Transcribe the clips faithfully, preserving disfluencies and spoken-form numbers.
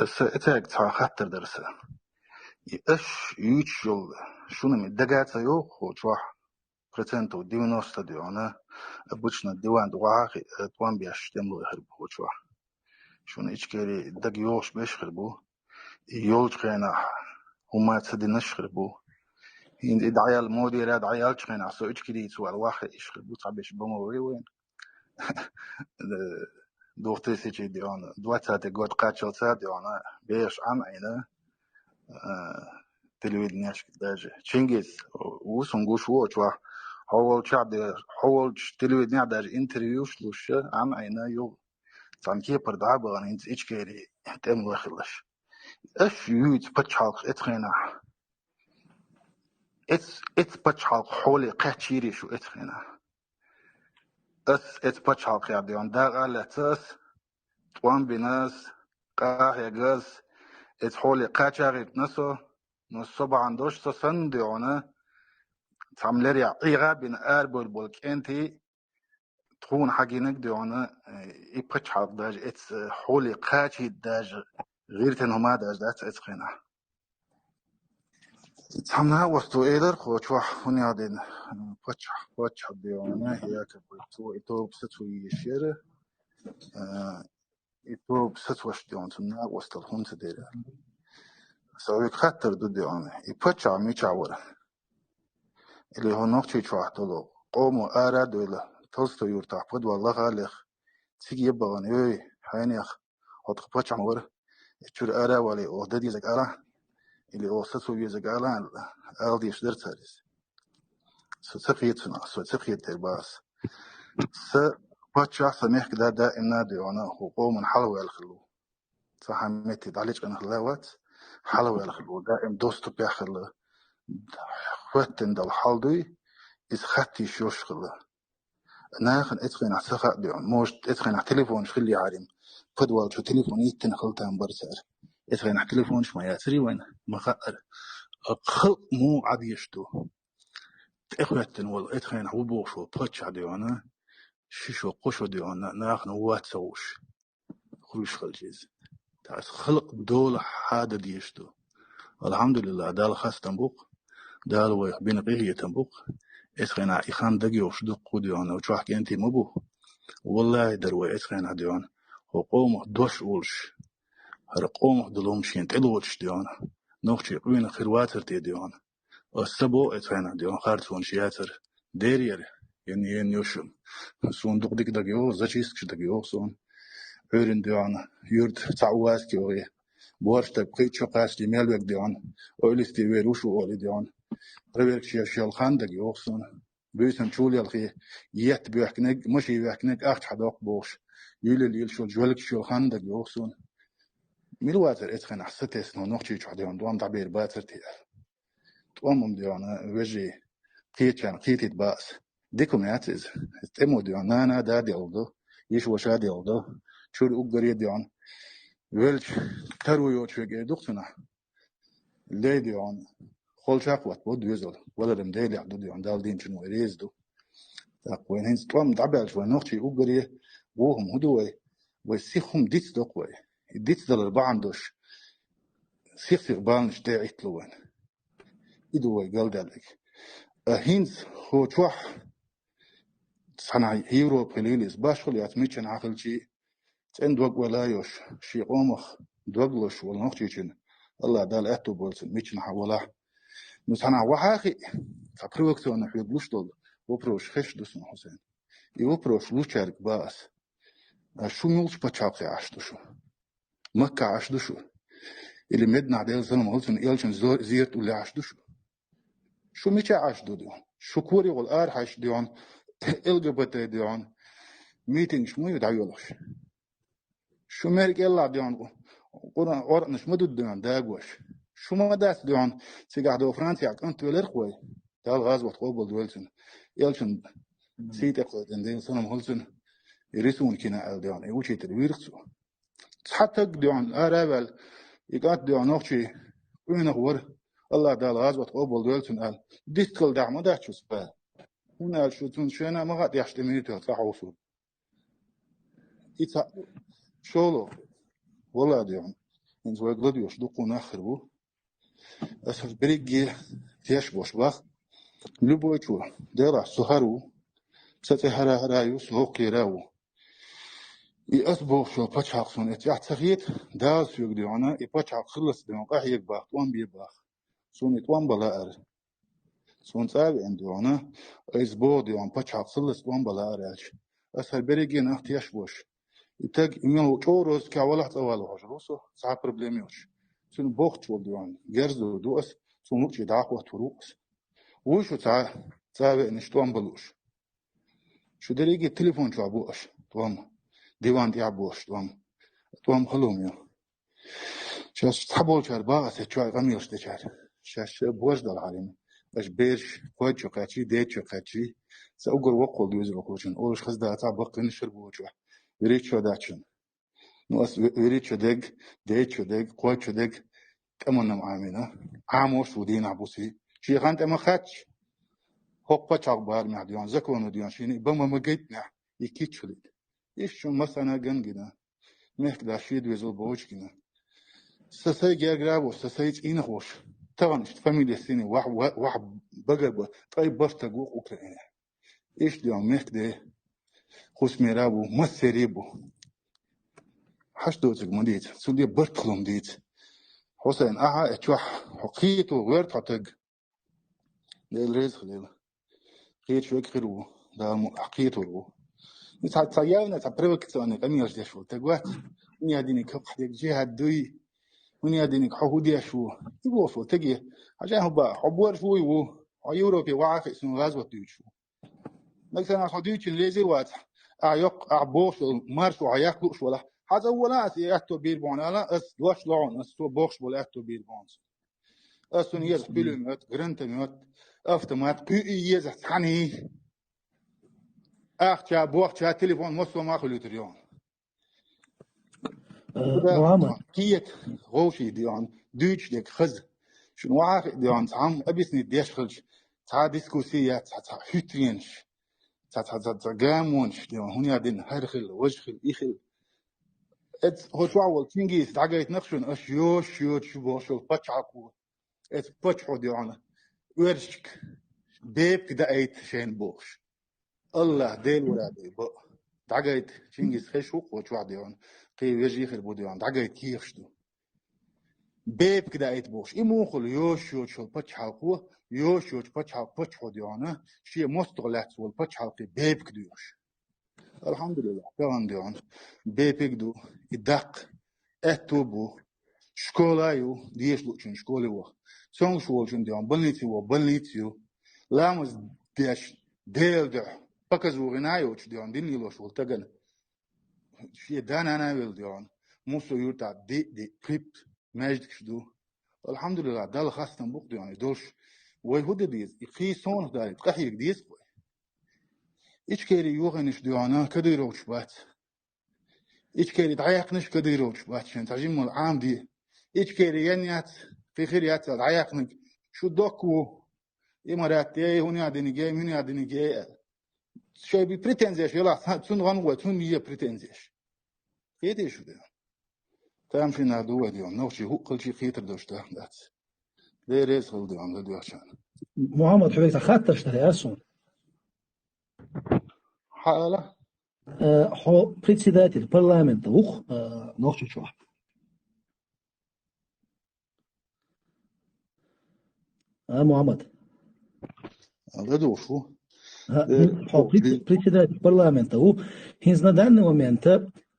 Аса эцаьрга цхьа хаттар дара аса. И аш юьйцуш йолу шуна ма дага ца йогӀу хӀокху чохь, процентов девяносто дуьйна, обычно диван тӀе вахахь, э, тӀом беш тӀемалой хир бу хӀокху чохь. Шуна Ичкери дага йогӀуш берш хир бу. И йолчу хенахь хӀума ца динарш хир бу. ХӀинца и дӀаяьлла модера дӀаяьллачу хенахь со Ичкерийца вара ваххье иш хир бу, цхьаберш бан ма вай вайна. Э, две тысячи дуьйна, двадцатый год кхаччалца дуьйна, бехаш Ӏан Ӏийна, э, телевиденешка даже. Чингиз, ву сан гуш ву оцу вахь. Хьо волчохь де-, хьо волчу телевиденехь даже интервьюш луш, Ӏан Ӏийна юха. Цхьана кепара дӀа а бахана, хӀинца Ичкери тӀемалой хилла аш. Аш юьйцу пачхьалкхаш эцу хенахь. Эц-, эцу пачхьалкх хьоле кхаьчийра шу эцу хенахь. Ас эцу пачхьалкхехь дуьйна дакъа а лаьцна ас, тӀом бина ас, къахьега ас, эцу хьоле кхача а гӀиртина со, но со бахьана долуш со санна дуьйна, цхьамма лерехь ӀегӀа а бина арабевлла болу кӀентий, тхуна хьан гинарг дуьйна, и пачхьалкх даже эцу хьоле кхачийта даже гӀиртина хӀума а даже дац эцу хенахь. Цхьана накъосто элира хӀокху чохь, хӀунда аьлла дина, паччахь, паччахь дуьйна, Яков ву, цо и тоба сацо езаш яра, а, и тоба сацош дуьйна, цунна накъосталла хӀунда ца дира. Сан хьоьга хаттар ду дуьйна, и паччахь мичахь вара? Или хӀокху Нохчийчохь долу къомо ара а дойла, Толстой юьртахь подвал лаха а леха, цига е бахана, ой, хьенех, хьо тхан паччахь ма вара, и чуьра ара а валий, оха дан дезарг ала, или оха сацо везарг ала, ала дезаш дара цара иза. Со ца кхета цунах, со ца кхета дера бах ас. Сан паччахь, сан мехкан да даимна а дуьйна хӀокху къоман хьалхаваьлла хилла ву. Цхьа хьан метте дӀалечкъина хилла вац, хьалхаваьлла хилла ву, даим доступехь хилла, хӀоьттина долу хьал дуй, иза хатта йиш йолуш хилла. Нахана эцу хенахь ца хаьа дуьйна, может, эцу хенахь телефонаш хиллехьара, подвал чу телефон йиттина хила там бара цара. Эцу хенахь телефонаш ма яцарий вайна, ма хаьара. Халкъ муха Ӏа дезаш ду? ТӀехӀоьттина волу эцу хенахь ву бохуш волу паччахь дуьйна, ши шо, кхо шо дуьйна, нахана вац ца хууш. Хуьлуш хилча иза. Тхьайса халкъ дола хьада дезаш ду. Алхьамдулиллахь, Далла хастам бу-кх, Дала вайх бина къинхетам бу-кх. Эцу хенахь и хан дагайогӀуш дуккха а дуьйна, чохь кӀентий ма бу. Валлахьи, дара вай эцу хенахь дуьйна хӀокху къомах дош а волуш, хӀара къомах долу хӀума шена тӀелоцуш дуьйна, нохчий къуьйнах хир вацара те дуьйна. Аса ца боху эцу хенахь дуьйна харцонаш яцара. Дера яра, ен, ен йо шу. Суна дукха дика дагайогӀу, зачисткаш дагайогӀу суна. Ӏуьйранна дуьйна юьрта цхьа УАЗ кегӀе, борш дага кхин а чу кхаччалц мел верг дуьйна, ойлисте вер ву шу олий дуьйна. Проверкаш еш йолу хан дагайогӀу суна. Буьйсанна чу лелхий, етта боьхкинарг, машен вехкинарг ахча хьадоккху бохуш, юьллал йилла шуьла жоьлгаш йолу хан дагайогӀу суна. Мила вацара эцу хенахь сатесна Нохчийчохь дуьйна, тӀом дӀабер бацара те аьлла. ТӀом-м дуьйна, вежарий, кхечарна кхетийта бах ас. Дика хӀума яц иза. ТӀемо дуьйна нана а, да а делла ду, йиша-ваша а делла ду, чуьра уггаре а дуьйна. Велча, таро йоцуш верг эр ду-кх цунах. Лей дуьйна, холчахь а хӀотта бо доьзал, валар-м Делехь ду дуьйна, Далла динчун вай реза ду. ТӀаккха вайна хӀинца тӀом дӀабаьлча, вай нохчий уггаре а вохам хӀун ду вай? Вай сиха хӀума дицдо-кх вай. И дицдалар бахьана долуш, сих-сиха баланаш тӀе а Ӏиттало вайна. И ду вай галдаьлларг. А хӀинца хӀокху чохь цхьана Европа хилийла иза, башхалла яц, миччанхьа хилчий, цӀена дог ойла а йолуш, шен къомах дог лозуш волу Нохчийчунна, Аллах Дала аьтто бойла цунна, миччанхьа валахь. Ну, цхьанхьа вахьа а хиъ, цхьа провокационно хьоьга луш долу вопросаш хезаш ду суна, Хьусайн. И вопросаш лучаьрга бах ас. А шу муьлхачу пачхьалкхе Ӏаш ду шу? Маккахь Ӏаш ду шу? Или Мединахь, Делан салам хуьлда цунна, элчан зо-, зерат уллехь Ӏаш ду шу? Шу мичахь Ӏаш ду дуьйна? Шу корехула арахьаьжча дуьйна, ЛГБТ дуьйна, митингаш ма ю дӀайолуш. Шу мер кӀелахь дуьйна, Къуръан, Къуръанаш ма ду дуьйна дагош. Шу ма дац дуьйна, цигахь до Францехь кӀант велира-кх вай, Дала гӀазот къобалдойла цуьнан. Элчан сий тӀе кхоьллина, Делан салам хуьлда цунна, и рисунок йина аьлла дуьйна, и учитель вийра-кх цо. Цхьа таг дуьйна ара а ваьлла, и кӀант дуьйна нохчий къуьйнах вара, Аллах Дала гӀазот къобалдойла цуьнан аьлла, дистхила дахьа ма дац шу цкъа. ХӀунда аьлча шу цунна шена а ма хаьа тӀехь тӀе муьйта цкъа хьовсур. И цхьа шолгӀа, валла дуьйна. хӀинца вайга ладоьгӀуш дукха нах хир бу. Ас уж берриге теш бош бах. Любой чо, Делахь, со хӀара ву, са цӀе хӀара-хӀара ю, со хӀокхера ву. И ас бохучо пачхьалкх суна эццехь ца хета, Дала соьга дуьхьал, и пачхьалкх хилац дуьхьал къахьега бах, тӀом бе бах. Суна и тӀом бан лаара. Суна цӀа а веана дуьхьал, айса боху дуьхьал, пачхьалкх хилац тӀом бан лаара аьлча. Ас хӀара берриге нах теш бош. И таг, и мел ву чӀогӀа розкехь валахь цӀа вала хьожур ву со, цхьа проблема йоцуш. Цуьнан бохучу волу дуьхьал, герз ду ас, цунна лучий дӀахӀоттор ву ас. Вуй шу цхьа, цӀа а веана, иштта тӀом бан лууш. Шу дерриге телефон чохь бу аша, тӀом, диван тӀехь бу аша, тӀом, тӀом хала хӀума ю. Шаьш цхьаболчара бах аса чохь къамелаш дечара. Шаьш бождал хьарина. Аша бераш кхойчу кхаьчий, дечу кхаьчий, ца угар воккхал доьзал кхочун, олуш хаза дацахь баккхина шар бохучохь. Виричо дачун. Ну, ас ви-, виричо дег, дечо дег, кхойчо дег, тӀаманна Ӏамина. Ӏамош ву дийнахь буси. Шен хан тӀе ма хаьтташ. ХӀокху пачхьалкх барамехь дуьйна, законо дуьйна, шена и бан ма гайтинехь, и киччалийта. Иштта шуна массарна а ган гина. Мехкда шен доьзал бовчу гина. Са сай гергара а волуш, са сай цӀийнах волуш. Тахана иштта фамилия синий вахь, вахь, вахь багарба, ткъе бархӀ стаг ву Украинехь. Иштта дуьйна мехкда, хӀусамера а ву, массаре а бу. Хьаш доцург ма дийца, цу де барт хилла ма дийца. Хьусайн, ахьа а чохь, хьо кхето гӀоьрта хьо таг. Дела реза хилийла. Кхеташ верг хир ву, Дала ма-, ахь кхетор ву. И цхьа, цхьа явна, цхьа провокационный къамелаш деш волу таг вац. ХӀунда диниг хӀокху дерг жихӀад дуй? ХӀунда диниг хьо хӀун деш ву? И бохуш волу таге, хьажа хӀун баа, хьо борш вуй ву? Хьо Европе вахьа хиъ суна гӀазот дуьйцуш ву. Нагахь санна хьо дуьйцина лезий вацахь, ахьа йоккха, ахьа бохуш долу маршо хьан яккха лууш валахь, хьан цӀа вала аса и аьтто бийр бу хьуна ала, ас дош лохьуна, ас цо бохуш болу аьтто бийр бу хьуна. Ас цунна еза пулемёт, гранатомёт, автомат, кхуьу и еза цхьаьний. Ахча, бохча, телефон массо а ма хуьлуьйтур йогӀун. Э, Мухаммад. Кхета, вовший дион, дуьйцуш дерг хаза. Шуна вахьа хиъ дион, цхьамма объяснить деш хилча, цхьа дискуссия яц, цхьа, цхьа хӀуьттаренаш, цхьа, цхьа, цхьа, цхьа гамонаш дион, хӀунда дина хӀара хилла, важа хилла, и хилла. Эц, хӀо чохь волу Чингис дӀагайтинарг шуна, аша йош, йоцуш ю бохуш йолу пачхьалкхо. Эц пачхьо дион, оьрсашка бепиг даийта шайна бохуш. Аллах, Дела вара дай бо. ДӀагайта, Чингис хеш ву кхо чохь деван, кхин вежий хир бу деван, дӀагайта кехаш ду. Бепиг даийта бохуш. И муха хуьлу йош йоцу пачхьалкхо, йош йоцу пачхьалкх пачхьо девана, шен мостагӀа лаьцна волу пачхьалкхе бепиг доьхуш. Алхьамдулиллах, тахана деван, бепиг ду, и даккха, аьтту бу, школа ю, деша луучун школе ваха. Цомгуш волчун деван, больнице ваха, больница ю. Ламаз деш, Дела дуьхьа, показухина йоцуш деван, дин лелош волу тагана. Шен да-нана велла деван, муссо юртахь диъ-диъ, кхипт, маьждигаш ду. Алхьамдулиллах, Далла хастам бу-кх деван, и долуш. Вай хӀун де деза, и кхий сонах далийта, къахьега деза-кх вай. Ичкери йохийнаш деван, кадыровцаш бац. Ичкери дӀаяьккхинаш кадыровцаш бац шайн, цхьа жиммал Ӏамаде. Ичкери ен яц, кхин хир яц аьлла дӀаяьккхинарг, шу доккха ву. Имарат яй, хӀун яа диниг яй, муьн яа диниг яй аьлла. Шайн би претензеш елахь, цунна гӀан вай, цунна е претензеш. Кхетий шу де? Тамашийна ду вай де, нохчий хӀуъ хилчий кхетар долуш даха дац. Дела реза хила де, ладоьгӀчарна. Мухаммад, хьоьга цхьа хаттарш дара, ясун. Хьаала? Э, хьо председатель парламента ву-кх, э, Нохчийчохь. А, Мухаммад? ЛадугӀуш ву. Ха, Э, хьо хо, предсе-, би- председатель парламента ву. ХӀинца на данный момент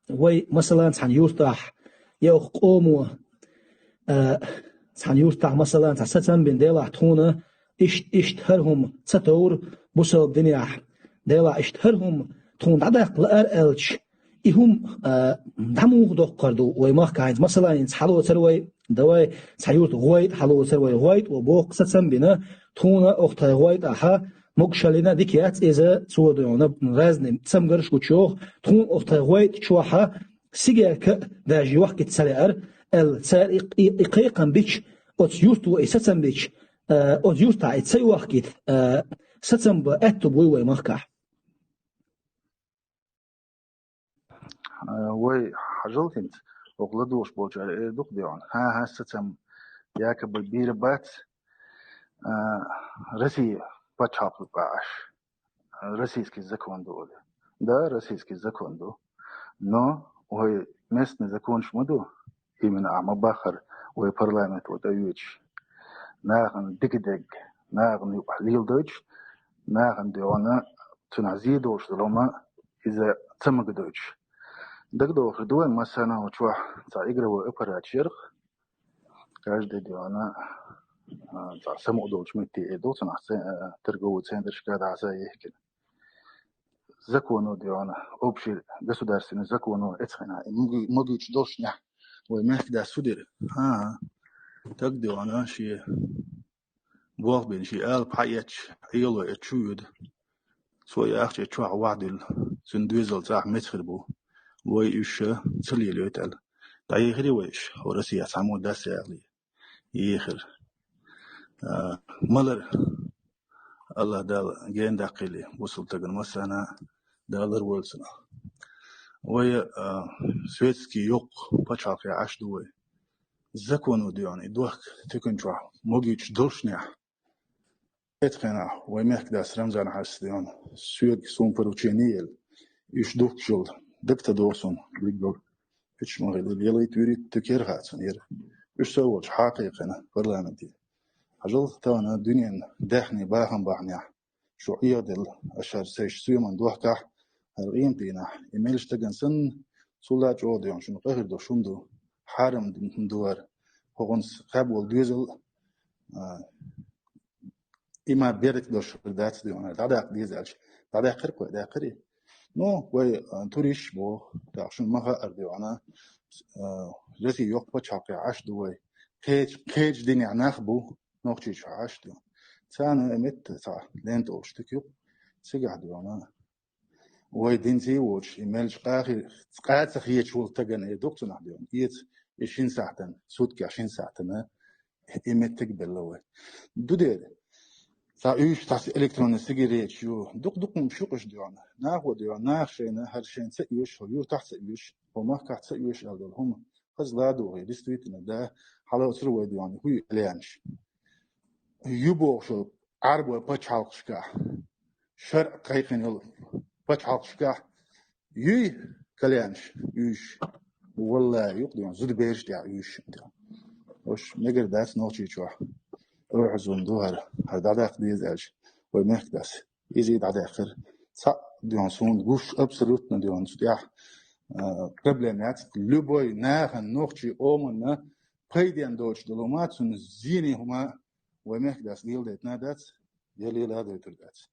вай, масалан, цхьана юртахь, я оха къомо, э, цхьана юртахь, масалан, цхьа сацам бина делахь тхуна, Ишт-, иштта хӀара хӀума ца товра бусалба динехь, делахь иштта хӀара хӀума тхуна дӀадаккха лаар аьлча, и хӀума, а, дӀа муха доккхур ду вай махкахь хӀинца? Масала, хӀинца хьалоцар вай, давай, цхьа юрта гӀойтӀа хьалоцар вай, гӀойтӀа ван боккха сацам бина, тхуна оха тхайн гӀойтӀахьа могушаллина дика яц иза, цо дуьйна разный цамгарш гучу йоху, тхуна оха тхайн гӀойтӀа чохьа сигерка а даже йохкица ца лаьара, аьлла, цара и, и, и кхайкхам бича, оцу юрта ван и сацам бича, а, оцу юртахь и ца йохкийта, а, сацам бан аьтту буй вай махкахь? А, вай хьажал хӀинца. хӀокху ладугӀуш болчара эр ду-кх, дуьйна, хӀан-хӀа, сацам якобы бийр бац, а, Россия пачхьалкх юкъахь Ӏаш, российский закон ду олий. Да, российский закон ду. Но вай местный законаш ма ду, именно ахь ма-баххара вай парламенто тӀеоьцуш, нахана дика дерг нахана юкъахь леладойтуш, нахана, дуьйна, цунах зе долуш долу хӀума иза ца магадойтуш. ДагадогӀуш ду вайн массарна а, чохь цхьа игровой аппарат яра-кх, каждый, дуьйна, а, цхьа самукъа долчу метте эр ду-кх цунах, ц-, а, торговый центрашка дӀасаехкина. Законо, дуьйна, общий государственный законо эцхьана, и муги-, могуьйтуш долушехь, вай мехкадас хӀун дира? ХӀан-хӀа, стаг, дуьйна, шен болх бина, шен алапа хьаэцча, Ӏело эцча, чу воьду. Цо и ахча чохь вахьдуьллу, цуьнан доьзал цӀахь меца хир бу, вай уьш ца лелайойта аьлла. ДӀаехира вай уьш, хӀо Россия цхьаммо дас яхале? Ехира. А, малар, АллахӀ Дала гена даккхийла бусалба стагана массарна а, Дала ларвойла цунах. Вай, а, светский йоккха пачхьалкхехь Ӏаш ду вай. Законо, дуьйна, и дохка текан чохь могуьйтуш долушехь, эцхьана вай мехкадас Рамзан-Хьаьжас, дуьйна, соьга суна поручение елла, уьш духкуш йолу, дага ца догӀу суна, дерг долу. Уьш ма хилла, лелайта, вуьрхӀитта кхера хаьа цунна яра. Уьш со а волчу хьакхайкхина парламенте. Хьажал, тахана дуьненан даьхни бахам бахьанехь шу Ӏехаделла, аш хӀара сайша соьман дохкахь, хӀара къематдийнахь, и меллачу стагана санна, цул а чӀогӀа, дуьйна, шуна къа хир долуш хӀума ду, хьарам хӀума ду хӀара, хӀокхунца кхаьбна волу доьзал, а, и ма берриг долуш хир дац, дуьйна, дӀадаккха деза аьлча, дӀадаьккхира-кх вай, даьккхира. Ну, вай, а, туристаш боху, тӀаккха шуна ма хаьара, дуьйна, а, Россия йоккха пачхьалкхехь Ӏаш ду вай. Кхечу, кхечу динехь нах бу, Нохчийчохь Ӏаш ду. Царна метта цхьа лента олуш стаг ю-кх, цигахь, дуьйна, вай динца а воцуш, и меллачу къа хи-, къа ца хеташ волу стагана эр ду-кх цунах, дуьйна, эца, и шина сахьтана, суткехь шина сахьтана и меттиг белла вай. Ду дера, цхьа уьш, цхьа электронный сигарет ю, дукха-дукха хӀума шу къуьш, дуьйна. Нахо, дуьйна, наха шайна, хӀара шайна ца оьшу, хӀо юртахь ца оьшу, хӀо махкахь ца оьшу аьлла долу хӀума хаза ладугӀу, действительно, да, хьалоцура вай, дуьйна, хӀуй кальянаш. Ю бохуш йолу Ӏаьрбойн пачхьалкхашкахь, шарӀ кхайкхина йолу пачхьалкхашкахь юй кальянаш уьш? Валлахи, ю-кх, дуьйна, зудабераш тӀехь уьш. Уьш мегар дац Нохчийчохь Ӏохьузун ду хӀара, хӀара дӀадаккха деза аьлча, вай мехкадас. Иза и дӀадаьккхира. Цхьаъ, дуьйна, суна гуш абсолютно, дуьйна, цу тӀехь, а, проблема яц. Любой нахана, нохчийн къоманна пайденна доцуш долу хӀума, цунна зене хӀума вай мехкадас леладайтина дац, я лела а дойтур дац.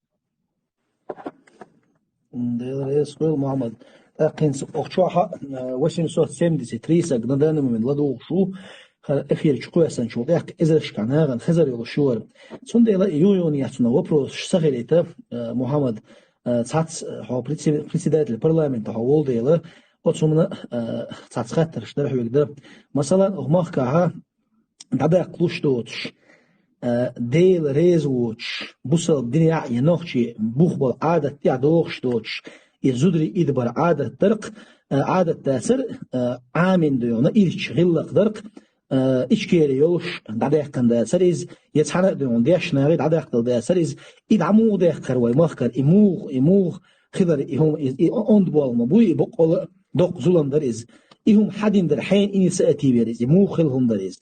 Дела реза хуьлда, Мухьаммад. ТӀаккха хӀинца охчохь а, а, восемьсот семьдесят три саг на данный момент ладугӀуш ву, хӀара эфир чу кхоьссинчул тӀаьхьа эзаршкахь нахана хезар йолуш ю хӀара. Цундела юха-юха яц цунах вопросаш ца хилийта, а, Мухьаммад, а, цхьацца, а, хьо предсе-, председатель парламента хьо волу дела, оцу хӀумана, а, цхьацца хаттарш дар хьоьга дан. Масала, оха махкахь а дӀадаккхалуш доцуш, а, Дела реза воцуш, бусалба динехь а я нохчийн бух болу Ӏадат тӀехь дохуш доцуш, и зударий идабар Ӏадат дара-кх, а, Ӏадат дацара, а, Ӏамийна, дуьйна, ирча гӀиллакх дара-кх, а, Ичкери йолуш дӀадаьккхина дацара иза, я цхьана а, дуьйна, дешнагӀий дӀадаккхадала дацара иза. И дӀа муха даьккхира вай махкара, и муха, и муха хилар, и хӀума, и, и онда болх ма буй, и боккъала а доккха зулам дара иза. И хӀума хьан дина дара, хьенан инициатива яра иза, и муха хилла хӀума дара иза?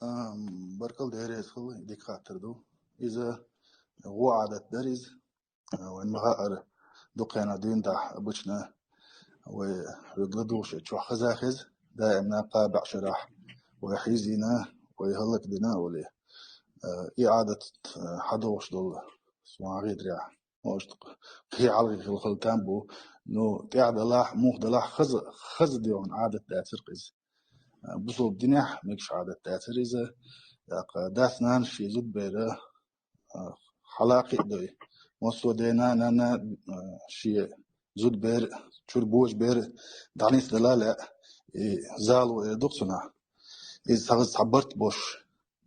А, баркалла, Дела реза хуьлда, дика хаттар ду. Иза гӀо Ӏадат дара иза. А, вайн ма хаъара, дукха хенахь дуьйна дахь обычно вай хьоьга ладугӀуш чохь хаза хеза, даимна кхаа бӀе шарахь вай хьийзийна, вай хӀаллакдина а олий. А, и Ӏадат, а, хьадогӀуш долу, суна гӀийдарехь, может, кхин хьалхе хила хала там бу. Ну, тӀаьхьа далахь, муха далахь, хаза, хаза, дуьйна, Ӏадат дацара-кх иза. А, бусалба динехь мегаш Ӏадат дацара иза. ТӀаккха дас-нанас шен зудабер, а, хьала кхиадой. Массо а дена, нана, а, шен зудабер, чуьра божабер дӀанисдала а лаьа, и зало эр ду-кх цунах. Иза цхьа, цхьа барт бош,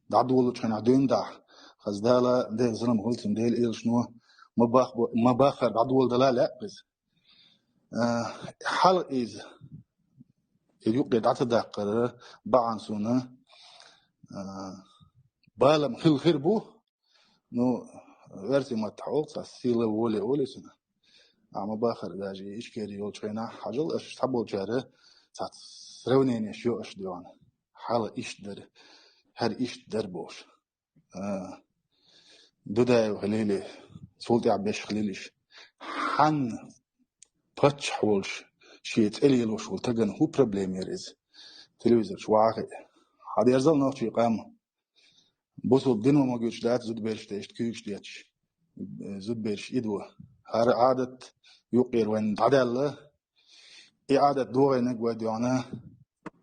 дӀадолучу хенахь дуьйна дахь, хаза Дала, Дела салам хуьлда цунна, Делан элчано ма бах-, ма баххара дӀадоладала а лаьа иза. А, хьалха иза, И юкъе дӀа ца даккхар бахьан суна, а, балам хила хир бу, ну, версий маттахь олу цхьа сила воли олу суна. Амма бахар даже Ичкери йолчу хенахь, хьажал аша цхьаболчара цхьа сравненеш йо аша дуьйна. Хьала иштта дара, хӀара иштта дара бохуш. А, Дудаев хилийли, цул тӀаьхьа беш хилийла иша. Хьанна паччахь волуш, шен цӀе лелош волу тагана хӀун проблема яра иза? Телевизор чу вахахь. Хьан дерзал нохчий къам? Бусул дин ма могуьйтуш дац зудабераш тӀе иштта куьйгаш детташ. Зудабераш идво. ХӀара Ӏадат юкъера вайн дӀадаьлла, и Ӏадат догӀийнарг вай дуьйна,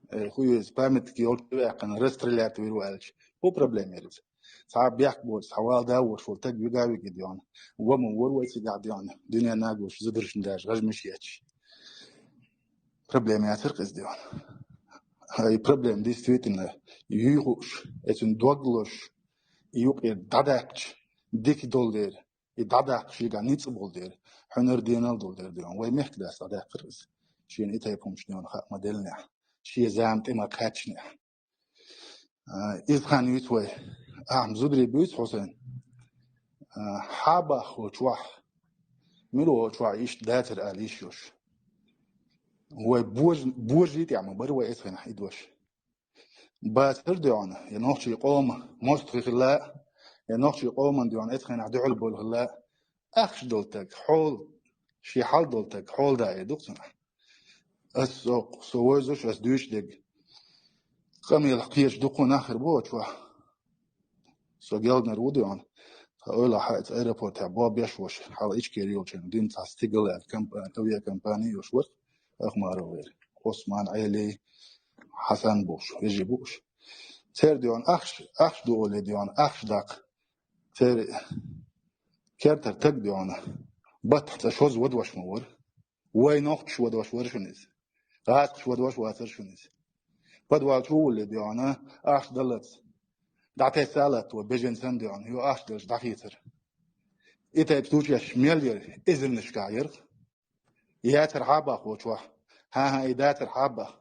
э, хӀун иза, памятник йолчу ваьккхина, расстрелять вира ву аьлча, хӀун проблема яра иза? Цхьа бехк боцу, цхьа вала да вош волу таг вига а вига дуьйна. Ва ма вара вай цигахь дуьйна, дуьненна а гуш, зударшна даже гӀажмаш етташ. Проблема яцара иза дуьйна. И проблема действительно юй хууш, эцун дог лош, и юкъера дӀадаьккхича, дика долу дера. И дӀадаккха шегахь ницкъ болу дера, хьуьнар денал долу дера дуьйна. Вай мехкадас дӀадаьккхира иза. Шена и тайпа хӀумаш дуьйна хаа ма деллинехь, шен зама тӀе ма кхаьчнехь. А, иза хан юьйцу вай. Ахьа зударий буьйцу, Хьусайн. А, хьабаххочохь, мила волчохь иштта дацара ала йиш йолуш. Вай бож-, божий тӀехь ма бара вай эцхенахь идваш. Бацара дуьйна, я нохчий къома мостагӀий хилла, я нохчий къоман дуьйна эцхенахь дуьхьал болу хилла, ахча долу таг, хьол, шен хьал долу таг, хьол да э ду-кх цунах. Ас со, со вевзаш, ас дуьйцуш дерг. Къамелах кхеташ дуккха нах хир бу оцу чохь. Со гелдинарг ву дуьйна. Сан ойла хьаьца аэропортехь бо беш ваша, хьала Ичкери йолчу дина цхьа стигал аьлла компани, авиакомпани йолуш вара. Ахмаров вара. Осман, Ӏели, Хьасан бу уьш, вежарий бу уьш. Церан дуьйна ахча, ахча ду олий дуьйна, ахча даккха. Церан кертара таг дуьйна. Баттахь цкъа шозза вадваш ма вара. Вай нохчаш вадваш вара шуна иза. ГӀазкхаш вадваш вацара шуна иза. Подвал чу вуллий дуьйна, ахча даллалц. ДӀатесса а латто, бежен санна дуьйна, йо ахча даллалц дӀахецара. И тайпа случайш мел яра, эзарнашкахь яра-кх. Яцара хьабаххочохь. ХӀан-хӀа, и дацара хьабахха.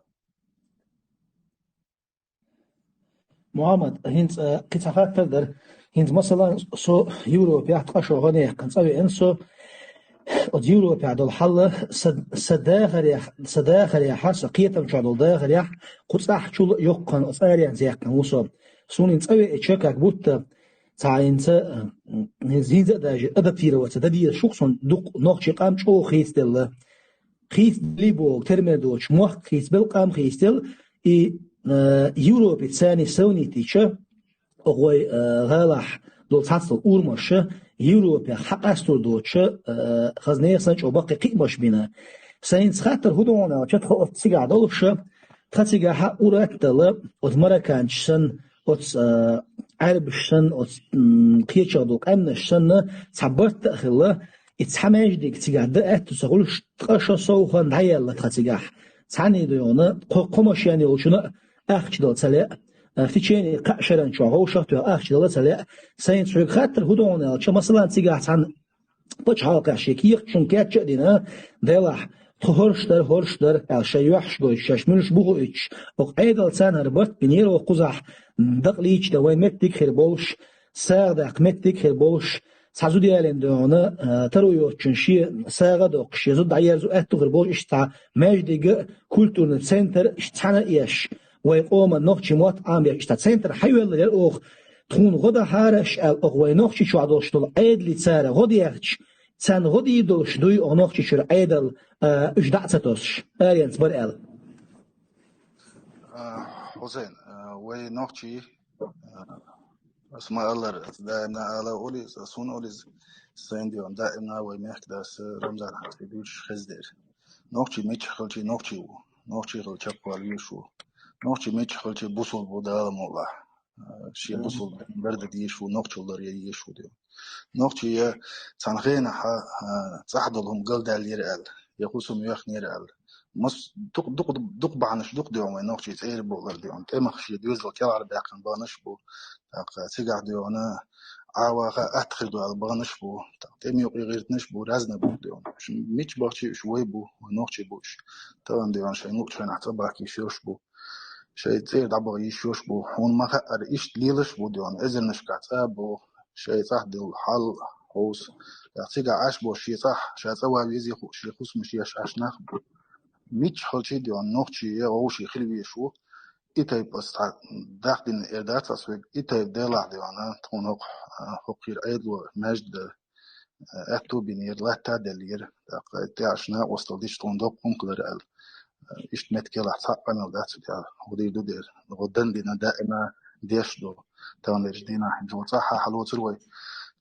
Мухьаммад, хӀинца, э, кхин цхьа хаттар дара. ХӀинца, масала, со Европехь ткъа шо гӀо яьккхина цӀа веана со, оцу Европехь долу хьал, сан, сан дахарехь, сан дахарехь, сан кхетам чохь долу дахарехь, кху цӀахь чул а йоккхана оцу аренца яьккхина ву со. Суна хӀинца цӀа веача, как будто, цхьа хӀинца, э, хӀинца а даже адаптироваться дан дезаш ду-кх суна, дукха нохчий къам чӀогӀа хийцаделла. Хийцаделла боху, термер доцуш, мохк хийцабелла, къам хийцаделла, и, э, Европе царний сравнить йича, вай, э, гӀалахь долу цхьацдолу урамаш Европехь хьакъастор доцуш, э, хаза нехан санна чӀогӀа баккхий кхиамаш бина. Сан хӀинца хаттар хӀун ду хьуна аьлча, тхо оцу цигахь долуш, тхан цигахь ур аттала, оцу марокканцаш санна, оцу, э, Ӏаьрбаш санна, оцу, м, кхечахь долу къаьмнаш санна, цхьа барт а хилла, и цхьа маьждиг цигахь дан аьтту ца хуьлуш, ткъа шо совгӀатна дӀаяьлла тхан цигахь. Цхьаьна дуьйна, кхо, кхо машен йолчунна а ахча дала ца лаьа, а, в течение кхаа шеран чохь вовшах а тоьхна ахча дала ца лаьа. Сан хӀинца хьоьга хаттар хӀун ду хьуна аьлча, масалан, цигахь цхьана пачхьалкхехь шен кехаташ кечъян а дина, делахь, тхо хӀорш дара, хӀорш дара, аьлла шайн юьхьаш гойтуш, шаьш муьлш бу хууьйтуш, окху Ӏедал царна хӀара барт бинера, окху кхузахь дакъа лийча дан вайн меттиг хир болуш, сагӀа даккха меттиг хир болуш, цхьа зуда ялийна дуьйна, а, таро йоцучун шен сагӀа а доккхуш, шен зуда дӀаерзо аьтту хир болуш, иштта цхьа маьждиг а, культурный центр, иштта цхьаьна а еш, вайн къоман нохчийн мотт Ӏамабеш, иштта цхьа центр хьайоьллур яра оха, тхуна гӀо дахьара аша аьлла, оха вайн Нохчийчохь долуш долу Ӏедале цара гӀо дехча, царна гӀо дийр долуш дуй оха Нохчийчуьра Ӏедал, а, уьш дӀа а ца тосуш, аренца бара аьлла. А, Хьусайн, а, вай нохчий, а, ас ма-аллара, ас даимна ала олий, ас суна олий, сайн дуьйна даимна вай мехкадас Рамзан хьаьжа дуьйцуш хездера. Нохчий миччахь хилчий нохчий ву. Нохчий хила чекхвала везаш ву. Нохчий миччахь хилчий бусулба ву Дала мукъалахь. А, шен бусулба дар дан дезаш ву, нохчалла дар ян езаш ву дуьйна. Нохчий я цхьана хенахь, а, цӀахь долу хӀума галдаьллера аьлла, я хӀусам йоьхнера аьлла. Мас-, дукха, дукха, дукха бахьанаш дукха дуьйна вайн нохчий цӀера бохлар дуьйна. ТӀемах шен доьзал кӀелхьарбаьккхина бахьанаш бу. ТӀаккха цигахь дуьйна Ӏа ваха атта хир ду аьлла баханаш бу, тӀема юкъе гӀиртинаш бу, разный бу, дий хьона. Уж мича бахача а уж вай бу, вай нохчий бу уж. Тахана, дий хьона, шоай луъчу хенахь цӀа бахкийша йолуш бу. Шайн цӀера дӀабаха йиш йолуш бу. Хьуна ма хаъара, иштта лелаш а бу, дий хьона, эзарнашкахь цӀа а боху, шайн цӀахь долу хьал хьовса. ТӀаккха цигахь Ӏаш болуш шен цӀахь, ша цӀа ван везий хууш, шен хӀусамаш еш Ӏаш нах а бу. Миччахь хилча а, дий хьона, нохчий я вовшийн хила везаш ву. И тайпа аса цхьа дахдина эр дац аса вега, и тайпа делахь, дий хьона, тхуна хӀокху, а, хӀокху хир Ӏедало маьжда, а, аьтту а бинера, латта а деллера. ТӀаккха тӀехьашна накъостал дича тхуна доккха хӀума хилар аьлла. А, иштта меттиг елахь цхьа а къамел дац, тӀехь гӀо дийр ду дера. ГӀо дан дина даима деш ду. Тахана дерчу дийнахь хӀинца вай цӀахь хьалоцур вай.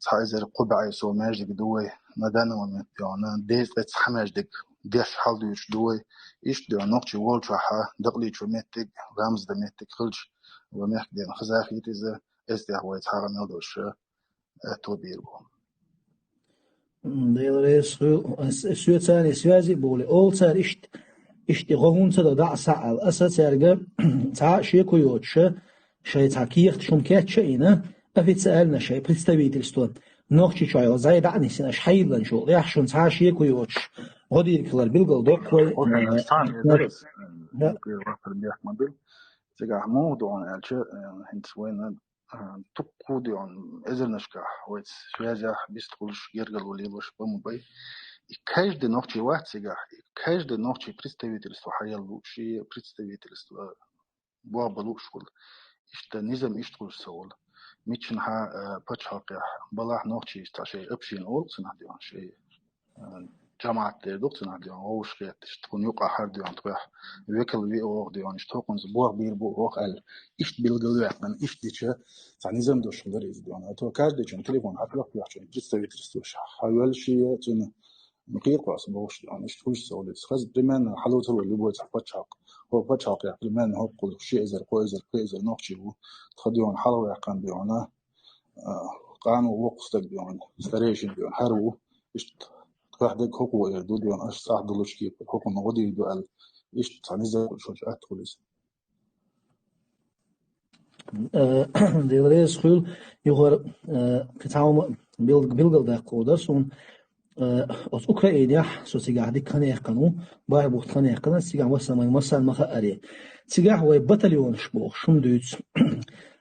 Цхьа эзар кхо бӀе сов маьждиг ду вай. На данный момент, дий хьона, дезткъа тӀе цхьа маьждиг деш хьал дуьйцуш ду вай. Иштта, дий хьона, нохчий волчохь дакъалечо меттиг, ламаз дан меттиг хилча, вай мехкан дена хазахийта иза, эццехь вай цхьа а къамел долуш аьтту бийр бу. М, Дела реза хуьлда, ас, соьцаний связи а болу, олу цара иштта, иштта гӀо хӀунда ца до дӀа а схьа аьлла. Аса цаьрга цхьа а шеко йоцуша, шайн цхьа кехат шуна кечъян а йина, официально шайн представительство Нохчийчохь йолу зӀе дӀа а нисйина, аша хьайилланчул тӀехь шуна цхьа а шеко йоцуш, гӀо дийриг хилар билгал доккху вай. Официально, э, цхьа а э, да. Юкъера вахтар бехк ма билла. Цигахь муха ду хьуна аьлча, э, хӀинца вайна а, тукху, дий хьона, эзарнашкахь вайца связехь, бист хуьлуш, гергарло лелош бан ма бай. И каждый нохчий вац цигахь, и каждый нохчий представительство хьаелла лууш, шен представительство бохбан лууш волу. Иштта низам иштта хуьлуш ца волу. Миччанхьа, а, пачхьалкхехь балахь нохчий цхьа шайн община олу цунах, дий хьона, шайн а, жамаӀат дер ду-кх цунах, дий хьона, вовшахкхетта, иштта тхуна юкъахь хӀара, дий хьона, тхох, векал виъ вогӀу, дий хьона, иштта хӀокхунца бохбийр бу оха аьлла. Иштта билгал ваьккхина, иштта дича, цхьа низам долуш хилар иза, дий хьона. А то каждыйчун телефон хьатӀехь тоьхчун представительствош хьавоьллуш я цуьнан, ма кхета кхо аса бохуш, дий хьона, иштта хуьйсу ца хуьлу иза. Хаза примерно хьалоцур вай любой цхьа пачхьалкх. ХӀокху пачхьалкхехь примерно хӀокху ши эзар, кхо эзар, пхи эзар нохчий ву. Тхан, дий хьона, хьалхаваьккхина, дий хьона, а, къанун воккха стаг, дий хьона, старейшин, дий хьона, хӀара ву. Иштта тхох дерг хӀокхо эр ду, дий хьона, аша цӀахь долчу кепара хӀокхунна гӀо дийр ду аьлла. Иштта цхьа низам шуьца атта хуьлу иза. Э, Дела реза хуьлда, юхара, э, кхин цхьа хӀума билг-, билгалдаккха дара суна. Э, оцу Украинехь со цигахь дика хан яьккхина ву, бархӀ бутт хан яьккхина, цигахь массо а вайн массарна ма хааре. Цигахь вай батальонаш бохуш хӀума дуьйцу.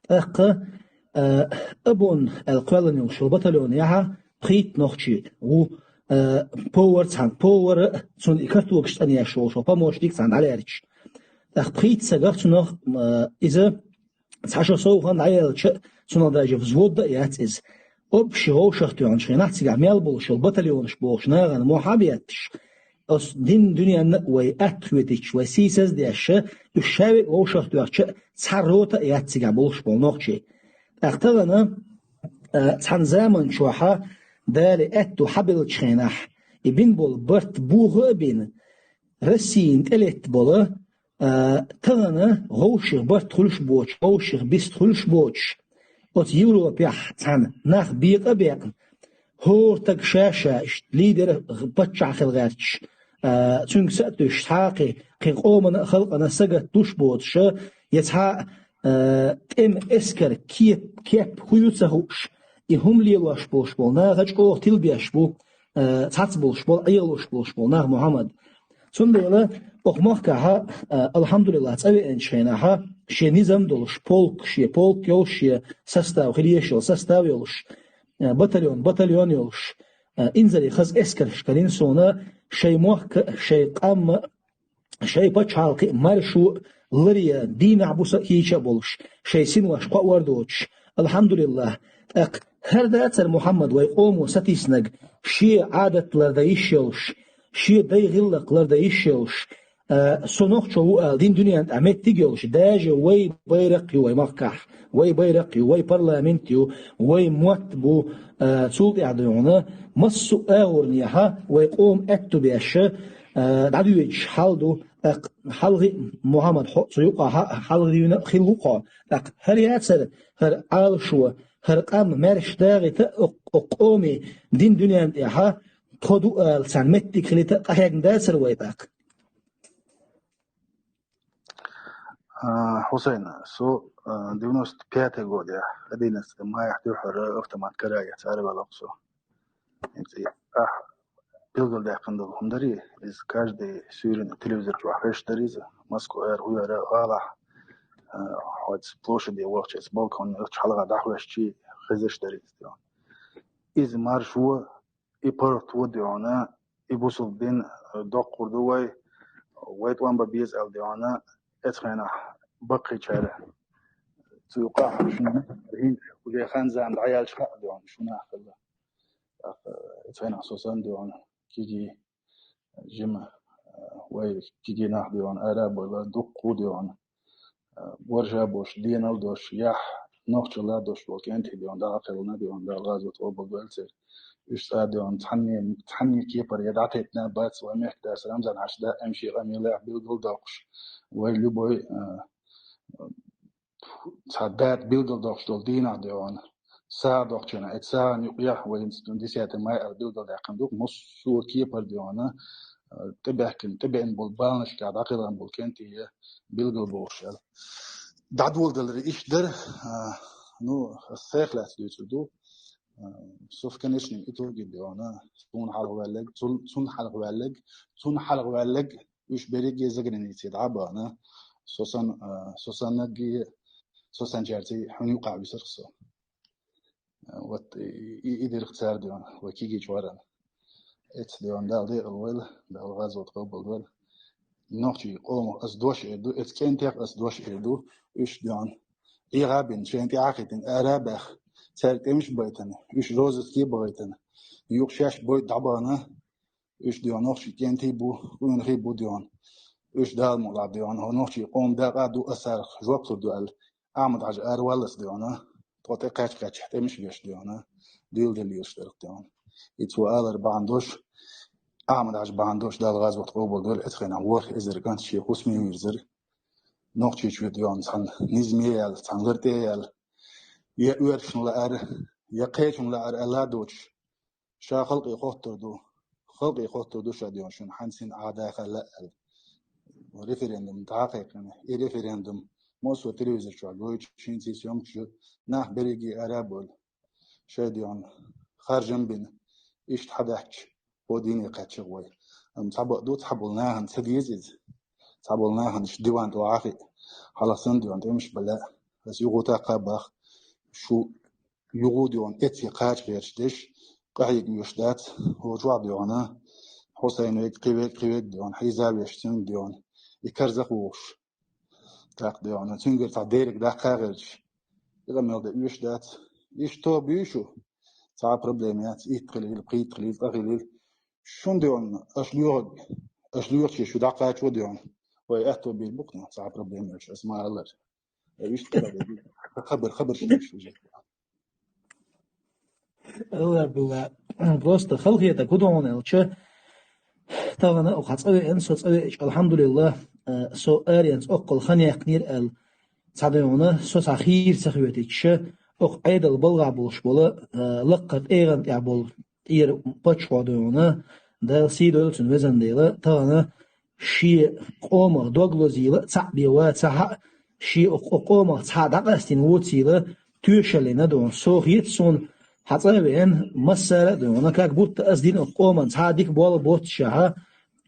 ТӀаккха, э, Абон аьлла кхоьллина йолуш йолу батальонехь пхийтта нохчи ву, э, повар цхьаьна, повар а, цунна и картошка цӀанъеш волуш волу помощник цхьаьна дӀалаьрча. ТӀаккха пхийтта стагах цунах, э, иза цхьа шо сов хан дӀаяьлча, цунах даже взвод а яц иза. Общий вовшахтоьхначу хенахь цигахь мел болуш йолу батальонаш бохучу нахана мохь а бетташ, оцу дин дуьненна а вай атта хетийташ, вай сийсаз а деш, уьш ша верг вовшахтоьхча, цхьа рота а яц цигахь болуш болу нохчий. ТӀаккха тахана, а, цхьана заман чохь Дала аьтту хьабеллачу хенахь, и бина болу барт буха а бина, Россина тӀелетта болу, а, тахана вовшех барт хуьлуш боцуш, вовшех бист хуьлуш боцуш, оцу Европехь цхьаьна нах бекъа а бекъна, хӀора стаг ша-ша иштта лидер а, паччахь а хила гӀерташ, а, цуьнга са а туьйсуш, цхьа а кхин, кхин къомана а, халкъана а сагатдеш боцуш, я цхьа а, а, тӀеман эскар кеп-, кеп хӀун ю ца хууш, и хӀума лелош болуш болу нах а чӀогӀа тилбеш бу, а, цхьацца болуш болу, Ӏехалуш болуш болу нах, Мухьаммад. Цундела окху махкахь, а, алхьамдулиллахӀ, цӀа веанчу хенахь, шен низам долуш, полк, шен полк йолуш, шен состав, хила еш йолу состав йолуш, а, батальон, батальон йолуш, а, инзаре хаза эскарш карийна суна, шайн мохк а, шайн къам а, шайн пачхьалкх а, маршо а ларъян, дийнахь-буса а кийча а болуш, шайн синош кхоа а доцуш, алхьамдулиллахӀ. ТӀаккха хӀара дацара, Мухьаммад, вай къомо сатийсинарг, шен Ӏадат лардан йиш йолуш, шен дай гӀиллакх лардан йиш йолуш, а, со нохчо ву ала дин дуьненна тӀехь меттиг а йолуш, даже вай байракх ю вай махкахь, вай байракх ю, вай парламент ю, вай мотт бу, а, цул тӀаьхьа дуьйхьуна, массо а агӀорнехьа вай къоман аьтту беш, а, дӀадоьдуш хьал ду, тӀаккха хьалхи а, Мухьаммад, хьо а цу юкъахь а хьалхадийна а хилла ву хьо. ТӀаккха хӀара яцара, хӀара Ӏалашо, хӀара къам маьрша дагӀийта а, окху, окху къоман дин дуьненна тӀехь тхо ду ала царна меттиг хилийта а къахьегна дацара вай тӀаккха? А, Хусайн, со, а, девяносто пятый годехь, одиннадцатого мая дуьххьара автомат караех цӀа араваьлла со. ХӀинца и ахь билгалдаьккхина долу хӀума дарий, иза каждый суьйранна телевизор чохь хезаш дара иза, Москва ара, гӀуьра, гӀалахь, а, хьо цу площаде вахча, балкон йолчу хьалха дӀахьоьжчий хезаш дара иза. Иза маршо, и паргӀато, дуй хьуна, и бусалба дин, э, доккхур ду вай, вай тӀом бан беза аьлла, дуй хьуна, эцу хенахь баккхийчара. Цу юкъахь шуна хӀинца уже хан-зама дӀаяьлча хаьа, дуй хьуна, шуна хилла. ТӀаккха, э, эцу хенахь со санна, дуй хьуна, кегий жима, э, вай кегий нах, дуй хьуна, ара а бевлла, дуккха а, дуй хьуна, э, боржа а болуш, денал а долуш, яхь, нохчалла а долуш болу кӀентий, дуй хьуна, дӀа а кхелхина, дуй хьуна, Дала гӀазот къобалдойла церан. Уьш цӀа, дуй хьуна, цхьанне, цхьанне кепара я дӀатеттина а бац, вай мехкадаьрца Рамзан-Хьаьжа даим шен къамелехь билгал а доккхуш, вай любой, э, цхьа дакъа билгал доккхуш долу дийнахь, дуй хьуна, сагӀа доккхучу хенахь, эцу сагӀана юкъахь вай хӀинца десятый май аьлла билгалдаьккхина ду, массо а кепара, дуй хьуна, тӀебаьхкина, тӀебеана болу баланашкахь дӀакхелхина болу кӀентий билгал бохуш аьлла. ДӀадоладалар иштта дара, а, ну, ас сайх лаьцна дуьйцур ду, а, со в конечном итоге, дуй хьуна, цунна хьалха ваьлларг, цун-, цунна хьалха ваьлларг, цунна хьалха ваьлларг, уьш берриге за границей дӀа а бахана, со санна, а, со саннарг, со санначаьрца хьуна юкъахь висарх со. Вот и, и, и дерриг цара, дуй хьуна, вай кегийчу гӀоьрана. Эцу, дуй хьуна, Дала декъала войла, Дала гӀазот къобалдойла. Нохчийн къомах ас дош эр ду, эцу кӀентех ас дош эр ду, уьш, дуй хьуна, эгӀа а бина, шайна тӀаьхьахӀиттина, ара а баьхна, цаьрга тӀемаш а байтина, уьш розыске а бахийтина, юха шаьш бойта дӀабахана, уьш, дуй хьуна, нохчийн кӀентий бу, къонахий бу, дуй хьуна. Уьш Дала мукъалахь, дуй хьуна, хӀокху нохчийн къоман дакъа а ду, ас царах жоп лур ду аьлла, Ахьмад-Хьаьжа араваллалц, дуй хьуна, тхо тӀе кхаьчча-кхаьчча тӀемаш а беш, дуй хьуна, дуьйладелла лелаш дара-кх, дуй хьуна. И цо алар бахьана долуш, Ахьмад-Хьаьжа бахьана долуш, Дала гӀазот къобалдойла, эцу хенахь ворхӀ эзар кӀант шен хӀусаме вирзира. Нохчийчоь, дуй хьуна, цхьана низаме а яьлла, цхьана лартӀе а яьлла, я оьрсашна лаьара, я кхечунна лаьара аьлла а доцуш, ша халкъе хоттур ду. Халкъе хоттур ду ша, дуй хьуна, шуна хьанна сина Ӏа даха лаьа аьлла. Референдум дӀа а кхайкхина. И референдум массо а телевизор чохь гойтуш, хӀинца и съёмкаш ю, нах берриге ара а бевлла, шайн, дуй хьуна, харжам а бина, иштта хьадаьхкича, хӀокху дийне кхаьчча вай. Амма цхьабакъду, цхьаболу нахана ца деза иза. Цхьаболу нахана иштта диван тӀехь а хиъ, хьалха санна, дуй хьуна, тӀемаш бан лаьа. Ас юха а тӀаккха а боху, шу юха а, дуй хьуна, эццахь кхача гӀерташ дерш къахьега оьшуш дац, хӀокху чохь, дуй хьуна, Хьусайн верг, кхин верг, кхин верг, дуй хьуна, хьийза а веш цуьнга, дуй хьуна, и карзах а вухуш. ТӀаккха, дуй хьуна, цуьнгара цхьа дерриг даккха а гӀерташ, и къамел дан оьшуш дац. Иштта тоба юй шу? Цхьа а проблема яц, итт хилийла, пхийтта хилийла, ткъа хилийла. Шуна, дуй хьуна, аша лоьхург, аша лоьхучу шу дӀакхачо, дуй хьуна, вай аьтто бийр бу-кх, ну, цхьа а проблема йолуш, аса ма-аллара. Э, вуьшта хабар, хабар, хабар шу йиш уже. Алла билла. Просто халахетарг хӀун ду хьуна аьлча, тахана оха цӀа веана, со цӀа веача, алхьамдулиллах, э, со аренца оккхул хан яьккхинера аьлла, цхьа, дуй хьуна, со цхьа хийра ца хьоьтича, оха Ӏедал балхахь болуш болу, э, лаккхара тӀегӀан тӀехь болу тӀера паччахьо, дуй хьуна, Дала сий дойла цуьнан, везан Дела, тахана шен къомах дог лозийла а цхьаъ бен вацахь а, шен оцу къомах цхьа дӀакъастийна воцийла, тоьшаллина, дуй хьуна, со хета суна, хьан цӀа а веана, массара а, дуй хьуна, как будто ас дина оцу къоман цхьа а дика болу боццушехь,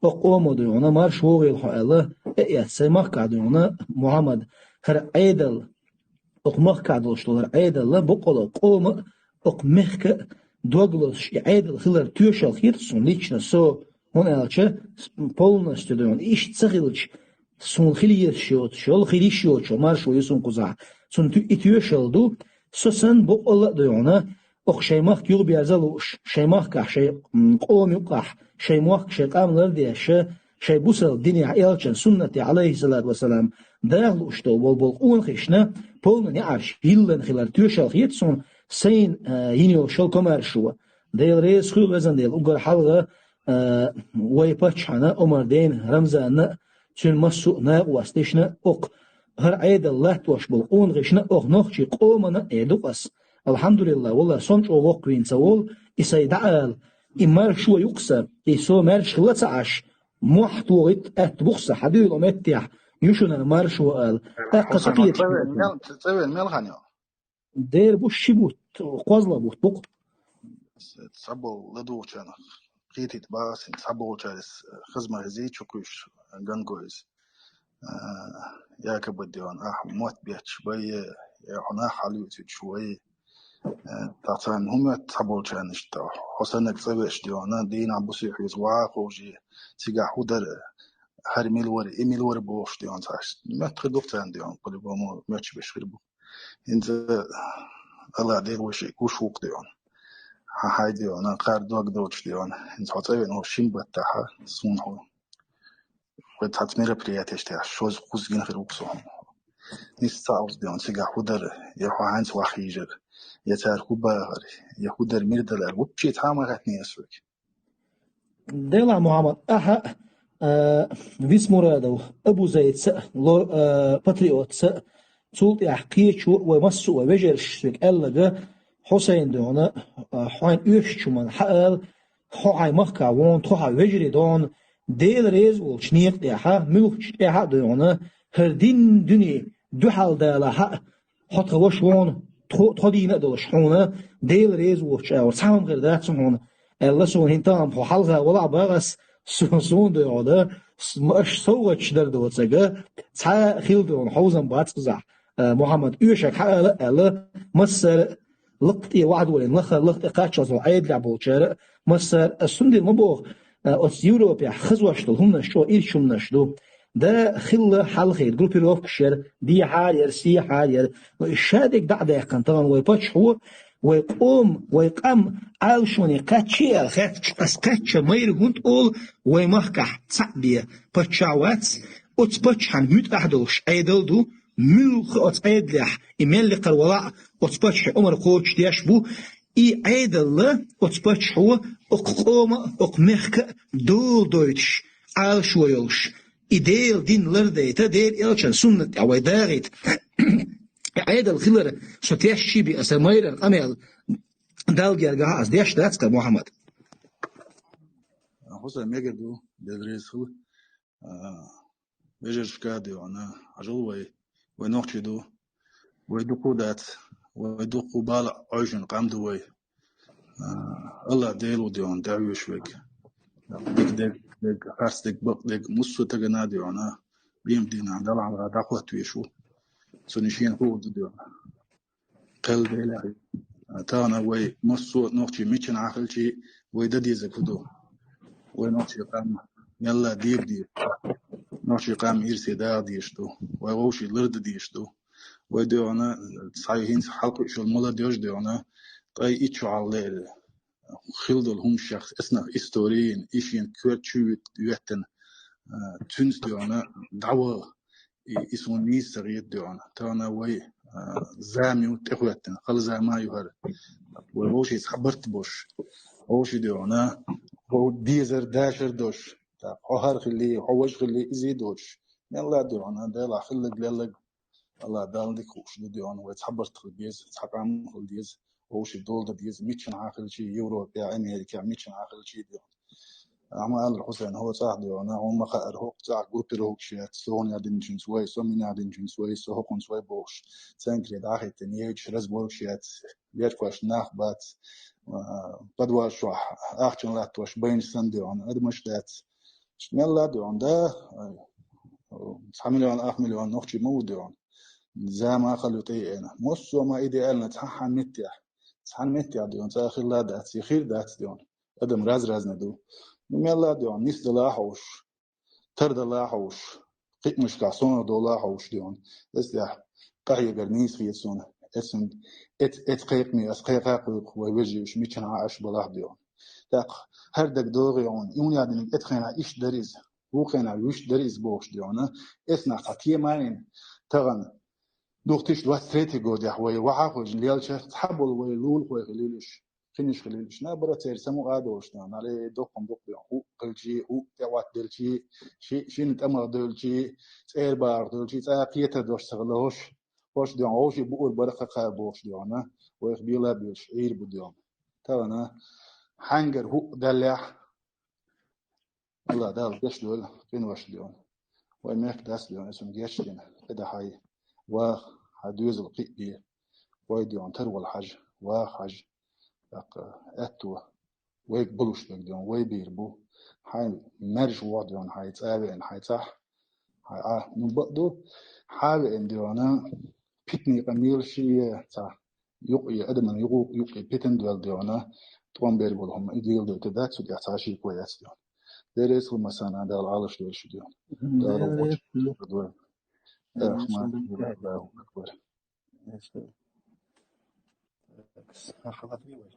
оцу къомо, дуй хьуна, марша вогӀийла хьо аьлла, э, эц сайн махкахь, дуй хьуна, Мухьаммад, хӀара Ӏедал, оцу махкахь долуш долу хӀара Ӏедалла, боккъала къома а, оцу мехка а дог лозуш и Ӏедал хилар тоьшалла хета суна лично со, хӀунда аьлча, с-, полностью, дуй хьуна, иштта ца хилча, суна хила езаш йоцуш йолу, хила йиш йоцуш йолу маршо ю суна кхузахь. Цунна ту-, и тоьшалла ду, со санна боккъала а, дуй хьуна, оха шайн махка юхаберза лууш, шайн махкахь, шайн, м, къома юкъахь, шайн мохк, шайн къам лардеш, шайн бусалба динехь, элчан суннатехь, Ӏалайхиссалату вассалам, даха лууш долу болу, болу къонахашна полна неӀарш йиллина хилар тоьшалла хета суна, сайна, а, йина йолу шал комаьршо. Дела реза хуьлда, везан Дела, уггар хьалха, а, вай паччахьна, Омар-Дена, Рамзанна, цуьнан массо а накъосташна, оха хӀара Ӏедал латтош болу къонахашна, оха нохчийн къомана а эр ду-кх ас. Алхьамдулиллах, валлахӀи, со-м чӀогӀа воккхавийна ца волу, и сайн дӀаала, и маршо ю-кх сан, и со маьрша хила ца Ӏаш, мохь тохийта аьтта бу-кх сан, хьан дуьйла оцу меттехь, Ю шуна маршо аьлла. ТӀаккха ца Хьусайн, кхеташ цӀавен мел, цӀавен мел хана йо? Дера бу ши бутт, кхозлагӀа бутт бу-кх. Цхьаболу ладугӀучарна кхетийта бахара, цхьаболчара иза хаза ма хезий чу кхуьйсуш, гангой иза. А, якобы дийна, ахь мотт бетташ бай, я хьо нах хьалуьйцуьйтуш вай. Э, тахана царна хӀун моьтту цхьаболчарна иштта, хьо саннарг цӀа веш дийна, дийнахь-буса хьоьца ваха ховший, цигахь хӀун дара, хӀара мила вара, и мила вара бохуш дийна цхьаьш. Моьтту хир ду-кх царна дийна, по-любому моьттуш берш хир бу. ХӀинца Аллах Дела вай шиъ гуш ву-кх дийна. Хьан хьай дийна, кхара дог доцуш дийна. ХӀинца хьо цӀа веана хӀокху шина баттахь, суна хьо вай цхьацца мероприятеш тӀехь шозза-кхузза гина хир ву-кх со хьуна. Нисса ца Ӏовза дийна, цигахь хӀун дара, я хьо хьаьнца ваха хьийжара, я цара хӀун бахара, я хӀун дара, мила дара, вообще цхьа а ма хаьттинера ас вайга. Делахь, Мухьаммад, ахьа а, Висмурадов Абу-Зайдца а, лор-, а, патриотца а, цул тӀаьхьа кхечо а, вай массо а вежарша соьга аьлларг, Хьусайн дийна, а, хьайна оьшучу хӀуманна хьаала, хьо хьайн махкахь вон, тхо хьан вежарий дийна, Дела реза волчу некъа тӀехь, муьлххачу тӀехь а дийна, хӀара дин дуьне дуьхьал далахь а, хьо тхан ваша вон, тхо, тхо дийна а долуш хьуна, Дела реза воцучу агӀор цхьа хӀума хир дац хьуна, аьлла суна, хӀинца тахана хьо хьалха валахь бах ас, су-, суна дийна, с-, м-, аша совгӀаташ дар доцург, цхьа а хилла дийна, хьовзам бац кхузахь, а, Мухьаммад, оьшург хьаала а аьлла, массара а лакха тӀе вахьа долийна, лаха, лаха тӀе кхаччалц долу Ӏедалехь болчара а, массара а, ас цундела ма боху, а, оцу Европехь хазош долу хӀуманаш чӀогӀа ирчу хӀуманаш ду. Да хилла хьалхийра, группировкаш яра, дехьара яра, сехьара яра. Но и шадерг дӀа а даьккхина, тахана вай паччахьо, вай къоман, вай къам Ӏалашоне кхаьччи аьлла хаьттича, ас кхаьчча майра хӀунда олу, вай махкахь цхьаъ бен паччахь вац, оцу паччахьан муьтӀахь долуш Ӏедал ду, муьлхха оцу Ӏедалехь и мел лекхара валахь а, оцу паччахьан омра кхочушдеш бу, и Ӏедалла оцу паччахьо окху къоман а, окху мехкан а дола дойтуш, Ӏалашо йолуш, и Делан дин лардайта, Делан элчан суннат тӀехь вай дагӀийта. И Ӏедал хилар со тешчий би, аса майрара къамел Далла гергахь ас деш дац-кх, Мухьаммад. Хьусайн, мегар ду, Дела реза хуьлда. А, вежаршка а дийна, хьажал вай, вай нохчий ду, вай дукха дац, вай дукха бала Ӏойшина къам ду вай. А, Аллах Дела ву дийна, тӀаьхьавеш вайга. Дика дерг, дерг, харц дерг, бакъ дерг, массо а тагана а дийна, бен дийнахь Далла хьалха дӀахӀоттавеш ву. Цунна шена хуур ду дийна. Кхел Делахь. Тахана вай массо а нохчий миччанхьа хилчий, вай дан дезарг хӀун ду? Вай нохчий къам мелла а дега деза. Нохчий къам ирсе даха дезаш ду. Вай вовший лардан дезаш ду. Вай дийна, цхьа хӀинца хьалкхуьуш йолу молодёжь дийна, ткъе итт шо хьалха лерина хилла долу хӀуманаш, эцнах историн, и шена коьрта чу йоьттина, а, цуьнца дийна дӀаваха, и, и суна нийса ца хета дийна. Тахана вай, а, зама ю тӀехӀоьттина, хала зама а ю хӀара. Вай вовшийн цхьа барт болуш, вовшийн дийна, вов дезар, дашар долуш, тӀаккха хьо хӀара хилли, хьо важа хилли, иза а доцуш, мелла а дийна, Делахь хилларг, лелларг Аллах Далла дика хууш ду дийна, вай цхьа барт хила беза, цхьа къам хила деза, вовшийн дола дан деза, миччанхьа хилчий, Европехь, Америкехь, миччанхьа хилчий дийна. Ахьа ма-аллара, Хьусайн, хӀокху цӀахь дийна, хьуна ма-хаъара, хӀокху цӀахь группировкаш яц, со хьуна динчуьнца вай, со мина динчуьнца вай, со хӀокхунца вай бохуш, центре дӀахӀиттина, ейчу разборкаш яц, веркъаш нах бац, а, подвал чохь ахчана латтош байнаш санна дийна, адамаш дац. Мелла а дийна, да, цхьа миллион, ах миллион нохчий ма ву дийна. Зама а хала ю тӀеэна. Массо а ма идеально цхьа хьан меттехь. Цхьана меттехь дийна, цӀа хилла а дац, я хир дац дийна. Адам раз-разна ду. Ну, мелла а дийна, нисдала а хьовш, тардала а хьовш, кхиамашкахь сонах дола а хьовш дийна. Эцнехь къахьегар нийса хета суна. Эцун, эц, эц кхайкхаме, ас кхайкха а кхойкху, вай вежарий, уьш миччанхьа Ӏаш балахь дийна. ТӀаккха хӀара дага догӀу хьуна, и хӀун яа динарг, эцу хенахь иштта дара иза, вукху хенахь вуьшта дара иза бохуш дийна, эцнахь цхьа тема а йина, тахана, две тысячи двадцать третий годехь вай вахьа а хевшина лелча, цхьаболу вай лулахой хилийла уьш, кхиниш хилийла уьш, наоборот, церан самукъа а долуш дийна, нале доккхун дукха дийна, хӀуъ хилчий, хӀуъ тӀеӀоттаделчий, ши-, шина тӀамах девлчий, цӀера бахарх девлчий, цӀа кхетар дош ца хилла хӀорш, хӀорш дийна, вовший буур бара кхакха бохуш дийна, вайх бела а боьлуш, Ӏийр бу дийна. Тахана хьаьнгара хӀуъ даьллехь, Аллах Дала гечдойла къиношна дийна. Вай мехка дац, дий хьона, эсун гечдина, кӀеда хьай, ваха, хьай доьзал кхиъ бе, вай, дий хьона, тарвала хьажа, ваха хьажа, тӀаккха аьтту, вайга болуш берг, дий хьона, вай бийр бу, хьай маьрша вогӀу, дий хьона, хьай цӀа а веана, хьай цӀахь, хьай Ӏа, ну, бакъду, хьа а веана, дий хьона, питане къамел ши е цхьа юкъе, адаман юкъе, юкъе питан доьлла, дий хьона, тӀом бер бола хӀума, и дийла дойта дац, цу тӀехь цхьа шеко яц, дий хьона. Деррес хӀума сана, Дала Ӏалаш дойла шу, дий хьона. Дала Деррес вочу хӀума. Дала Деррес акбар. Деррес.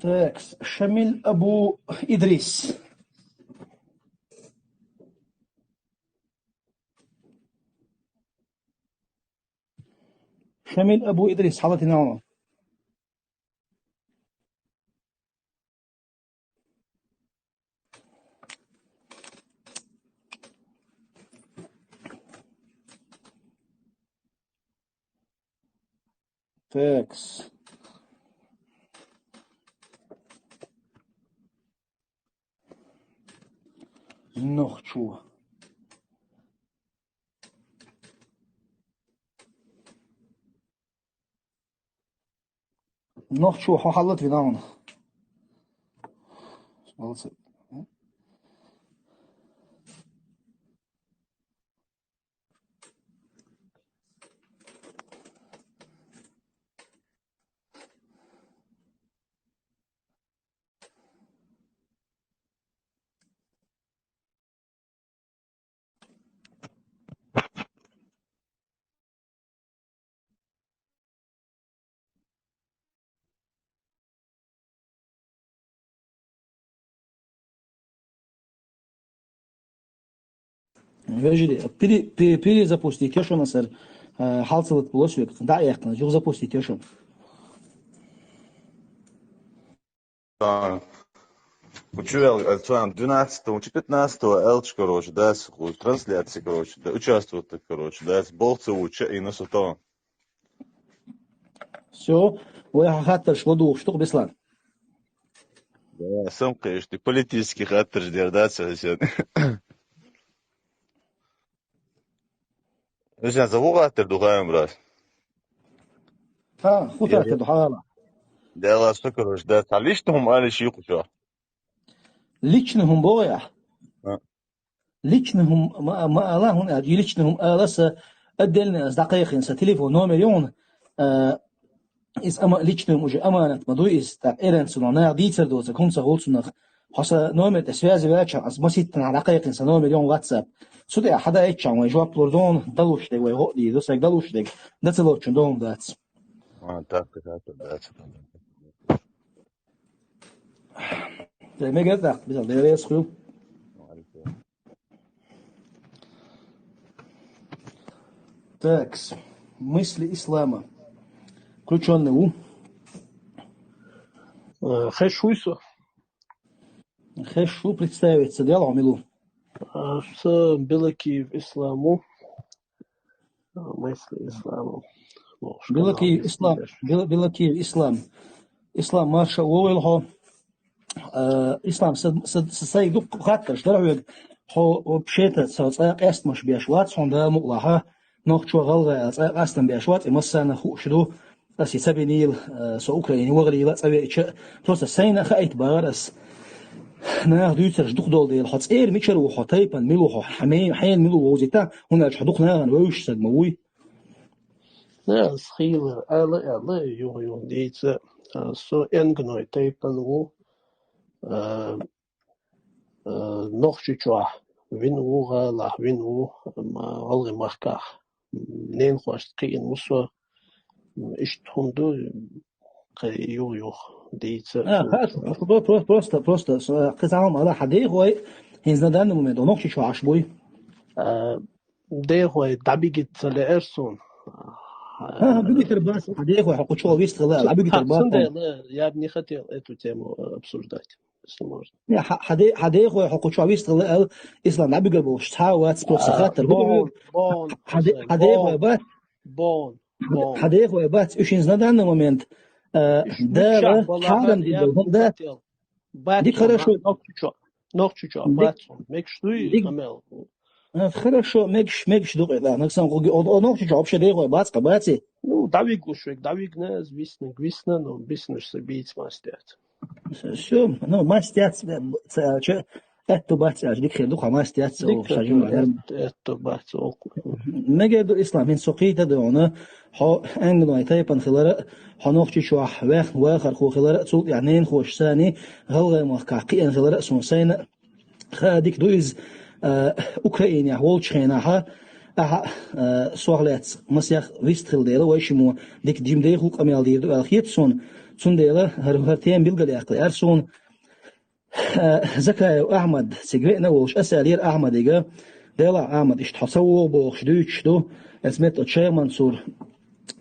Так, Шамиль Абу Идрис. Шамиль Абу Идрис, хьалатина хьуна. Текс. Нохчо. Нохчо, хьо хьаллат вина хьуна. Молодцы. Вежарий, пере-, пере-, перезапустить йо шуна сар, э, хьал ца латта болаш век, дӀа а яьккхина, юха запустить йо шуна. А, ву чу аьлла, э, цу двенадцатого, ву чу пятнадцатого аьлча, короче, дац, ху-, трансляция, короче, да, участвовать, короче, дац, болх ца вуча, и на сутон. Всё, вай хьан хаттарш ладугӀуш ду-кх, Беслан. Да, сам, конечно, политический хаттарш дер, да, ца хасен. Ишан за ву хаттар ду, Хаим брат? Ха, ху хаттар ду, хьала. Дела, что, короче, да, цхьа личный хӀума ала йиш юй-кх шух? Личный хӀума боху ахь? А. Личный хӀума ма, ма ала хьуна, аьлча, личный хӀума ала сан, отдельно ас дӀакхайкхина сан телефон номер ю хьуна, а, иза ама-, личный хӀума уже аманат ма дуй иза, тӀаккха эрна цунах наха дийцар доцург хӀума ца хуьлу цунах. Хьо сан номер тӀе связи ваьлча, ас маситтанхьа дӀакхайкхина сан номер ю хьуна WhatsApp. Цу тӀехь хьадаийтча вай жоп лур ду хьуна, далуш дерг вай гӀо а дийр ду, сайга далуш дерг, дан ца лоцучун ду хӀума дац. А, так, так, так, дац. Дай мегар тӀаккха, бизал, Дела реза хуьлда. Так, мысли ислама. Включённый ву? Э, хезаш вуй со? Хезаш ву, представиться дел хьо, мила ву? Э, со Белокиев Ислам ву. Мысли ислама. Белокиев Ислам, Бел-, Белокиев Ислам. Ислам, марша вогӀийла хьо. Э, Ислам, са, са, са, сайга дуккха хаттарш дара хьоьга. Хьо вообще-то со цкъа къестамаш беш вац, хьуна Дала мукъалахь, нохчо, гӀалгӀай а цкъа къастам беш вац, и массарна хууш ду. Ас и ца бинийла, э, со Украине вахарийла а цӀа веача, просто сайна а хаийта бахара ас. Наха дуьйцурш дукха долу дела, хьо цӀера мичара ву, хьо тайпана мила ву, хьо хьайн, хьайна мила ву вовзийта, хӀунда аьлча хьо дукха нахана вевзаш саг ма вуй. Ас хийла ала, ала, юха-юха дийца, а, со энгной тайпана ву, а, а, Нохчийчохь вина ву, гӀалахь вина ву, ма, гӀалгӀай махкахь. Ненахошца кхиъна ву со. Иштта хӀума ду, кхин юха-юха дийца. А, хаьа, просто, просто, просто, со кхин цхьа хӀума ала, хьан дехой хӀинца на данный момент Нохчийчохь Ӏаш буй? А, дехой дӀабигита ца лаьара суна. ХӀан, хӀан, бигитар бац, хьан дехой хьо кху чохь вистхила, дӀабигитар бац. Цундела я бы не хотел эту тему, э, обсуждать. если можно. Не, хьа-, хьа де-, хьа дехой хьо кху чохь вистхила аьлла, Ислам дӀабигар болуш цхьа а вац, просто А, хаттар бу. бон, бон, Хьа де-, Хьусайн, хьа дехой бон, бац, бон, хьа де-, бон. Хьа дехой бац, уьш хӀинца на данный момент, а, Уьш Дала мичахь бала хьарам хьан дина ян долу хӀума да. Бац, Дика, хорошо. Нохчи чохь. Нохчи чохь, Дик-, бац, мегаш дуй, дик-, къамел. А, хорошо, мегаш, мегаш ду къайла. Нагсан гуги, о, о, Нохчи чохь вообще дехой бац, къа баци? Ну, дӀавигуш век, дӀавигна, висна, висна, но биснаш са бийц мастяц. Всё, ну, мастяц, ца, ча, аьтту бац, аж дика хир ду, хьа мастяц, Дика о, ша хир жима ду, хир. аьтту, аьтту бац, о. Мегар ду, Ислам, хӀинца со кхийта ду, хьо, Ангной тайпан хилара, хьо Нохчи чохь вех-, вахархо хилара, цул тӀаьхьа ненахоша сани, ГӀалгӀай махкахь кхиъна хилара, сон сайна, Хаа дика ду иза, а, Украинехь волчу хенахьа, ахьа, а, сох лаьцна масех вист хила дела, вай шимо дика жима дехула къамел дийр ду аьлла хета суна, цундела хӀара, хӀара тема билгалъяккха лаьара суна. А, Закаев Ахьмад цига веана волуш, аса аьллера Ахьмадига, Делахь, Ахьмад, иштта хьо ца вогӀу бохуш дуьйцуш ду, эцу метта оцу Шайх Мансур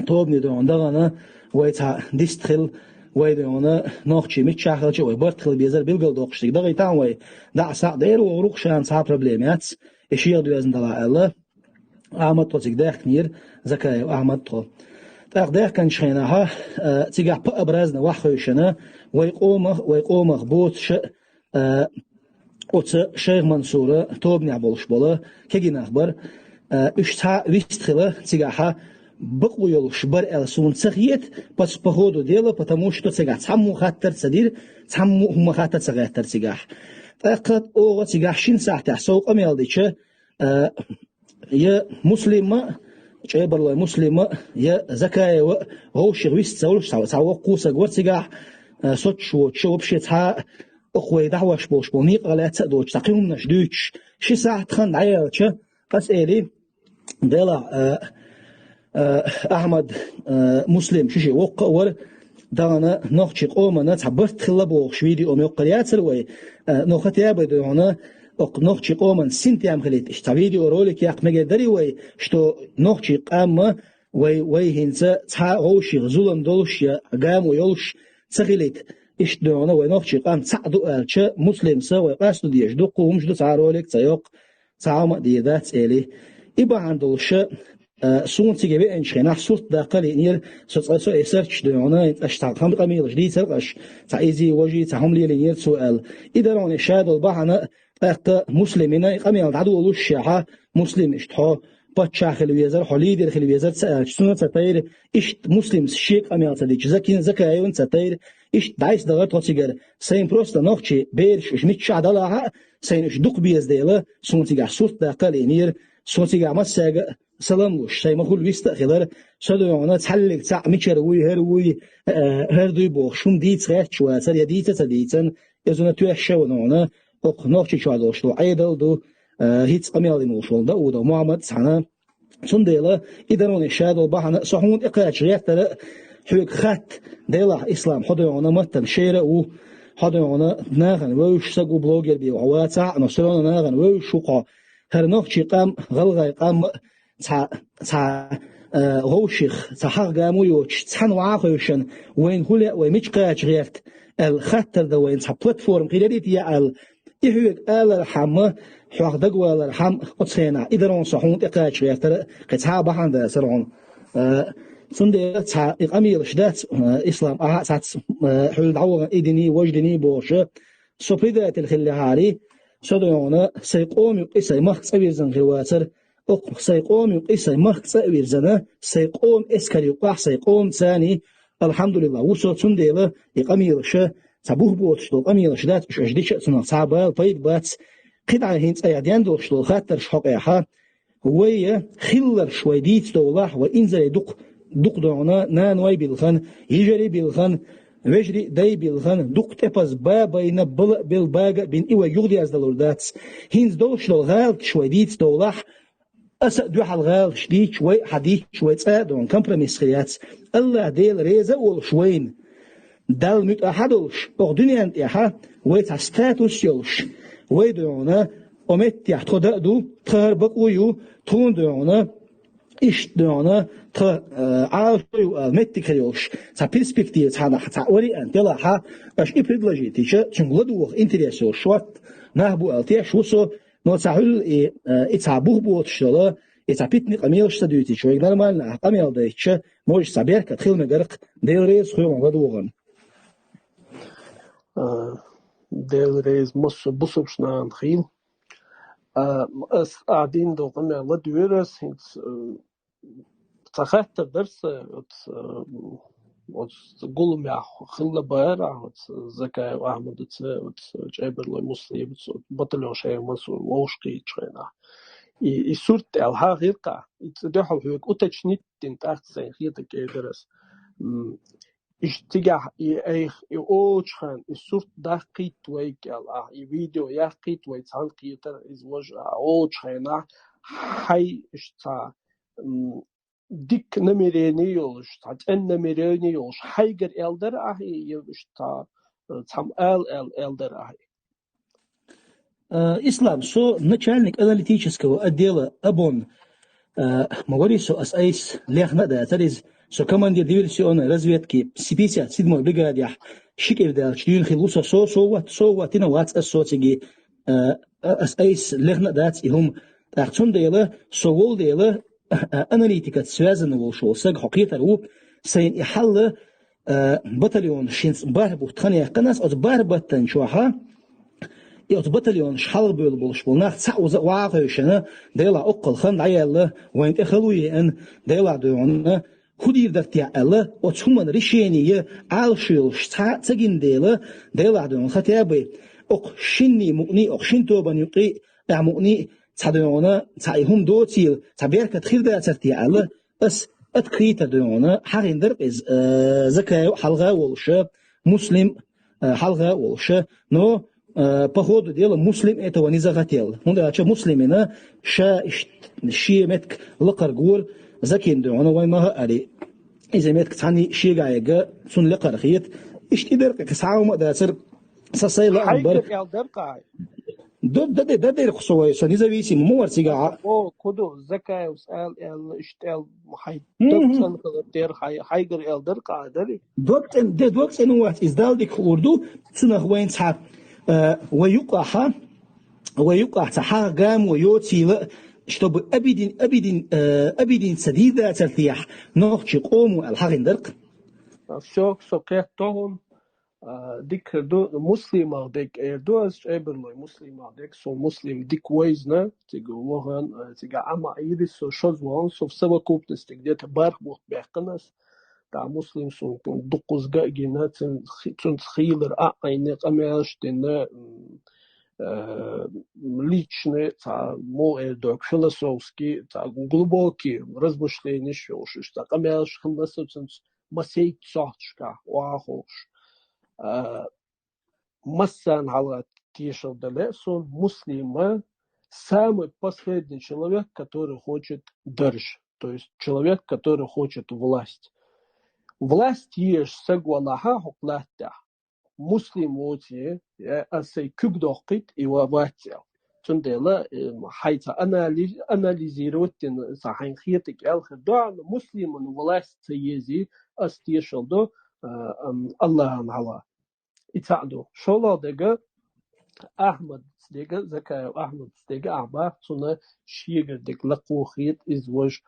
тобане дуьхьал дахана, вай цхьа дист хила, вай дуьхьал нохчий миччахь хилча а вай барт хила безар билгал доккхуш цига дахийтахьа вай, дӀа а схьа а дера вогӀуру-кх, шена цхьа а проблема яц, и шех доьзна далахь аьлла, Ахьмад тхо цига даьхкинера, Закаев Ахьмад тхо. ТӀаккха даьхкинчу хенахьа, а, цигахь П-образно ваьхьа хевшина, вай къомах, вай къомах боцуша, а, оцу Шайх Мансура тобанехь болуш бола кегий нах бара, а, уьш цхьа вист хила цигахьа бакъо йолуш бара аьлла суна ца хета, по, по ходу дела, потому что цигахь цхьаммо хаттар ца дира, цхьаммо хӀума хатта ца гӀеттара цигахь. ТӀаккха оха цигахь шина сахьтехь сов къамел дича, а, я Муслима, чӀебарлой Муслима, я Закаева, вовших вист ца волуш, цхьа, цхьа воккхо саг вара цигахь, а, соцуш воцуш, вообще цхьа а Оха вай дӀахьош болуш болу некъа лаьцна а доцуш, цхьа кхин хӀуманаш дуьйцуш, ши сахьт хан дӀаяьлча, аса эли, делахь, а, а, Ахьмад, а, Муслим, шу ши воккха а вара, дахана нохчий къомана цхьа барт хилла бохуш видео ма йоккхар яцара вай, а, но хотя бы дуьхьана, окху нохчий къоман синтем хилийта, иштта цхьа видеоролик яккха мегар дарий вай, что нохчий къамма Вай, вай хӀинца цхьа а вовшех зулам долуш я гамо йолуш ца хилийта, иштта дуьхьана вай нохчий къам цхьаъ ду аьлча, Муслим са вай къасто дезаш дуккха хӀумаш ду, цхьа а ролик ца йоккху, цхьа хӀума а дийр дац, эли. И бахьана долуша, а, суна цига веанчу хенахь сурт даккха лиънера, со цкъа со и сарч дуьхьана, аша цхьа хам къамелаш дийцар аша, цхьа изий, важий, цхьа хӀума лелийнера цо аьлла. И дароне ша долу бахьана, тӀаккха Муслимина и къамел дӀадолуш шехьа, Муслим иштта хьо паччахь хила везара, хьо лидер хила везара ца аьлча, цунна ца тайра, иштта Муслимс шен къамел ца дича, Закин, Закаевна ца тайра, иштта дӀайса дахара тхо цигара. Сайн просто нохчий бераш уьш миччахь далахьа а, сайна уьш дукха беза дела, суна цигахь сурт даккха а лиънера, суна цигахь массаьрга а салам луш, сайн ма-хуьллу вист а хилара, со дуьхьана цхьаьллиг цхьаъ мичара вуй, хӀара вуй, э, хӀара дуй бохуш, хӀума дийца гӀерташ вацара, я дийца а ца дийцан, иза вуна тоьшша а ван вуна, окху нохчий чохь долуш ду, Ӏедал а ду, а, хӀинца къамел дина волуш волу Даудов Мухьаммад цхьана. Цундела, и дароне ша долу бахьана, со хьуна тӀекхача гӀертара а, хьоьга хатта, делахь, Ислам, хьо дуьхьана маттана шера а ву, хьо дуьхьана нахана вевзаш саг ву, блогер бен вац ахьа, но всё равно нахана вевзаш ву хьо. ХӀара нохчий къам, гӀалгӀай къам а, цхьа, цхьа, а, вовших, цхьа хьагӀ гамо йоцуш, цхьаьна ваха а хевшина, вайна хӀун лаьа, вай мича кхача гӀерта, аьлла хаттар дан вайна цхьа платформа хир ярий те аьлла, и хьоьга алархьама, хьох дагавалархьама оцу хенахь, и дарон со хьуна тӀекхача гӀертара, кхин цхьа а бахьана дацара хьуна. А, цундела цхьа и къамелаш дац, а, Ислам, ахьа а цхьацца, а, хьуьлла дӀавахана и диний, важа диний бохуша, со предатель хиллехьарий, со дуьхьана сайн къома юкъа и сайн махка цӀа вирзина хир вацара, окху сайн къома юкъа и сайн махка цӀа а вирзина, сайн къома эскар юкъахь, сайн къома царний, алхьамдулиллахӀ, ву со, цундела и къамелаша, цхьа бух боцуш долу къамелаш дац, уьш аша дича а цунах цхьа а бала пайда бац, кхидӀа хӀинца айхьа ден долуш долу хаттарш хьокъехьа, вай хилларш вай дийца довлахь, вай инзаре дукха, дукха дуьхьана наной билхан, йижарий билхан, вежарий дай билхан, дукха тӀепаза бабайна бала а белла, бага а бина, и вай юхадерзадалур дац. ХӀинца долуш долу гӀалаташ вай дийца довлахь, аса а дуьхьал гӀалаташ дийча, вай а хьан дийча, вай цкъа а дуьхьана компромисс хир яц. АллахӀ Дела реза а волуш вайна, Далла муьтӀахь а долуш, окху дуьненна тӀехьа вай цхьа статус йолуш, вай дуьхьана, о меттехь тхо дан а ду, тхан хӀара бакъо а ю, тхуна дуьхьана, Иштта дуьхьал тха, э, Ӏалашо ю аьлла меттиг хир йолуш, цхьа перспектива, цхьа, цхьа вариант делахь, аша и предложить йича, цуьнга ладогӀа интерес йолуш шорта нах бу аьлла теш ву со, но цхьа хӀуьлла и, э, и цхьа бух боцуш йола, и цхьа питана къамелаш ца дуьйцича, вайга нормально ахь къамел дайтича, может, цхьа беркат хила мегар-кх, Дела реза хуьлда ладогӀарна. А, Дела реза массо бусалба нахана хуьлда. А, ас а дина долу къамел ладоьгӀу ас, хӀинца, э, цхьа хаттар дара сан, оцу, э, оцу гуламехь хилла бара, оцу Закаев Ахьмадаца, оцу ЧӀебарлой Муслимаца, батальон шайх Мансур вовшахкхийчу хенахь. И, и сурт аьлла хьан гӀиркъа, и цӀе дуьхьал хьоьга уточнить дина, тӀаккха сайн хетарг эр дара ас. М, Иштта цигахь и айхьа, и олучу хенахь, и сурт даккхийта вайга аьлла, ахь, и видео яккхийта вай цхьаьна кхетар, иза важа, а, олучу хенахь, хьайн иштта цхьа, м, дика намерение йолуш, цхьа цӀена намерение йолуш, хьайгара аьлла дара ахь и, я иштта цхьа, э, цхьамма ала аьлла, аьлла дара ахь и? Э, Ислам, со начальник аналитического отдела ОБОН, э, ма варий со, ас айса лехна а дацара иза. Со командир диверсионной разведки пятьдесят седьмой бригадехь ши кӀира даьлча дуьйна хилла ву со, со, со ват-, со ваттина вац ас социге, э, ас айса лехна а дац и хӀума. ТӀаккха цундела, со волу дела, аналитикаца связано волуш волу саг хьо кхетар ву, сайна и хьалла, э, батальонаш хӀинца бархӀ бутт хан яьккхина ас, оцу бархӀ баттана чохь, и оцу батальонаш хьалха бевлла болуш болу нах цхьаъ уза а ваха хевшина, делахь оккхул хан дӀаяьлла, вайна тӀе хала ву еана, делахь дуьхьал, хӀун дийр дара техьа аьлла, оцу хӀуманан решение Ӏалашо йолуш цхьа а ца гина дела, делахь дуьхьал, хотя бы окху шинний мукъний, окху шина тобанна юкъий, ахь мукъний, цхьа дуьхьал, цхьа и хӀума доцийла, цхьа беркат хир дацара техьа аьлла, ас открыто дуьхьал, хьахийна дара иза, э, Закаев хьалха а волуша, Муслим, э, хьалха а волуша, но, э, по ходу дела Муслим этого не захотел. ХӀунда аьлча Муслимина ша иш-, шен меттиг лакхара гора Закина дуьхьал, вайн ма хаъара. Иза меттиг цхьанний шегахь яга, цунна лекхара хета. Иштта и дара кхин схьа а хӀума а дацара, сан сайн лаам бара. Хьайгара аьлла дара кхай? Д-, д-, д-, д-, дерг со вай, со независимо ма вара цигахь. О, кху ду, Закаевс ала аьлла, иштта аьлла, хьай, мгм, дог цӀена хилар дера, хьай, хьайгара аьлла дара кхай, дарий? Дог цӀена, де, дог цӀена вац, иза Далла дика хуур ду, цунах вайн цхьа, э, вай юкъахьа, вай юкъахь цхьа хьагӀ гамо йоцийла, чтобы обиден-, обиден-, э, обиден ца дийр дацара техьа, нохчий къомо аьлла хьахийна дара-кх. А, всё, со кхетта хӀума. А, дика ду, Муслимах дерг эр ду ас, ЧӀебарлой Муслимах дерг, со Муслим дика вайзна, цига вахана, а, цига Ӏама Ӏийри, со шозза вахана, со в совокупности где-то бархӀ бутт баьккхина ас. ТӀаккха Муслим суна дуккхузга а гина, цун хи-, цунца хийлар а Ӏайна, къамелаш дина, м, а, личный, цхьа, муха эр ду, философский, цхьа, глубокий размышленеш йолуш, иштта къамелаш хилла сан цунца масейтта сохьташкахь, охьахуьлуш. А, массарна хьалха тешалла дан лаьа суна, Муслима самый последний человек, который хочет дарж, то есть человек, который хочет власть. Власть езаш саг валахьа хӀокху латтехь, Муслим воций, я ас сайн куьг доккхуьйту и ва-, вац аьлла. Цундела, э, хьайн цхьа анали-, анализировать дина, цхьа хьайна хетарг аьлла хир ду, амма Муслиман власть ца езий, ас тешалла ду, а, ам, Аллахьан хьалха. И цхьаъ ду. ШолгӀа дерг, Ахьмадаца дерг, Закаев Ахьмадаца дерг, ахь бах, цунна шегара дерг лакхо хета иза важа.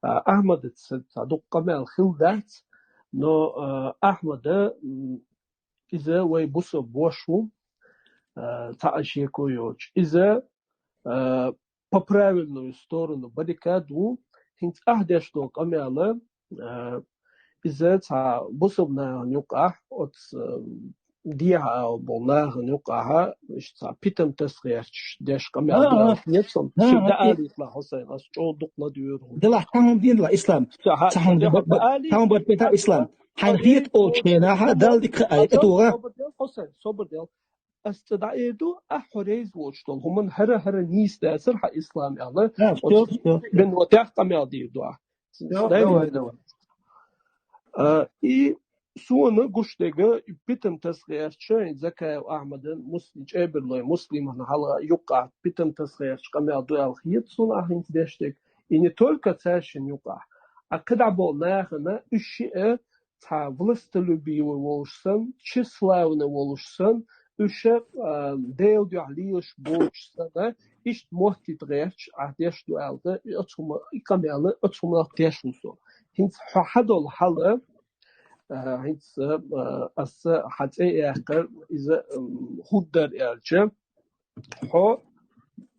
А, Ахьмадаца цхьа дукха къамел хилла дац, но, а, Ахьмада, м, иза вай бусалба вош ву, а, цхьа а шеко йоцуш. Иза, а, по правильную сторону баррикад ву, хӀинца ахь деш долу къамел, а, иза цхьа бусалба нахана юкъахь, оцу, а, дехьа ала болу нахана юкъахь, иштта цхьа питана тасагӀерташ деш къамел ду аьлла хета суна. Шуьга даалийталахь, Хьусайн, ас чӀогӀа дукха ладуьйгӀира хӀума. Делахь, цхьа хӀума дийр дала, Ислам. Цхьа хӀума дийр дала, Ислам. Хьайна хета олучу хенахь, Далла дика хаьа, тӀетугӀа. Собар дел, Хьусайн, собар дел. Ас цкъа дӀаэр ду, ахь хьо реза воцуш долу хӀуманна хӀара-хӀара нийса дацара хьан, Ислам, аьлла. Да, всё, всё. Бен ватех къамел дийр ду ахь. Давай, давай. А, и суна гуш дерг, питана тасагӀерташ, Закаев Ахьмадан, Мус-, ЧӀебарлой Муслиман хьалха юкъахь питана тасагӀерташ къамел ду аьлла хета суна ахь хӀинца деш дерг. И не только цаьршинна юкъахь. А кхидӀа болу нахана уьш шиъ цхьа властолюбивый волуш санна, тщеславный волуш санна, уьш, а, Делан дуьхьа лелаш боцуш санна, иштта моттийта гӀерташ, ахь деш ду аьлла, и оцу хӀума, и къамел оцу хӀуманах теш ву со. ХӀинца хьо хьан долу хьала, а, хӀинца, а, аса хьан цӀе яьккхира, иза, м, хӀун дара аьлча, хьо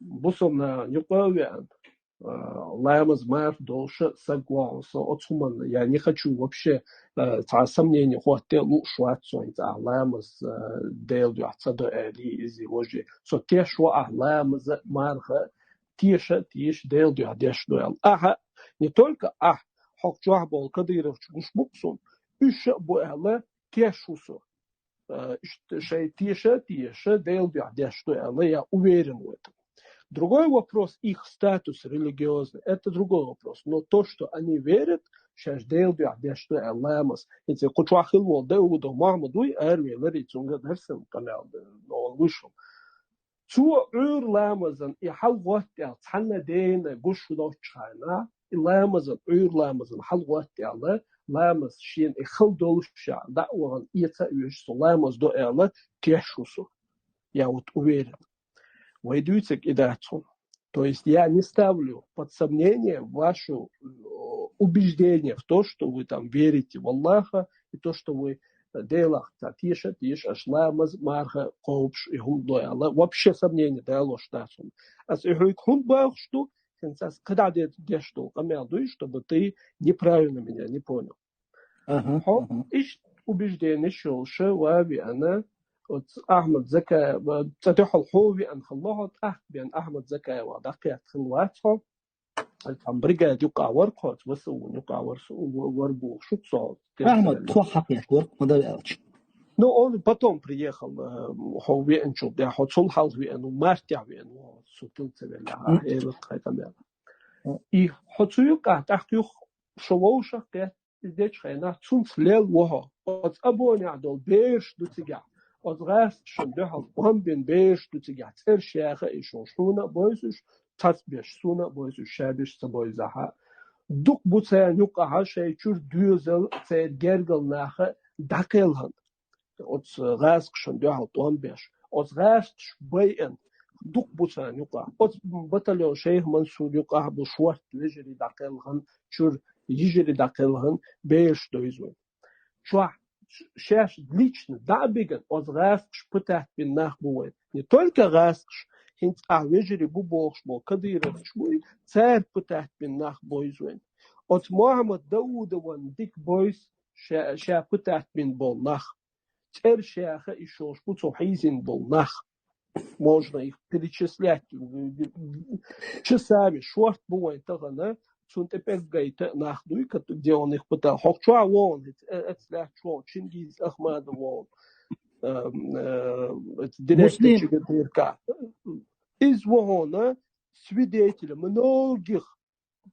бусалба нахана юкъа а веана, а, ламаз марха долуш а саг вахана со оцу хӀуманна, я не хочу вообще, а, цхьа сомнение хӀотта а лууш вац со, хӀинца ахь ламаз, а, Делан дуьхьа ца до аьлла, иза вожи. Со теш ву ахь ламаз а, марха а теша а теша, Делан дуьхьа деш ду аьлла. Ахьа, не только ахь, хьо чохь болу кадыровцаш гуш бу-кх суна, уьш а бу аьлла, теш ву со. Э, ш-, шайн теша а теша, Делан дуьхьа деш ду аьлла, я уверен в этом. Другой вопрос, их статус религиозный, это другой вопрос. Но то, что они верят, шаьш Делан дуьхьа деш ду аьлла ламаз. ХӀинца кху чохь хилла волу Даудов Мохьмад вуй, аравелира, и цуьнга дара сан къамел, но он вышел. Цо Ӏуьйра ламазан и хьалагӀоттаьлла цхьанна дена гуш доцчу хенахь, и ламазан, Ӏуьйра ламазан хьалагӀоттаьлла, ламаз шена и хала долуш ша, дӀа а вахана, эца а веш со ламаз до аьлла, теш ву со. Я вот уверен. Вай дуьйцург и дац хьуна. То есть я не ставлю под сомнение ваше, э, убеждение в то, что вы там верите в Аллаха, и то, что вы Делах ца теша, теша аша ламаз, марха кхобуш, и хӀума до аьлла, вообще сомнение далош дац хьуна. Ас и хьуьга хӀунда бохуш ду, хӀинца ас кхидӀа де-, деш долу къамел дуй, чтобы ты неправильно меня не понял. Аха, хьо аха. Иштта убежденеш йолуш ва веана, оцу Ахьмад Закаев, цӀа дуьхьал хьо веана хилла хьо, тӀаккха бен Ахьмад Закаевах дӀакхетта хилла вац хьо. Цхьана бригада юкъахь вара кхоца, ВСУ-н юкъахь вара со, вара бохуш шу со. Ахьмад, тхо хьакхетта вара, ма дара аьлча. Ну, он потом приехал, э, хьо веанчул тӀаьхьа, хьо цул хьалха веана ву, мартехь веана ву, со тила ца велла, Мгм. Элира тхайкъамел. Мгм. И хьо цу юкъахь тӀаккха юха шо вовшах кхетта, иза дечу хенахь цунца лелла ву хьо. Оцу Абонехь долу бераш ду цигахь. Оцу гӀазкхашна дуьхьал тӀом бина бераш ду цигахь. ЦӀераш яха и шуна, хьуна а бойзуш, цац беш, суна а бойзуш, ша беш ца бойзахьа. Дукха бу царна юкъахьа шайн чуьра доьзал, церан гергал наха дӀакхелхина. Оцу гӀазкхашна дуьхьал тӀом беш. Оцу гӀазкхаш байъина дукха бу царна юкъахь. Оцу батальон Шайх Мансур юкъахь бу шорта вежарий дӀакхелхина, чуьра йижарий дӀакхелхина, бераш дойзу вайн. Чохь шаьш лично дӀа а бигина, оцу гӀазкхаша пытать бина нах бу вайн. Не только гӀазкхаш, хӀинца ахь вежарий бу бохуш болу кадыровцаш буй, цара пытать бина нах бойзу вайн. Оцу Мохьмад Даудовна дика бойзу ша, ша пытать бина болу нах. ЦӀераш яха и шуна бу цо хьийзина болу нах. Можно их перечислять. Часами шорта бу вайн тахана, цунна тӀе пӀелг гайта нах дуй, где он их пытал. Хьо чохь вон, э, эцлаьхча вон, Чингиз Ахмадов вон. Эм, э, директор Муслим. ЧГТРК. Иза вон, свидетель многих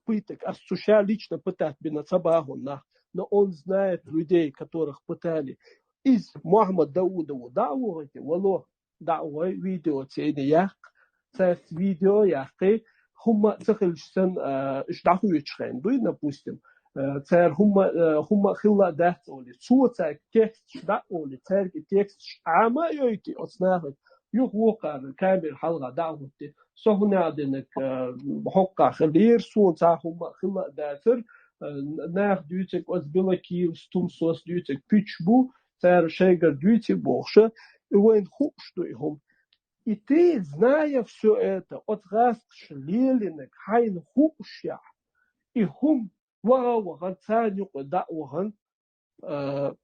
пыток, ас цу ша лично пытать бина ца бахьана нах, но он знает людей, которых пытали. Иза Мохьмад Даудову дӀа а вохуьйту, вало, дӀа а вой, видео цӀена яккха, цаьрца видео яккхий, хӀумма а ца хилча санна, а, уьш дӀахоьцуш хенахь дуй, допустим, а, цара хӀумма, а, хӀумма а хилла а дац олий, цо цаьрга тексташ дӀа а олий, цаьрга и тексташ Ӏама а йойтий, оцу нахана, юха вукхара камера хьалха дӀа а хӀуттий, со хӀун аьлла динарг, а, хӀокхахь хилира, суна цхьа хӀумма а хилла а дацара, а, наха дуьйцург оцу Белокиевс, Тумсос дуьйцург пуьчаш бу, цара шайгара дуьйций бохуша, и вайна хууш ду и хӀума. И ты, зная всё это, оцу гӀазкхаша лелийнарг хьайна хуушехь, и хӀума ваха а вахана, царна юкъа дӀа а вахана, а,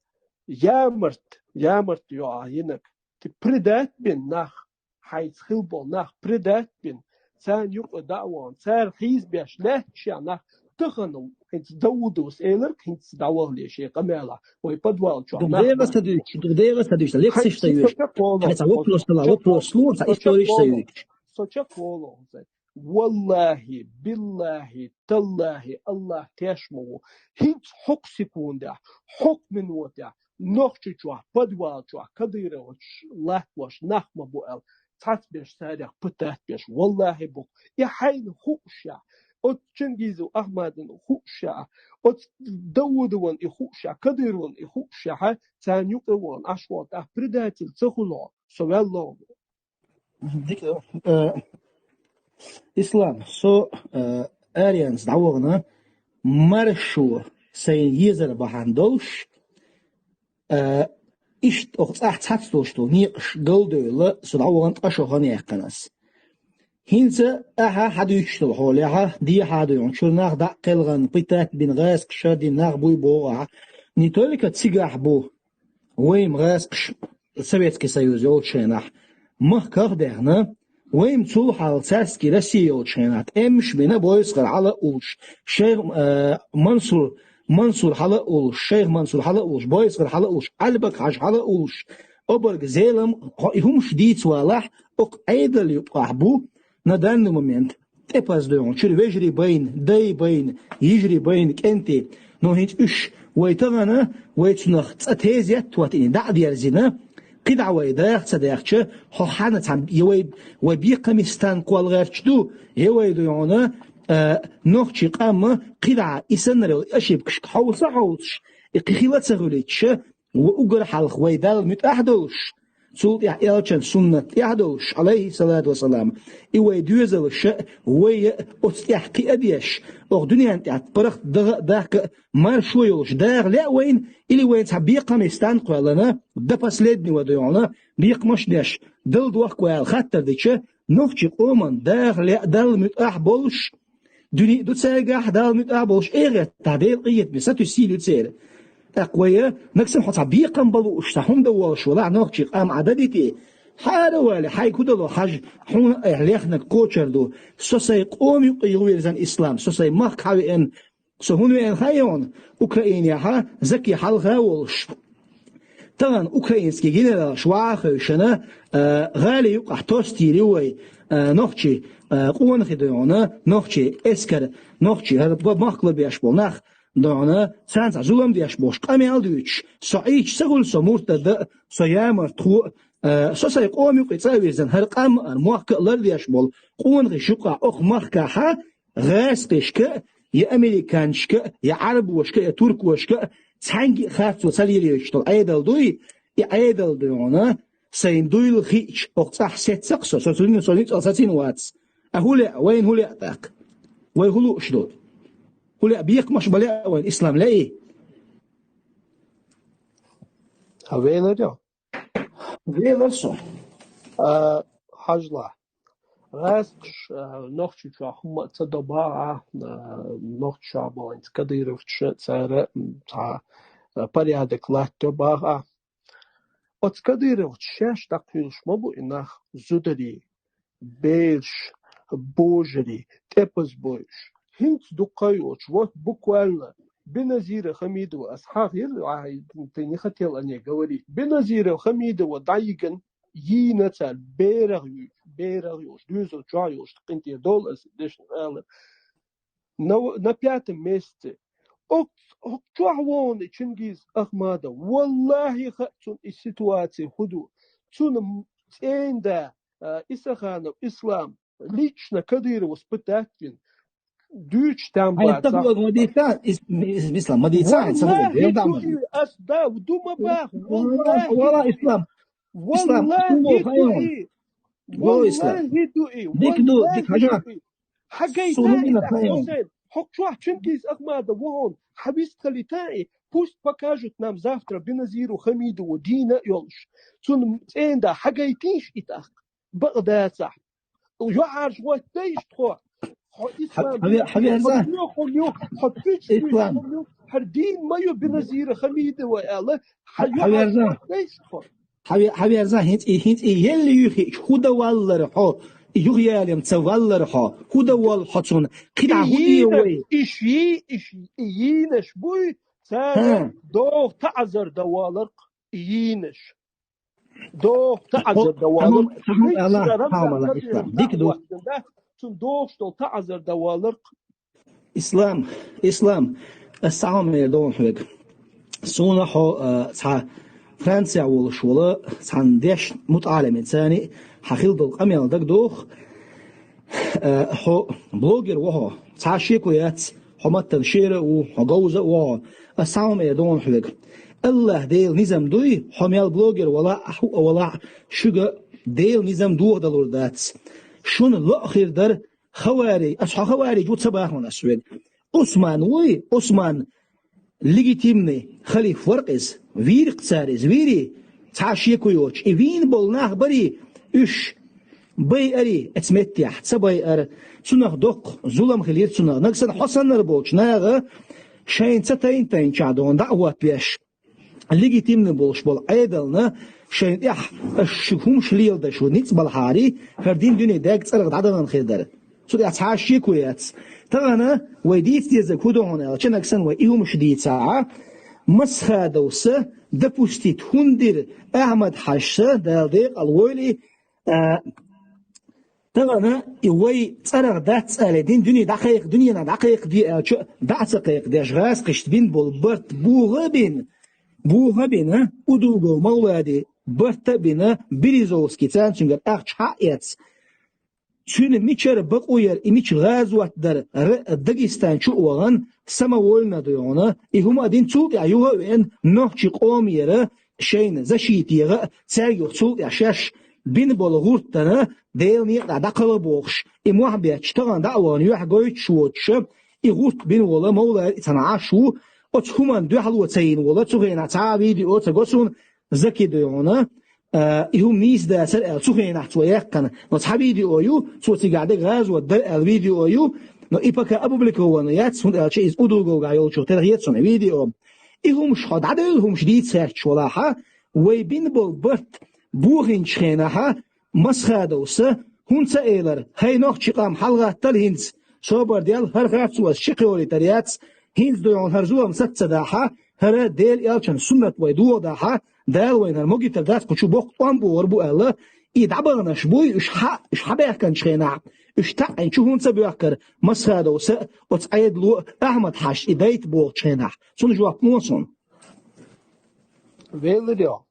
ямарт, ямарт йоӀа йинарг. Ты предать бина нах, хьайца хила болу нах предать бина, царна юкъа дӀа а вахана, цара хьийзабеш лаьтташ нах, тахана хӀинца Даудовс элира, хӀинца дӀавахале шен къамелахь, вай подвал чохь. Дукха дегӀа ца дуьйцуш, дукха дегӀа ца дуьйцуш, лекцеш ца йоьшу. Хьайца вопрос дала, вопрос лора, ца историш ца йоьшу. Со чекх волу хӀума. Валлахи, биллахи, таллахи, Аллах теш ма ву. ХӀинца хӀокху секундехь, хӀокху минотехь, Нохчийчохь, подвал чохь, кадыровцаш латтош нах ма бу аьлла, цхьацца беш царех пытать беш, валлахи бу. И хьайна хуушехь, оцу Чингизов Ахьмадана хууш а, оцу Даудовна и хууш а, Кадыровна и хууш а, царна юкъа вахана Ӏаш вахана, тӀаккха предатель ца хуьлу хьо, со ваьлла хьо. Дика, э, Ислам, со, э, аренца дӀавахана, маршо сайн езар бахьана долуш, э, иштта оха цӀахь цхьацца долуш долу некъаш галдевлла, со дӀавахана ткъа шо хан яьккхина ас. ХӀинца ахьа хьадуьйцуш долу хьолехьа, дехьа а дуьйхьна, чуьра нах дӀа а кхелхина, пытать бина, гӀазкхаша дина нах буй боху ахьа. Не только цигахь бу, вайн гӀазкхаш, Советский Союз йолчу хенахь, махках а даьхна, вайн цул хьалха цаьрсаги Россия йолчу хенахь, тӀемаш бина бойсхар хьала а уллуш, шайх, э, Мансур, Мансур хьала а уллуш, шайх Мансур хьала а уллуш, бойсхар хьала а уллуш, Ӏалбак Хьажа хьала а уллуш, обарг Зелам, хьо и хӀумаш дийца валахь, окху Ӏедал юкъахь бу, на данный момент, тӀепаза дуьйхьна, чуьра вежарий байна, дай байна, йижарий байна, кӀентий. Но хӀинца уьш вай тахана, вай цунах цкъа тезет а тоттийна, дӀа а дерзийна, кхидӀа вай даха ца даьхча, хьо хьанна цхьа, я вай, вай бекхамистан кхол гӀерташ ду, я вай дуьйхьна, а, нохчий къамма кхидӀа и саннара йолу ошибкашка хьовса а хьовсуш, и кхин хила а ца хуьлуьйтуш, ва уггар хьалха вай Далла муьтӀахь а долуш, цул тӀаьхьа элчан суннат тӀехь а долуш, Ӏалайхиссалату вассалам, и вай доьзалша а, вай а оцу тӀехь кхиа а деш, оха дуьненна тӀехь паргӀат даха а, дахка а маршо йолуш даха лаьа вайна, или вайна цхьа бекхамистан кхоьллина, до последнего дуьйхьна, бекхамаш а деш, Далла дохка вала хаттар дича, нохчий къоман даха лаьа Далла муьтӀахь а болуш, дуьне а ду цаьргахь Далла муьтӀахь а болуш, эхартахь Делан къинхетаме сатуьйсийла ю церан. ТӀаккха вай, нагахь санна хьо цхьа бекхам бан лууш, цхьа хӀума дан волуш валахь, нохчий къам Ӏа дан дитий? Хьара а валий, хьайга хӀун дало хьажа, хьуна айхьа лехнарг кхочур ду. Со сайн къома юкъа юхавирзина, Ислам, со сайн махка хьан веана, со хӀунда веана хаий хьуна, Украинехьа Заки хьалха а волуш. Тахана украинский генералш ваха а хевшина, а, гӀали юкъахь тостийр ю вай, а, нохчий, а, къонахий дуьйхьна, нохчий эскар, нохчий хӀара ба-, махкала беш болу нах дуьйхьна, царна цхьа зулам деш болуш къамел дуьйцуш, со Ӏийча ца хуьлу со муртад а, со ямартхо а, а, со сайн къома юкъа цӀа а вирзина, хӀара къам а, хӀара мохк а лардеш болу къонахий шу юкъахь окху махкахьа, гӀазкхашка а, я американчашка а, я Ӏарбошка а, я туркошка а, цхьаьнгге а харцо ца лелайойтуш долу Ӏедал дуй, и Ӏедал дуьйхьна, сайн дуйла хиъча, окху цӀахь сеццакх со, со цуьнан, со ницкъала сацийна вац. А хӀун лаьа, вайна хӀун лаьа тӀаккха? Вай хӀун лууш ду? ХӀун лаьа, бекхамаш бан лаьа вайна, Ислам, лаьий? А венар ю? Велар со. А, хьажла. ГӀазкхаш, а, Нохчийчохь хӀумма а ца до бахьа, а, Нохчийчохь болу хӀинца кадыровцаша цара, м, цхьа, а, порядок латтайо бахьа. Оцу кадыровцаша шаьш дӀакхуьйлуш ма бу и нах, зударий, бераш, божарий, тӀепаза бойуш. ХӀинца дуккха а йоцуш, вот буквально Беназира Хамидова, ас хьахийра, а, ты не хотел о ней говорить. Беназира Хамидова дӀайигна, йийна цара, берах йолуш, берах йолуш, доьзал чохь йолуш, къинтӀера долу ас дешна ала. На, на пятом месте. Ок, ок, чохь вогӀу и Чингиз Ахмадов. Валлахьи, хаьа цунна и ситуация хӀун ду. Цунна цӀена да, а, Исаханов Ислам лично Кадыровс пытать вина. Дуьйцуш там Хьайн бацахь. Сахула ма дийца, ис-, ис-, Ислам, ма дийца, хьайн сахула. Валлахьи, ду и, ас да, ду ма бах, валлахьи, валлахьи, ду и. Ислам. Ислам, валлахьи, ду и. Валлахьи, ду и. Дика ду, дика хьажа. Хьагайта и тӀаккха, Хьусайн, хьо чохь Чингиз Ахмадов ву хьуна, хьан вистхилита и, пусть покажут нам завтра Беназиру Хамидову дийна а йолуш. Цунна цӀена да, хьагайтийша и тӀаккха. Бакъ дацахь. ЙоӀарш гӀоттайша тхо. Хьо ислам хьан ве-, хьан ве-, хьо хьан ве-, хьо ю, хьо пуьчу ислам. Хьо ю, хьара дийна ма ю Беназира Хамидова аьлла, хьан хьан йоӀарш гӀоттайша тхо. Хьан ве-, хьан верзан хӀинца и, хӀинца и елла юьхиъча, хӀун дан валлара хьо, и юхаялам ца валлара хьо, хӀун дан волла хьо цунна, кхидӀа хӀун де вай? Иш йий, иш и йийнаш буй, цара догӀу таӀазар дан валарх и йийнаш. ДогӀу таӀазар дан валарх. Дика ду. Цунна догӀуш долу таӀазар дан валарх. Ислам, Ислам, ас цхьа хӀума эр ду хьоьга. Суна хьо, а, цхьа Францехь волуш волу, цхьана дешна мутаӀалимаца хьан хилла долу къамел дагадогӀу. Э, хьо блогер ва хьо, цхьа шеко яц, хьо маттан шера а ву, хьо говза а ва хьо, ас цхьа хӀума эр догӀун хьоьга. АллахӀ Делан низам дуй, хьо мел блогер валахь, хьо а валахь, шуьга Делан низам дохадалур дац. Шуна лоӀа хир дара хаварий, ас хьо хаварий ву ца бахана ас хьоьга. Ӏусман вуй, Ӏусман легитимный халиф вар-кх иза, вийра-кх цара иза, вийрий, цхьа шеко йоцуш, и вийна болу нах барий, уьш байарий, эца меттехь ца байара, цунах доккха зулам хилира цунах. Нагахь санна хьо саннара болчу наха шайна ца тайна-тайначохь догӀун дӀа а хӀоттабеш, легитимный болуш болу Ӏедална шайна тӀехь аш шуьга хӀумаш леладеш ву ницкъ балхьарий, хӀара дин дуьне даьгга цӀарах дӀадахана хир дара. Цу тӀехь цхьа а шеко яц. Тахана вай дийца дезарг хӀун ду хьуна аьлча, нагахь санна вай и хӀумаш дийцахь, Масхадовс допустить хӀунда дира Ахьмад-Хьаьжас, Дала декъал войла, а, тахана и вай цӀарах дац аьлла, дин дуьне дӀакхайкха, дуьненахь дӀакхайкхаде аьлча, дӀа а ца кхайкхадеш, гӀазкхашна бина болу барт буха а бина, буха а бина, Удугов Мовлади барт а бина, Березовский царна цуьнгара ахча схьа а эцна, цуьнан мичара бакъо яра, и мича гӀазот дара, р-, Дагестан чу а вахана, самовольно ду хьуна, и хӀума а дина, цул тӀаьхьа юха а веана, нохчийн къомера шайна защита яха а, цаьрга юха цул тӀаьхьа шаьш бина болу гӀуртана, Делан некъа тӀехь дӀакхалха бохуш, и мохь бетташ тахана дӀа а вахана, юьхь гойтуш воцуша, и гӀурт бина волу Мовлади цхьана Ӏаш ву, оцу хӀуманна дуьхьало ца йина волу, цу хенахь цхьа а видео ца го суна, Заки ду хьуна, а, и хӀума нийса дацара аьлла, цу хенахь цо яьккхина. Но цхьа видео ю, цо цигахь дерг гӀазот дара аьлла видео ю, но и пока опубликовано яц, хӀунда аьлча иза Удуговгахь йолчух тера хета суна видео. И хӀумаш хьо дӀадевлла хӀумаш дийца хьаьрчаш валахьа, вай бина болу барт бохийначу хенахьа, Масхадовс хӀунда ца элира: «ХӀай нохчийн къам, хьалагӀаттал хӀинца, собар дел, хӀара харцо ас ши кхоьлийтар яц, хӀинца ду хьуна хӀара зулам саца ца дахьа, хӀара Делан элчан суннат вай дохадахьа, Дала вайна хӀара могийтар дац, кху чу боккха тӀом богӀур бу», — аьлла, и дӀабаханаш буй, уьш хьа-, уьш хьабаьхкинчу хенахь, уьш таӀийна чу хӀунда ца боьхкара Масхадовс а, оцу Ӏедало а, Ахьмад-Хьаьжас и дайта бохучу хенахь? Цунна жоп ло суна. Велларий хьо?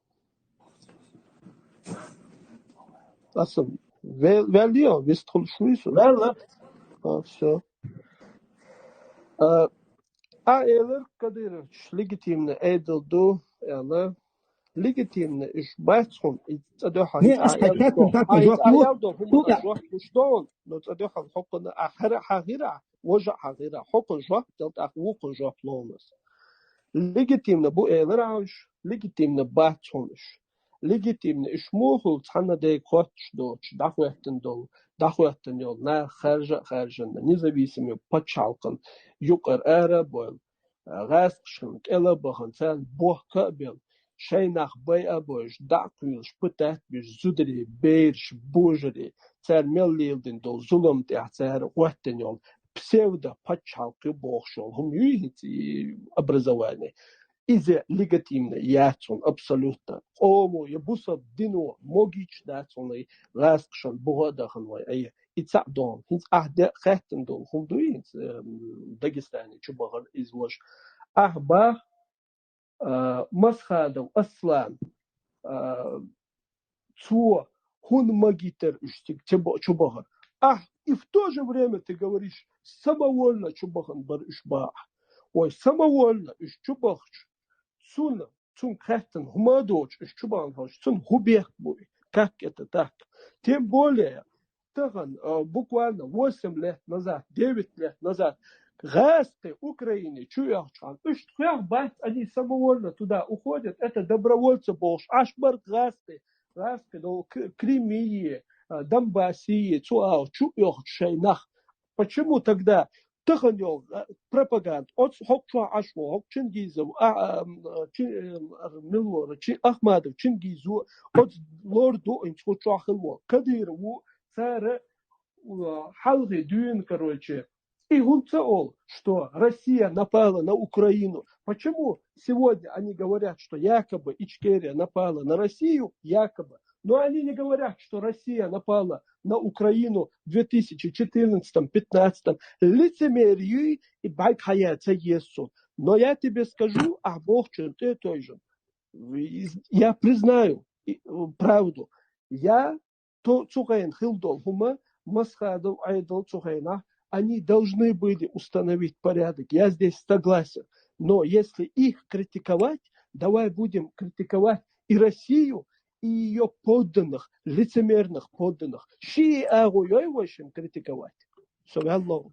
Аса вел-, ваьллий хьо, вистхула шуй со? Ваьлла. А, всё. А, а элира Кадыровс легитимный Ӏедал ду аьлла. Легитимный уьш бац хьуна, и цӀа дуьхьал. Не, аса хьайца хаттам, хаттам, а, и жоп цӀа ло. Аьлла ду, хӀума жоп луш догӀун, но цӀа дуьхьал хьо кхунна, а, хӀара хьан хира, вожа хьан хира, хьо кхунна жоп дал, тӀаккха вукхунна жоп ло хьуна аса. Легитимный бу элира хьуна уьш, легитимный бац хьуна уьш. Легитимный уьш муха хуьлу, цхьанна дайга хоттуш доцуш, дӀахӀоьттина долу, дӀахӀоьттина йолу нах, харжа а харжина, независимый пачхьалкхан юкъара ара а бойла, гӀазкхашна кӀел а бахана, царна бохка а белла, шайн нах байа а бойуш, дӀа а кхуьйлуш, пытать а беш, зударий, бераш, божарий, цара мел леладина долу зулам тӀехь цара гӀоьттина йолу псевдо-пачхьалкх ю бохуш йолу хӀума юй хӀинца и образование. Иза легитимно яц хьуна абсолютно. Къомо я бусалба дино могуьйтуш дац хьуна и гӀазкхашна буха а дахана вай Ӏе. И цхьаъ догӀун. ХӀинца ахь де-, хаьттина долу хӀума дуй хӀинца, эм, Дагестане чу бахара иза ваша. Ахь бах, а, Масхадов Аслан, а, цо хӀунда магийтар уьш цига чу ба-, чу бахар? Ахь, и в то же время ты говоришь, самовольно чу бахана бара уьш баха. Ой, самовольно уьш чу бахча, цунна, цунна кхеттана хӀума а доцуш, уьш чу бахана хьожуш, цунна хӀун бехк бу и? Как это так? Тем более, тахана, а, буквально восемь лет назад, девять лет назад, гӀазкхи Украине чу оьхучхьана, уьш тхоьх бац, они самовольно туда уходят, это добровольцы бохуш, Ӏаш бара гӀазкхи, гӀазкхи, ну, К-, Кримие, а, Донбассие, цу агӀор чу оьхучу шайн нах. Почему тогда тахана йолу, а, пропаганда? Оцу хӀокху чохь Ӏаш ву, хӀокху Чингизов, а, а, м, а, Чи-, э, м, а, мила вара, Чи-, Ахмадов Чингизо, оцу лор ду, хӀинца хӀу чохь хила ву, Кадыров ву, цара, а, хьалхе дуьйна, короче, и хӀунда ца олу, что Россия напала на Украину? Почему сегодня они говорят, что якобы Ичкерия напала на Россию, якобы, но они не говорят, что Россия напала на Украину в две тысячи четырнадцатом-пятнадцатом. Лицемерие и байк хая ца езу. Но я тебе скажу, а бохчун ты тоже. Я признаю, и, э, правду. Я то, цу хенахь хила долу хӀума, Масхадов, Айдал цу хенахь, они должны были установить порядок. Я здесь согласен. Но если их критиковать, давай будем критиковать и Россию, и её подданных, лицемерных подданных. Ши агу йой вошим критиковать. Со вялло.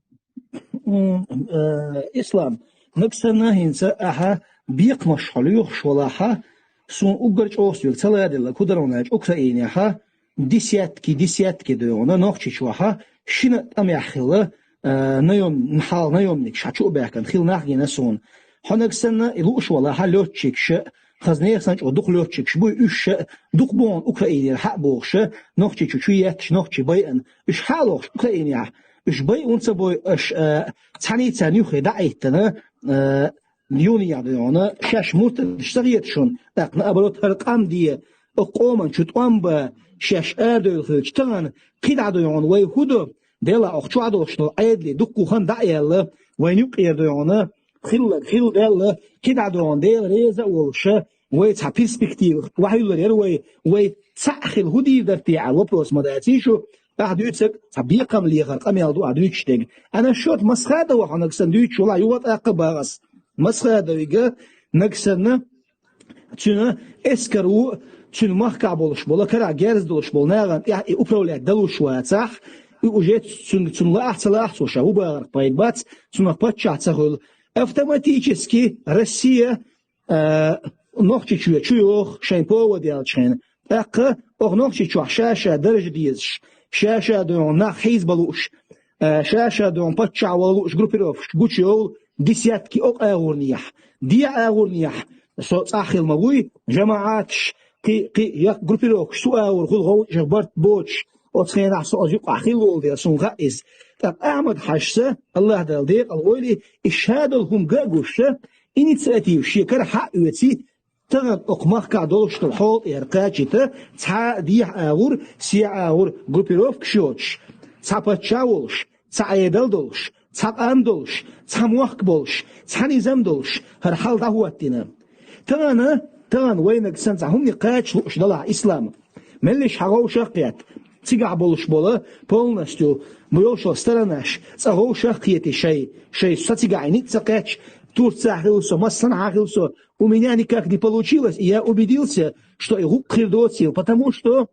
М, э, Ислам, нагсана хинца аха бекмаш холюх шолаха, сун угар чёс вил цаладила кударона Украинеха, десятки, десятки дойона, нохчичуаха, шина тамяхила, э, наём, хал наёмник, шачу бяхкан, хил нахгина сун. Хонагсана, и луш вала, ха лётчик, ша, хазнех сан чё дух лётчик, шбуй уш ша, дух бон Украинер, ха бохша, нохчичу чуетш, нохчи байан, уш халох Украине, уш бай унца бой, аш, э, цани цани юхе да айтана, э, юни ядона, шаш мурт, шагиет шун, так, наоборот, хар кам дие, о коман, чу томба, шаш адол хилч тан, кида дойон, вай худо, дела ох чуадолшно, айдли, дукку хан да яла, вай нюк ер дойона, хилла, хил дела, кида дойон, дел реза олша, вай ца перспектив, вай лер, вай, вай ца хил худи дартия, вопрос ма даци шу, ах дюцек, ца бекам лехар, камел ду, а дюч тег. Ана шот Масхадова, хонагсан дюч, вала, юват акка багас. Масхадовига, нагсана, цуна эскару, цун махка болуш бола, кара герз долуш бола, наган, я, и управлять далуш вацах, и уже цун, цун лах, ца лах, цу ша, убагар пайбац, цуна пачча ца хул. Автоматически Россия, э, нохчичуя чуёх, шайн повод ялчхен. Такка, ох нохчичуа ша-ша дарж дезш, ша-ша дон нах хиз балуш, э, ша-ша дон пачча валуш группировкаш, гучёл, десятки ок агурниях, диа агурниях, со цахил магуй, жамаатш, ки, ки, як группировкаш, су агур, хул гау, жа барт боч, оцхенах со озю ахил лол де, сун га из. Так Ахмад Хашса, Аллах дал дек, алгойли, ишадал хум гагуша, инициатив шекар ха уэци, таган ок махка долуш тал хол эр качита, ца диа агур, сия агур группировкаш йоч, ца пачча волш, ца айдал долш, ца ан долш, ца мохк болш, ца низам долш, хар хал да хуаттина. Тагана, таган вайнаг сан ца хумни кач луш дала ислам. Меллиш хагов шахкят. Цигах болш бола, полностью, муёшо сторонаш, ца гов шахкети шай, шай са цигах ини ца кач, Турция хилсо, массан хилсо, у меня никак не получилось, и я убедился, что и гук хирдоцил, потому что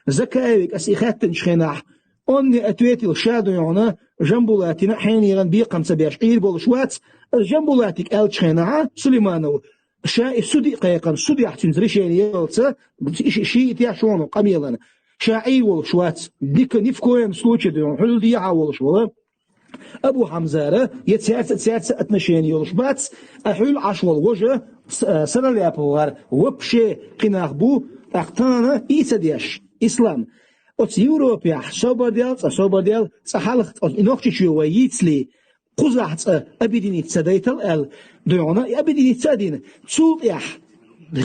Закаевик ас и хаттан шхенах, он мне ответил, шаду йона, Жамбулатина, хэниран бекам ца беш, ир болш вац, Жамбулатик эл шхенах, Сулейманов, ша и суди кайкан, суди ахцин решение елца, ши, ши, ши и тя шону, камелан. Ша и волш вац, дика ни в коем случае, дон, хулди я волш вала. Абу Хамзара, я цяца, цяца отношение ёлш бац, а хул ашвал вожа, с-, э, сараляповар, вообще кинах бу, ахтана и цадеш, ислам. Оц Европе, собадел, ца собадел, ца халх, оц инохчичу ва яйцли, кузах ца объединиться дайтал эл, дойона и объединиться один. Цул ях,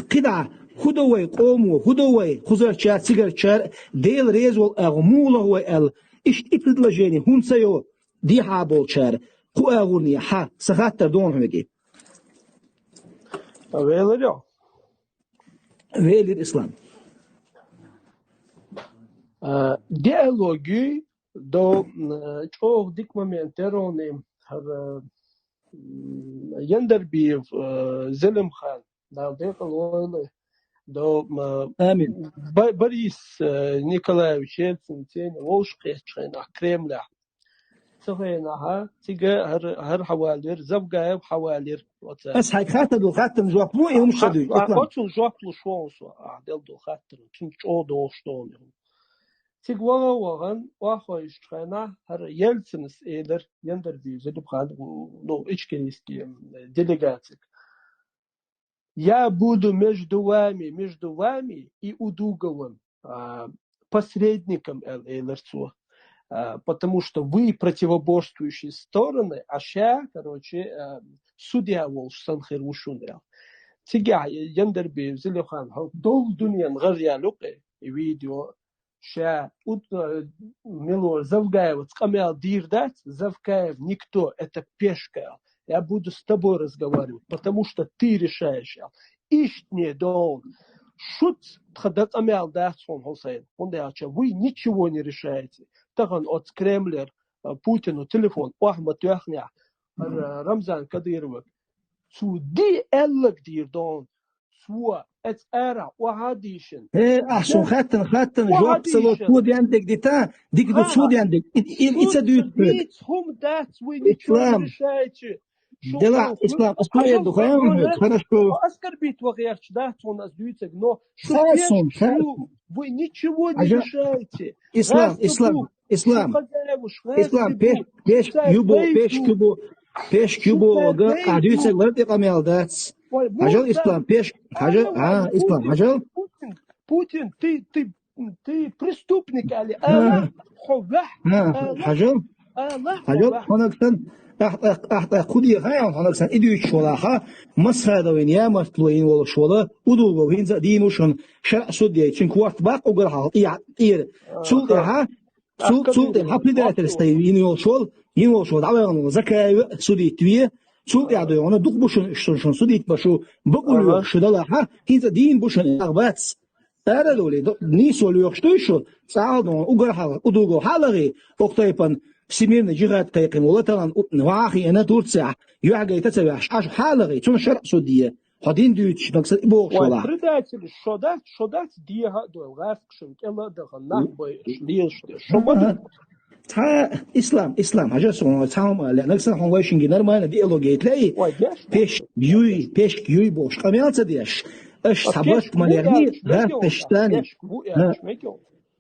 кида, худовой, кому, худовой, хузарчар, цигарчар, дел резвол, а муловой эл, иш и предложение, хунца йо, диха болчар, ку агурни, ха, сахаттар дон хвеги. Велер йо? Велер ислам. Э, диалоги до, м, чох дик момент эрони, хар, м, Яндарбиев, э, Зелимхан, дал декал ойлы, до, м, Амин. Бо-, Борис, э, Николаевич Ельцин, тень, волш кечхайна, Кремля. Цохайна, ха, тига хар, хар хавалир, Завгаев хавалир, оца. Ас хай хата ду хатан жоп му, и умшаду, А, ислам. Оцул жоп лу шоусу, а, дел ду хаттар, тун чо до что. Тиг вага ваган, вахо иш чхайна, хар Ельцинс эдер, Яндарбиев Зелимхан, ну, ичкерийский, м, делегацик. Я буду между вами, между вами и Удуговым, а, посредником, эл-, элерцу, а, потому что вы противоборствующие стороны, а ща, короче, а, судья волш сан хер вушун эл. Тига Яндарбиев Зелимхан, хо, дол дуньян гар я люкъе, и видео, ша, ут, э, милор Завгаев, къамел дир дац, Завгаев никто, это пешка. Я буду с тобой разговаривать, потому что ты решаешь. Ишт не дон. Шут тха да къамел дац хон, Хусейн. Он да ача, вы ничего не решаете. тахан оцу Кремлера, а, Путина телефон охьа ма тоьхнехь, ара Рамзан Кадыровага. Цо ди аьллаг дийр дон. Цо эц ара охьа дийшина. Э, ахь сон хаттан, хаттан, жоп ца ло, цо дендиг дита, дика ду цо дендиг. И, и, и ца дуьйцу. Виц хӀума дац, вай ничего не решаете. Дела, Ислам, ас поеду, хаян, хорошо. Оскорбить вахерч дац, он ас дуьйцаг, но шу, шу, вы ничего не решаете. Ислам, Ислам, Ислам, Ислам, пеш, пеш, юбо, пеш, юбо, пеш, юбо, га, а дуьйцаг лар тӀе къамел дац. Хьажал, Ислам, пеш, хьажал, а, Ислам, хьажал. Путин, Путин, ты, ты, ты преступник, али, а, хьо ваьхь, а, хьажал, хьажал, хьонаг сан, ахь, ахь, ахь, ахь, кхудий хаян, хьонаг сан, идуьйчу шолаха, Масхадовин ямартло йин волуш вола, удугов хӀинца а дийна ву шуна, шаръ судья, цуьнан корта бакъ угар хьал, тӀе, тӀера. Цул тӀаьхьа, Цул, цул тӀе хьан предательство йина йолуш волу, йина волуш волу дӀаваьгӀна волу Закаев а судить ве, цул тӀе а дойгӀана дукха бу шуна, шуна, шуна судить бан шу бакъулла йохуш шу далахьа, хӀинца дийна бу шуна, ах бац. Ара а долий, до-, нийсо лоьхуш дуй шу, цӀахьа а дойгӀана, угар хьала, удугов хьалагӀий, окху тайпана всемирный джихад кхайкхина волу тахана, у-, вахьа хиъна Турцехь, юьхь гайта ца ваьхьаш, Ӏаш хьалагӀий, цунна шаръ судья. Хьо дин дуьйцуш, нагахь санна и бохуш волахь. Предатель, шо дац, шо дац, дехьа а дойла, гӀаскашна кӀела а дахана, нах байъаш, лелаш деш. Шо ма ду. Цхьа, Ислам, Ислам, хьажа суна, цхьа хӀума а ле, нагахь санна хьуна вайшинге нормально диалог яйта лаьий? Пешк юй, пешк юй бохуш, къамел ца деш. Аша цхьа барт ма лерни, дац тешнани.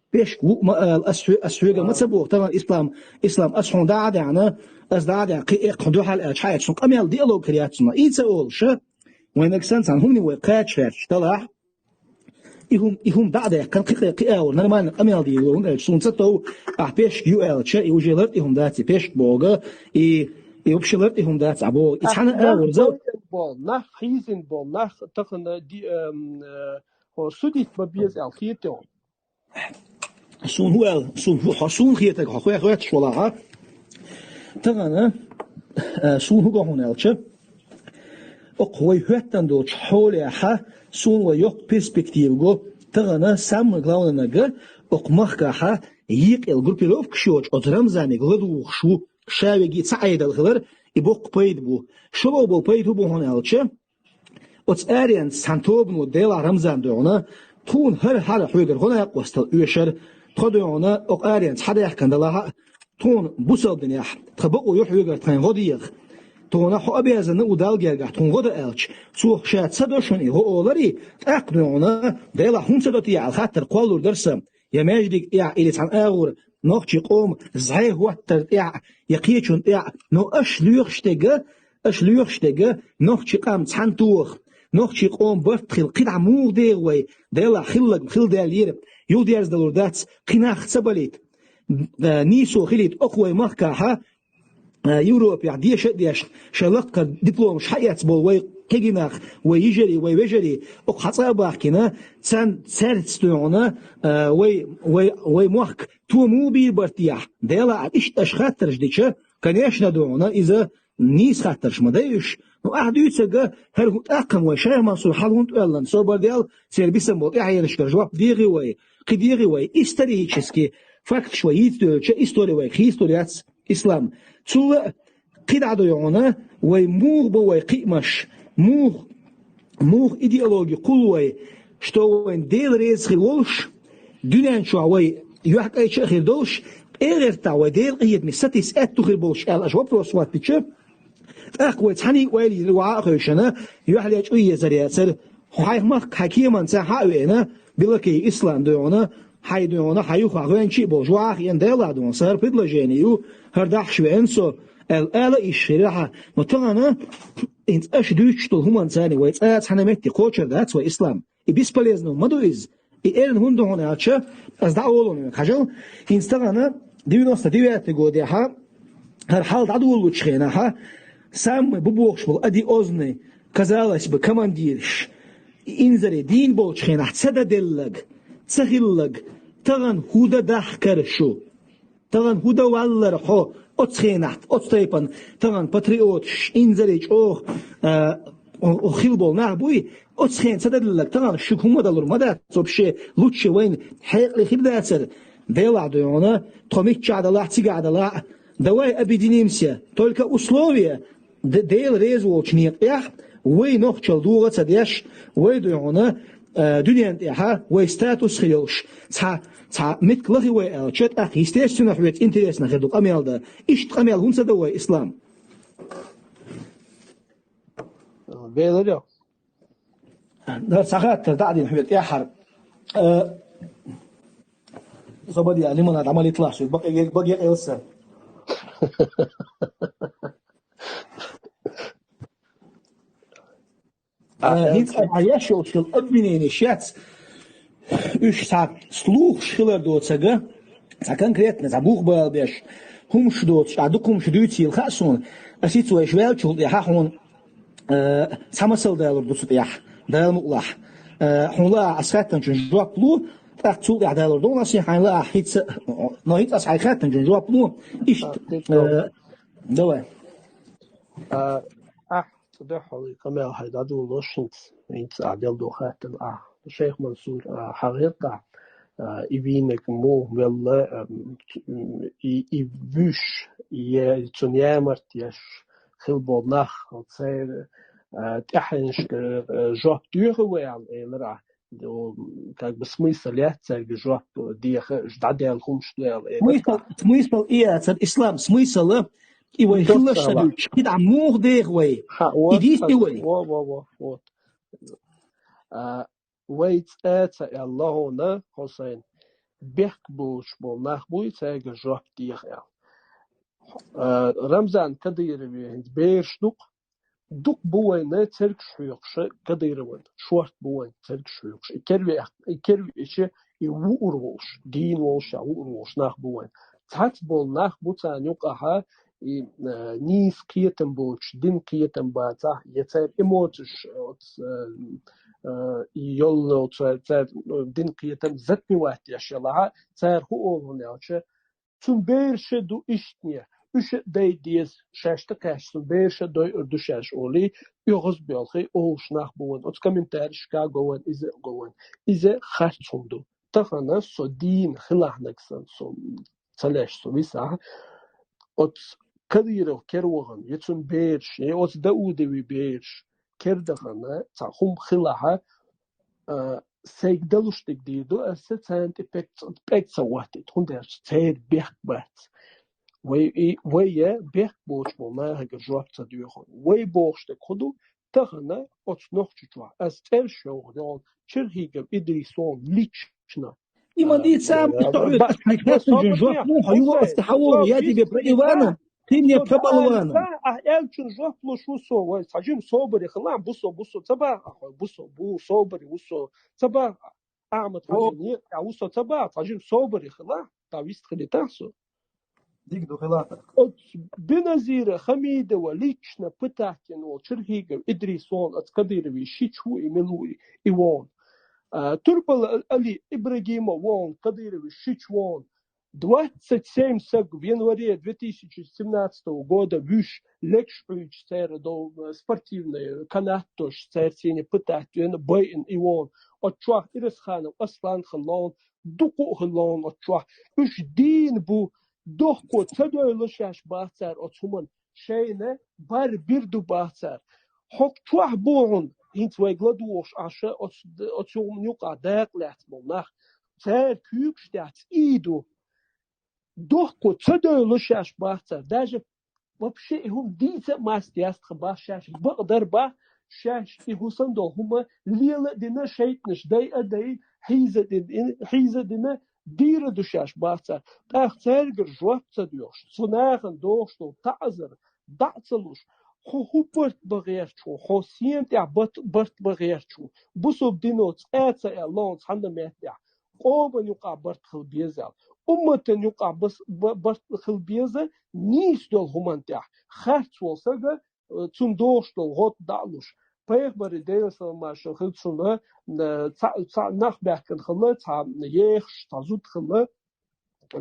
Пешк ву ма ала, ас хьоь-, ас хьоьга ма ца боху, тахана Ислам, Ислам, ас хьуна дӀа а даьхьна, ас дӀа а даьхьна, кхин эккха хьуна дуьхьал аьлча, хьан эцна къамел диалог хир яц цунах. И ца олуша, вайнаг санна цхьана хӀумане вай кхача гӀерташ далахь, и хӀума, и хӀума дӀа а даьккхина, кхин кхин а вара нормально къамел дийр вай, хӀунда аьлча суна ца тов, ахь пешк ю аьлча, и уже лартӀе хӀума дац, и пешк боху, и, и вообще лартӀе хӀума дац, а боху. И цхьана а вара зал. Нах хьийзина болу, нах тахана ди-, эм, э, хьо судить ма беза аьлла хета хьуна. Суна хӀун аьлла, суна хӀу-, хьо суна хетарг хьо хе-, хоьттуш валахьа. Тахана, а, суна хӀун го хьуна аьлча, окху вай хӀоьттина долчу хьолехьа, суна вай йоккха перспектива го, тахана самое главное нага, окху махкахьа екъел группировкаш йоцуш, оцу Рамзаниг ладугӀуш ву, ша веги ца Ӏедал хилар, и боккха пайда бу. ШолгӀа болу пайда хӀун бу хьуна аьлча, оцу аренца цхьана тобано делахь Рамзан дуьйгӀуна, тхуна хӀара-хӀара хьоьгара гӀо накъостал оьшар, тхо дуьйгӀуна окху аренца хьадаьхкина далахьа, тхуна бусалба динехь, тхан бакъо ю хьоьгара тхайн гӀо деха. Тхуна хьо обязанна ву Далла гергахь тхуна гӀо дан аьлча, цо ша ца до шуна и гӀо оларе, тӀаккха дуьйгӀуна, делахь хӀунда ца до те аьлла хаттар кхоллур дара сан. Я маьждиг тӀехь или цхьана агӀор нохчийн къоман зӀе хӀоттар тӀехь, я кхечун тӀехь, но аша лоьхуш дерг, аша лоьхуш дерг, нохчийн къам цхьаьна тоха, нохчийн къоман барт хила, кхидӀа муха деха вай, делахь хилларг хила даьллера, юхадерзадалур дац, кхин нах ца балийта, нийсо хилийта, окху вай махкахьа, а, Европехь деша а дешна, шайн лаккхара дипломаш хьаэцна болу вай кегий нах, вай йижарий, вай вежарий, окху хьан цӀа а бахкина, царна, цаьрца дуьйгӀуна, а, вай, вай, вай мохк то муха бийр бара техьа? Делахь а иштта аша хаттарш дича, конечно, дуьйгӀуна, иза нийса хаттарш ма дай уьш. Ну, ахь дуьйцург, хӀара хӀун тӀаккха вай Шайх Мансур хьал хӀунда тӀоьллина, собар Дела, церан бисам болу тӀаьхьенашкара жоп дегӀи вай, кхин дегӀи вай, исторически факташ вай йийца девлча, истори вай хийцалур яц. Ислам. Цул а кхидӀа дуьйгӀуна, вай муха бу вай кхиамаш, муха, муха идеологи кхуллу вай, что вайн Дела реза хир волуш, дуьнен чохь вай юьхькӀайча а хир долуш, къегӀертахь вай Делан къинхетаме сатийса аьтту хир болуш аьлла аша вопрос хӀоттича, тӀаккха вай цхьаьний ойла йира ваха а хевшина, юьхьле чӀу езар яцара, хьайх махка хьайн кеманца хьа а веана, билакий Ислам дуьйгӀуна, хьайн дуьйгӀуна, хьан юххехь гӀоьнчий а болуш, ваха а хиъна, Дела а дуьйгӀуна, сан хӀара предложение ю, хӀара дахьаш веана со, аьлла, ала а йиш хир яхьа. Но тахана, хӀинца аша дуьйцуш долу хӀуманца вай цкъа а цхьана метте кхочур дац вай Ислам. И бесполезно ма ду иза. И эрна хӀунда ду хьуна аьлча, аса дӀа а олу вайна, хьажал, хӀинца тахана девяносто девятый годехьа, хӀара хьал дӀадолалучу хенахьа, самый бу бохуш болу одиозный, казалось бы, командирш, и инзаре дийна болчу хенахь ца дан деллаг, ца хиллаг, тахана хӀун дан дахкара шу? Тахана хӀун дан валлара хьо оцу хенахь, оцу тайпана, тахана патриоташ, инзаре чӀогӀа, а, хила болу нах буй, оцу хенахь ца дан деллаг, тахана шуьга хӀума далур ма дац, вообще, лучше вайна хьекъале хир дацара, Делахь дуй хьуна, тхо миччахь далахь, цигахь далахь, давай объединимся. Только условие, Д-, Дела реза волчу некъехь, вай нохчалла догӀа ца деш, вай дуй хьуна, э, дуьнен тӀехьа вай статус хир йолуш, цхьа, цхьа меттиг лахи вай аьлча, тӀаккха, естественно, хьоьца интересно хир ду къамел дан. Иштта къамел хӀунда ца до вай, Ислам? Веларел. Дар схьахаттар дӀа а дина хьоьга тӀаьххьара. Э, со бадъяла лимонад Ӏамал йитлахь шуьга, бакъ-, бакъ-, бакъ-, бакъ-, бакъ-, А, Э, хӀинца ахьа еш йолчу обвиненеш яц, уьш цхьа слухаш хилар доцург, цхьа конкретно, цхьа бух бала беш, хӀумаш доцуш, а дукха хӀумаш дуьйцийла хаьа суна, ас хӀинца вайша ваьллачул тӀаьхьа хьуна, э, цхьа масал далур ду цу тӀехь, Дала мукъ лахь. Э, хьуна лаахь ас хаьттинчун жоп лу, тӀаккха цул тӀаьхьа далур ду хьуна ас, хьайна лаахь хӀинца, но хӀинца ас хьайн хаьттинчун жоп лу, иштта, А, э, давай. А, ахь цӀа дуьххьал къамел хьайн дӀадолош хӀинца, хӀинца ахь делла долу хаттар ахь. Шайх Мансур, а, хьан гӀертахь, а, и вийнарг муха велла, а, и, и вуьш, е, цунна ямарт еш хила болу нах, церан, а, тӀаьхьенашка, а, жоп доьху вай аьлла, элира ахь. Ду, как бы, смысл яц цаьрга жоп деха, жда дел хӀумаш ду аьлла, элира. Смысл, смысл и яцара, Ислам, смысл, и вай хилла ша дуьйцуш, кхидӀа муха деха вай? Ха, и вот, дийца вай? Во, во, во, вот. А, вай цӀа ца аьлла хьуна, Хьусайн, бехк боцуш болу нах буй, цаьрга жоп деха аьлла. А, Рамзан Кадырове хӀинца бераш ду-кх, дукха бу вайна цергаш хьоькхуш Кадыровна, шорта бу вайна цергаш хьоькхуш. И керве-, и кервеча, и вуур волуш, дийна волуш, я вуур волуш нах бу вайна. Цхьацца болу нах бу царна юкъахьа, и, э, нийса кхетам боцуш, дин кхетам бацахь, я церан эмоцеш, оц, э, э, и йолло церан, церан, э, дин кхетам затмевать еш ялахьа, цара хӀун олу хьуна аьлча, цуьнан бераш а ду ишттане, уьш а дайа деза, шаьш тӀекхаьчча цуьнан бераш а дойур ду шаьш олий, оьгӀаз боьлхий олуш нах бу вайн. Оцу комментарийшка го вайн, иза а го вайн. Иза харц хӀума ду. Тахана со дийна хилахьнарг санна, со ца леш со висахь, оцу Кадыров кер вахана, я цуьнан бераш, я оцу Даудовий бераш кер дахана, цхьа хӀума хилахьа, а, сайга далуш дерг дийр ду, аса царна тӀе пег ца, пег ца хӀоттийта, хӀунда аьлча церан бехк бац. Вай, и, вай я бехк боцуш болу нахагара жоп ца доьху. Вай бохуш дерг хӀун ду, тахана оцу Нохчийчохь, аса цӀераш йоху йолу, Черхигов Идрис волу лично. И ма дийца, а, что, а, хьайн кхеттачун жоп лу, хьо юха аса хьан волу, я тебе про Ивана, ты мне про болвана. Ахь аьллачун жоп луш ву со, вай, цхьа жима собаре хила, бу со, бу со, ца баха, ахь, бу со, бу, собаре ву со, ца баха, Ахьмад Хьажин, а, ву со, ца баха, цхьа жима собаре хила, та вист хилийтахь со. Дика ду хила. Оцу Беназира Хамидова лично пытать йина волу Черхигов Идрис волу оцу Кадырове шича ву и мила ву и, и волу. А, Турпал Али Ибрагимов волу Кадырове шича волу. Двадцать семь саг в январе две тысячи семнадцатого года вуьш, легаш Ӏуьйчу церан долу, э, спортивный канат тош церан цийне пытать вина, байина и волу. Оцу чохь Ирасханов Аслан хилла волу, дукха а хилла волу оцу чохь. Уьш дийна бу, дохко ца девлла шаьш бац цара оцу хӀуманна. Шайна бар бир ду бац цара. ХӀокху чохь бу хьуна, хӀинца вайга ладугӀуш Ӏаш оцу, оцу юкъа дакъа лаьцна болу нах. Цара куьйгаш тӀехь цӀий ду. Дохко ца девлла шаьш бац цара. Даже вообще и хӀума дийца а маста яц тхан бац шаьш. Бакъдар бац шаьш и хӀусам долу хӀума лела а дина, шайтӀанаш дай а дай, хьийза а дина, хьийза а дина, дийр ду шаьш бац цара. ТӀаккха цаьргара жоп ца доьхуш, цу нахана дохуш долу таӀзар дӀа а ца луш, хьо хӀун барт бан гӀерташ ву, хьо сена тӀехь бат-, барт бан гӀерташ ву, бусалба дино цкъа а ца аьлла хьуна цхьанна меттехь, къоман юкъахь барт хила беза аьлла. Умматан юкъахь бас-, ба-, барт хила беза нийса долу хӀуманна тӀехь. Харц волу сага, э, цунна дохуш долу гӀод дӀа а луш. Пайхамаре, Делан салам-маршалла хила цунна, э, цхьа, цхьа нах баьхкина хилла, цхьа ехаш, цхьа зуда хилла,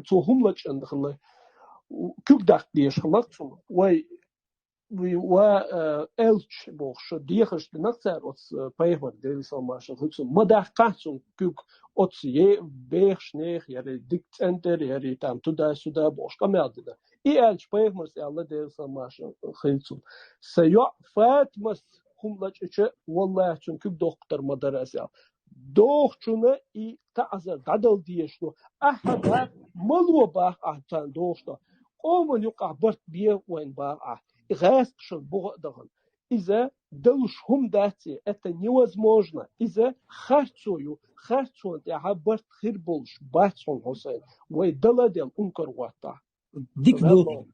цо хӀума лачкъина хилла, куьг даккха дезаш хилла цунна. Вай ва, э, элча бохуш, шо дехаш динах цара оцу, э, пайхамар Делан салам-маршалла хуьлда цунна. Ма даккхахьа цунна куьг оцу е-, бехаш нех, яри дика цӀентӀера, яри там туда-сюда бохуш къамел дина. И аьлча пайхамарс аьлла Делан салам-маршалла хуьлда цунна: «Сан йоӀ Фатимас хӀума лачкъича, валлахӀи, цунна куьг доккхур ма дара ас», аьлла. Дохучунна и таӀзар дӀадала дезаш ду. Ахьа бах, мало бах ахьа царна дохуш ду. Къоман юкъахь барт бе вайн бах ахьа. И гӀаскхашна буха а дахана. Иза далуш хӀума дац, это невозможно. Иза харцо ю. Харцонна тӀехьа барт хир болуш бац хьуна, Хьусайн. Вай дала а делла, ункар гӀоттахь. Дика ду.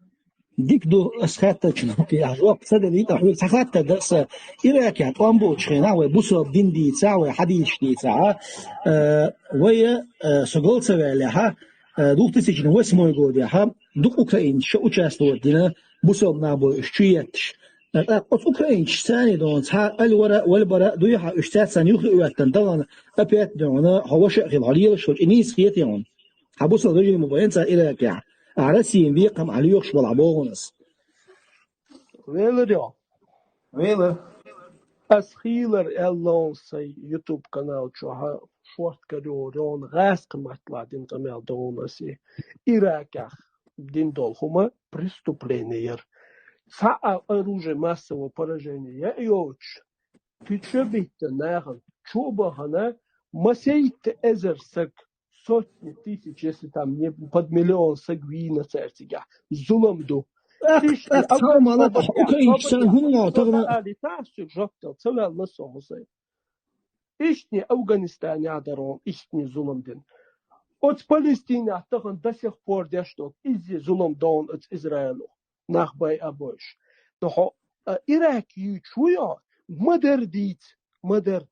Дика ду, ас хаьттачу жоп ца делла, хьоьга цхьа хаттар дара сан. Иракехь тӀом болчу хенахь, вай бусалба дин дийцахь, вай хьадисаш дийцахь, э, вай, э, со гал ца ваьллехь, э, две тысячи восьмой годехь, дукха украинцаша участвовать дина, бусалба нах бу уьш чу етташ. Э, тӀаккха оцу украинцаша царна дона цхьа аль вара, валь бара дуй хьан уьш цаьрца юххе оьттина, тахана опять дона, хьо ваша а хила, хьо лелаш хилча, и нийса хетий хьуна? Хьан бусалба вежарий ма бу хӀинца Иракехь. Ахьа Россин бекхам ахьа лоьхуш балахь боху ас. Велар йо? Велар. Ас хийлар аьлла вон сайн YouTube канал чохь шорта карайогӀур йогӀун гӀаскхи маттахь дина къамел ду вон ас и. Иракехь дина долу хӀума преступление яра. Цхьа а оружие массового поражения яа йоцуш, кхин чу биттина нахана, чу а бахана, масийтта эзар саг, сотни тысяч, если там не под миллион саг вийна цаьрцигахь. Зулам ду. Ах, Иштта ах, цхьа а ма лакха, Афганистан, украинчу царна хӀума ло, тахана. Али тасуьг жоп дал, ца ваьлла со, Хьусайн. Иштта Афганистанехь дара вон, иштта зулам дина. Оцу Палестинехь тахана до сих пор деш ду, изза зулам дона оцу Израило. Нах байа а бойуш. Но хьо, а, Ирак йийчу ву йо, ма-дарра дийца, ма-дарра.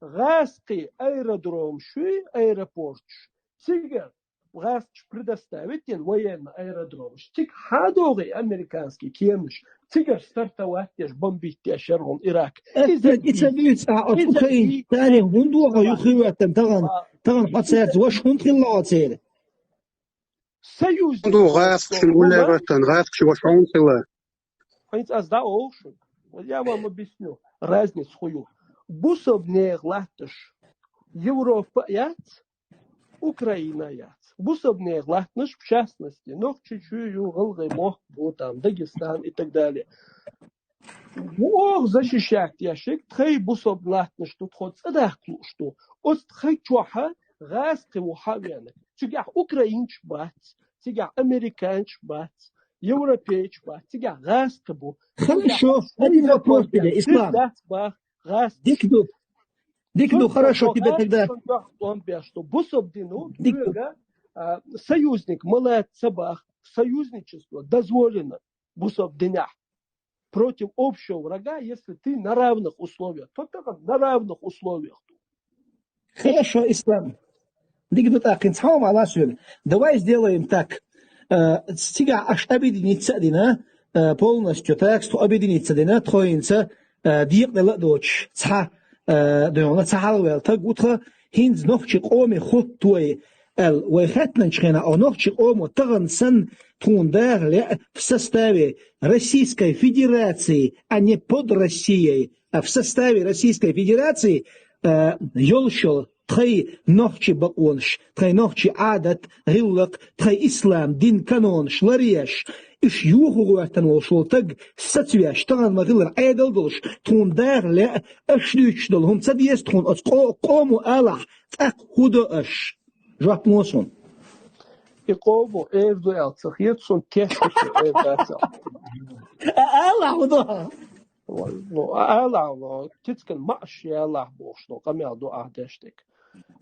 ГӀаскхи аэродромаш ю, аэропорташ. Цигара гӀаскхаша предоставить дина военный аэродромаш. Цига хьан догӀий американский кеманаш? Цигара стартовать деш, бомбить деш яра хьуна Ирак. Э, иза э, и ца дуьйцу, а, оцу иза украинчу дуьйцу, царна хӀунда ваха юххе веттан тахана, а, тахана хьо цаьрца ваша хӀунда хилла оцеран? Союзник ду гӀаскхашна гулле веттан, гӀаскхаша ваша хӀунда хилла? Хьайца ас дӀа олуш, я вам объясню, разница хӀун ю. Бусалба нехан латташ Европа яц, Украина яц. Бусалба нехан латтанаш, в частности, Нохчийчоь ю, ГӀалгӀай мохк бу, там, Дагестан и так далее. Ву оха защищать деш, тхайн бусалба латтанаш ду тхо цӀа дахка лууш ду. Оцу тхайн чохь гӀаскхи ву хьа а веана. Цигахь украинчаш бац, цигахь американчаш бац, европейчаш бац, цигахь гӀаскхи бу. Хорошо, один вопрос тебе, Ислам. Дац бах, гӀаскхи. Дика ду. Дика ду, хорошо тебе тогда. Бусалба дин ду, дика ду. Хьоьга, а, союзник ма лаца ца бах, союзничество дозволено бусалба динехь. Против общего врага, если ты на равных условиях, то только на равных условиях. Хорошо, Ислам. Дика ду тӀаккха, цхьа хӀума ала соьга. Давай сделаем так. Э, цигахь аша объединиться а дина, э, полностью так, тхо объединиться а дина, тхо хӀинца, э, декъала а доцуш, цхьа, э, дуьйна, цхьа хьалаваьлла таг ву тхан, хӀинца нохчи къоме хӀоттой аьлла, вай хаьттинчу хенахь, о, нохчи къомо тахана санна тхуна даха лаьа в составе Российской Федерации, а не под Россией, а в составе Российской Федерации, а, йолуш йолу тхайн нохчи бакъонаш, тхайн нохчи Ӏадат, гӀиллакх, тхайн ислам дин канонаш ларъеш, уьш юха гӀоьртина волуш волу таг сацвеш, тахана ма-хиллара Ӏедал долуш, тхуна даха лаьа, аша дуьйцуш долу хӀума ца деза тхуна оцу къо-, къомо алахь, тӀаккха хӀун до аша? Жоп ло суна. И къомо эр ду аьлла ца хета суна, тешна эр дац аьлла. А, алахь хӀун до? Ну, а, алахь, ну, кицкан маъаш ялахь бохуш, ну, къамел ду ахь деш дерг.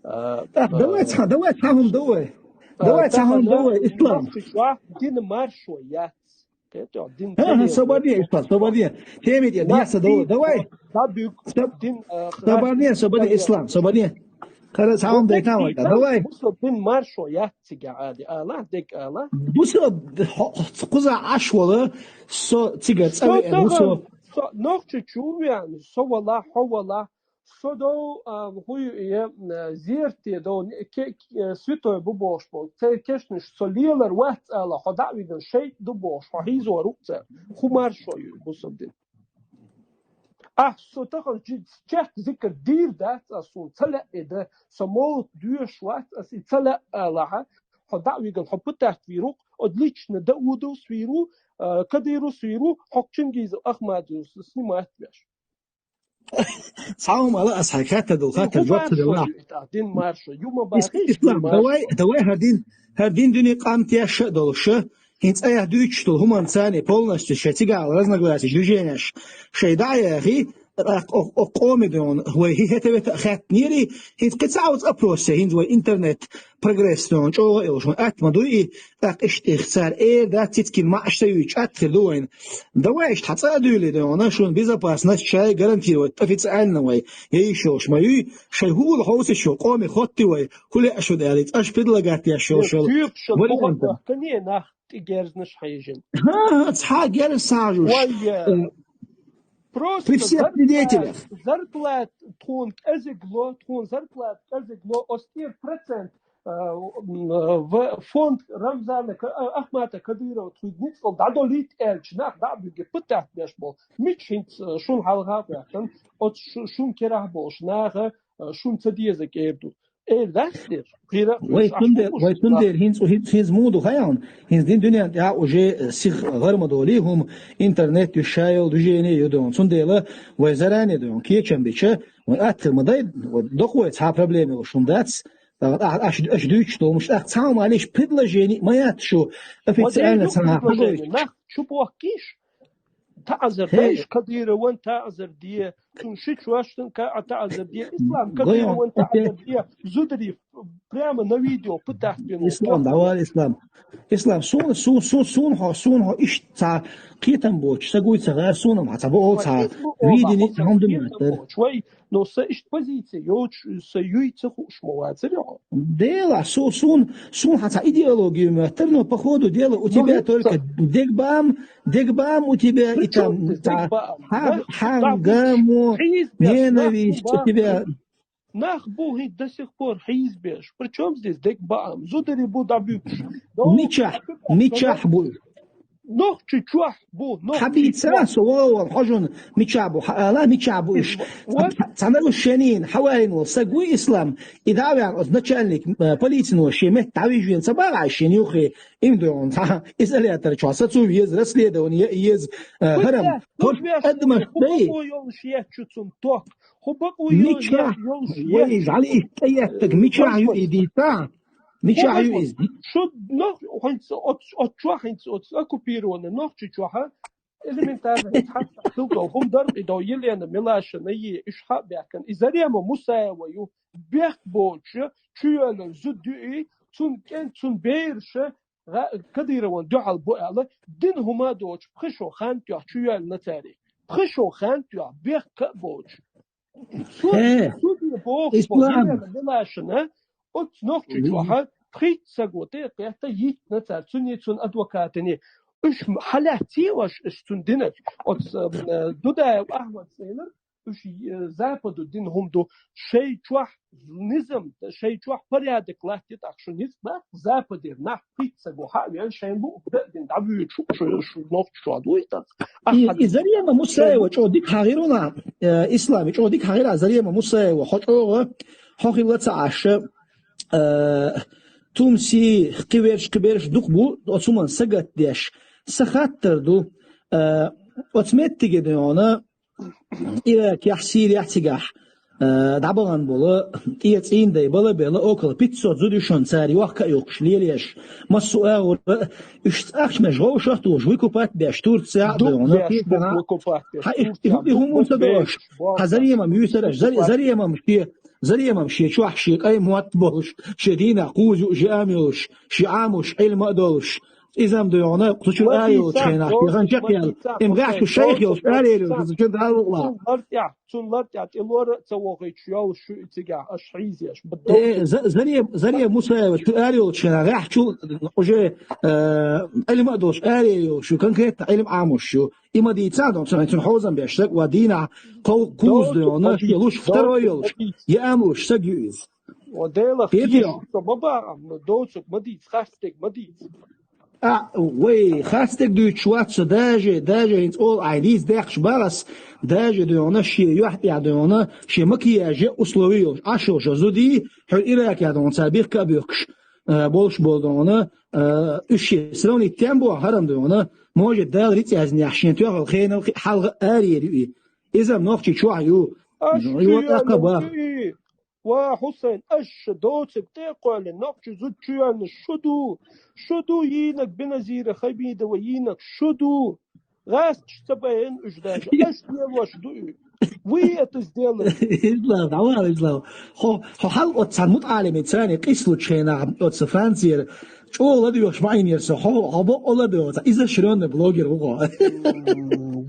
А, так, а, давай цхьа, давай цхьа хӀума давай. Давай цхьа хӀума давай, Ислам. Дина маршо яц. Кхетий, дин... Ага, со бан де, Ислам, со бан де. Теми де, дина со давай, давай. Со бан де, со бан де, Ислам, со бан де. Хара, цхьа хӀума дай там, давай. Бусалба дин маршо яц цига ади, ала, дек ала. Бусалба, хо-, кхуза Ӏаш вала, со цига цӀа веана, со, со, Нохчийчу веана, со вала, хьо вала, Со дов, а, хӀу ю, э, зерте дов, ке-, ке-, святой бу бохуш болу. Церан кешнаш со лелар вац ала, хьо дӀа а вигна, шайтӀа ду бохуш, хьо хьийзор ву-кх цара. ХӀу маршо ю, бусалба дин. Ахь со тахана чи-, чехка зикар дийр дац ас, суна ца лаьа и дан, со молат доьшуш вац ас, и ца лаьа алахьа, хьо дӀа а вигна, хьо пытать вийр ву-кх, оцу лично Даудовс вийр ву, а, Кадыровс вийр ву, хьо-кх Чингизов Ахмадовс снимать веш. Цхьа хӀума ала ас хьайга хаттар долу, хаттар жоп ца делла. Дин маршо, ю ма бахийша, ислам, дин маршо. Давай, давай хӀара дин, хӀара дин дуьне къам тешша а долуш, хӀинца айхьа дуьйцуш долу хӀуманца полностью шайн цигахь разногласия, движенеш шайн дӀа а яхий, тӀаккха о-, о-, къоме дуьйна, вай хӀи-, хӀета-вета а хаьттинера, хӀинца кхин цхьа оцу опросе, хӀинца вай интернет прогресс дуьйна чӀогӀа а йолуш, вайн атта ма дуй и, тӀаккха иштта их цара эр дац, цицкин маӀаш ца юьйцуш атта хир ду вайна. Давай иштта хьан цӀа а дуьйлий дуьйна, шуна безопасность шай гарантировать официально вай, я йиш йолуш ма юй, шайн хӀула хьовсуш йолу къоме хоттий вай, хӀу лаьа шуна аьлла, аша предлагать еш йолуш йолу вариант. Кане нах тӀе герзнаш хьежина. ХӀан, хӀан, цхьа герз схьажуш. Вай, э, э, просто при всех зарплат-, свидетелях. Зарплат тхуна кӀезиг ло, тхуна зарплат кӀезиг ло, оцу тӀера процент, э, м, э, в фонд Рамзана Ка-, а, Ахмата Кадырова тхуьга ницкъала дӀадолийта аьлча, нах дӀа а буьгий, пытать беш болу. Мича хӀинца, э, шуна хьалха а баьхкина, оцу шу-, шуна керахь болуш наха, э, шуна ца деза кӀера ду. Эр дац дера? Вай цундела, вай цундела хӀинца, хӀинца, хӀинца муха ду хаьий хьуна? ХӀинца дин дуьнен тӀехь уже, э, сиха гӀар ма долий хӀума, интернет ю, шайн йолу движение ю дуьйна. Цундела вай заранее дуьйна кечам бича, вайн атта хир ма дай, доккха вай цхьа проблема йолуш хӀума дац. А, а, аш, аш дуьйцуш долу хӀумнаш, тӀаккха цхьа хӀума алийша, предложение ма яц шу официально цхьа хьагойтуш. Нах чу бохкийша, таӀзар дайша Кадыровна, таӀзар де, цунна ши чоьш дан ка-, а, таӀзар де, Ислам Кадыровна, таӀзар де, зударий прямо на видео пытать бен. Ислам, давай, Ислам. Ислам, суна, су-, су-, суна хьо, суна хьо иштта цхьа кхетам боцуш, са гуй ца гӀар, суна ма цхьа боху цхьа видео ницкъ хьуна ду ма тара. Вай, но са иштта позиция йоцуш, са юй ца хууш ма вацара хьо. Дела, су-, сун, сун хьан цхьа идеология моьттар, но по ходу дела у тебя только дегбаам, дегбаам у тебя и там, цхьа, хьа-, хьа-, гамо, ненависть у тебя. Нах бу хӀинца до сих пор хьийзабеш. Причём здесь дегбаам? Зударий бу дӀабуьгуш. Мичахь, мичахь бу? Нохчи чохь бу, нохчи чохь. Хьабийца, со вогӀу ван хьожун, мичахь бу, хьаала, мичахь бу иш. Цхьана уж шенийн, хьаваин вол, са гуй Ислам, и дӀа а ваьхна, оцу начальник, э, полицино шен метта дӀавижвен ца бахьа шен юххе, им дуьйхьун, цхьа изолятор чохь, сацу веза, расследование еза, э, хӀарам. Адамаш дай. Ху бакъо йолуш еттачу цунна ток. Ху бакъо йолуш еттачу. Мичахь, вай, жӀали, тӀе еттаг, мичахь ю и дийца? Мичахь ю иза? Шу нох-, хӀинца оц-, оцу чохь, хӀинца оцу оккупированный нохчи чохь, элементарно, хӀинца хьаца хилдо, хӀума дарба и до, Елена Милашина е, уьш хьа а баьхкина. И Зарема Мусаева ю, бехк боцуш, чуйоьллар зуда ю и, цунна кӀен, цунна бераша, гӀа-, Кадыровна дуьхьал бу аьлла, дина хӀума а доцуш, пхи шо хан тоьхна чуйоьллина цаьрий. Пхи шо хан тоьхна, бехк а боцуш. Цу-, э, цу де бохуш бо, Ислам. Елена Милашина, оцу нохчи чохь, пхийтта саго тӀе а кхетта, йиттина цара, цуьнан, цуьнан адвокатана. Уьш хьалаьцций уьш, уьш цунна динарг? Оцу, э, Дудаев Ахьмад цӀийнарг, уьш, э, Западу дина хӀума ду, шайн чохь низам, шайн чохь порядок латтий, тӀаккха шу ницкъ бац, Западера нах пхийтта саго хьа а веана, шайн луъург дан а дина, дӀавуьйцуш шу, шу нохчи чохь дуй тӀаккха. И, и Зарема Мусаева чӀогӀа дика хьахийра нах, э, Ислам, и чӀогӀа дика хьахийра Зарема Мусаева, хьо чӀогӀа, хьо хилла ца Ӏаш, э, тумси, кхиверш, кхиберш дукха бу, оцу хӀуманна сагатдеш. Сан хаттар ду, э, оцу меттиге дуьйхьуна, Иракехь, Сирехь цигахь, э, дӀабахана болу, тӀе цӀийндай бала а белла, около пятьсот зуда ю шуна, цара йохка а йохкуш, лелаеш, массо а агӀора, уьш ахчанаш вовшах а тухуш, выкупать беш, Турция а дуьйхьуна, выкупать беш, хьан и, и, и хӀума ца дош, хьан Заремам юьйцур аша, Зар-, Заремам шен, Заремам шен чохь, шен кӀайн мотт болуш, шен дийнахь кхуза юуш, жиам йолуш, шен Ӏамош, Ӏилма а долуш, Иза-м да йоӀана, кху чу ара йолчу хенахь, яхан чекхъял, им гӀехь шу шайх йолуш, ара йолуш, иза чу далла. Цун лар тӀехь, цун лар тӀехь тӀелора а ца вохуьйтуш йолуш шу и цигахь, аша хьийзеш. Э, За-, Заре, Заре Мусаева чу ара йолчу хенахь, гӀехь чу уже, э, Ӏилма а долуш, ара йолуш ю, конкретно Ӏилма Ӏамош ю. И ма дийца а долу, цуьнан хьозам беш стаг, ва дийнахь кхов-, кхуза да йоӀана, шен луш второй йолуш, я амлуш стаг ю иза. О, Делах, кхийса, со ма баам, доцург ма дийца, харцдерг ма дийца. А, вай, харцдерг дуьйцуш вац со, даже, даже хӀинца ола ахь дийца даьккхаш бахьас, даже да йоӀана, шен юьхь тӀехь да йоӀана, шен макияж я условий йолуш, Ӏаш йолуш зуда, хьуьлла Иракехь да йоӀана, цара бехк а боьхкуш, а, болуш болу да йоӀана, а, уьш шен сравнить тем боху хӀара-м да йоӀана, может, Дала рицкъ яздинехь шен тоьхна хенал хи-, хьалха арера ю и. Иза-м нохчий чохь ю. Аша чу йоьллина ю и. Ва, Хьусайн, аша доцург тӀе а кхоьллина, нохчий зуда чу йоьллина шу ду. Шу ду, йийнарг Беназиров Хьамид, ва йийнарг шу ду. ГӀаьсташ ца байина уьш даже. Аша лелош ду и. Вы это сделали. Ислам, дӀавала, Ислам. Хьо, хьо хьалха оцу цхьана мутаӀалимаца къийсалучу хенахь, оцу Францера чӀогӀа ладоьгӀуш ма Ӏийнера со. Хьо, хьо боккъала ладоьгӀу, иза широн блогер ву хьо.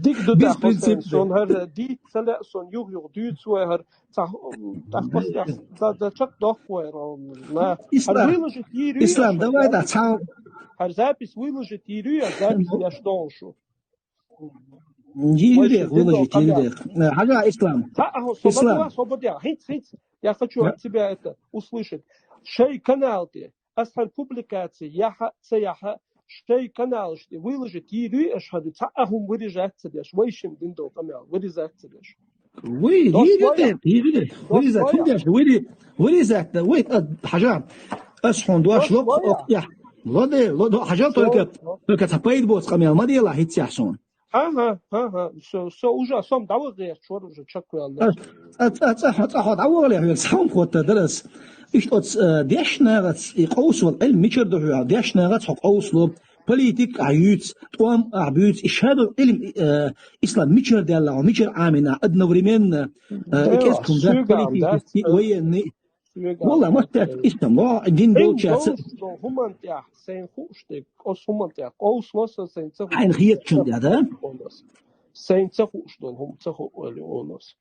Дика ду, беспринципный. Сон хӀара дийца ца лаьа, сон юх-юха дуьйцу вай хӀара. Ца, м, тӀаккха ца, ца, ца чекхдоккху вай, ро, на. Ислам, хӀара выложить йийр ю, Ислам, давай, да, цхьа. ХӀара запись выложить йийр ю, я запись еш догӀу шу. Йийр ю, выложить йийр ю. Э, хьажа, Ислам. Ха, а, хьо, Ислам. Собо де, собо де. ХӀинца, хӀинца. Я хочу от тебя это услышать. Шайн канал тӀе. Ас хӀара публикаци яхьа, ца яхьа, шайн каналаш тӀе выложить йийр ю, аша хӀара цхьа а хӀума вырезать ца деш, вайшимма дина долу къамел вырезать ца деш. Вай, йийр ю те, йийр ю те. Вырезать, хӀунда аьлча, вырезать, вай, а, хьажа. Ас хьуна дош ло, ок, я. Ло де, ло, ло, хьажа, только, только цхьа пайда боцу къамел ма делахь, хӀинца яхь суна. Ха, ха, ха, ха. Со, со уже, со-м дӀаваха гӀерташ вара уже чекхваьлла. Цкъа, цкъа, цкъа, цкъа хьо дӀавахале, хьоьга цхьа хӀума хӀотта дара ас. Иштта оцу, э, дешнагӀаца и къовсавала Ӏилма мичара ду хьоьга? ДешнагӀаца хьо къовсало, политик ахь юьйцу, тӀом ахь буьйцу, и шадолу Ӏилма, э, Ислам мичара даьлла хьо, мичара Ӏамийна одновременно, э, и кӀезиг хӀума дац, политический, военный. Валла, ма тет, иштта, мо дин долчаьрца. Долуш долу хӀуманна тӀехь сайн хууш дерг, оцу хӀуманна тӀехь къовсало сан, сайн ца хууш. Хьайна хетачунна тӀехь, да? Сайн ца хууш долу хӀума ца хуу вали олус.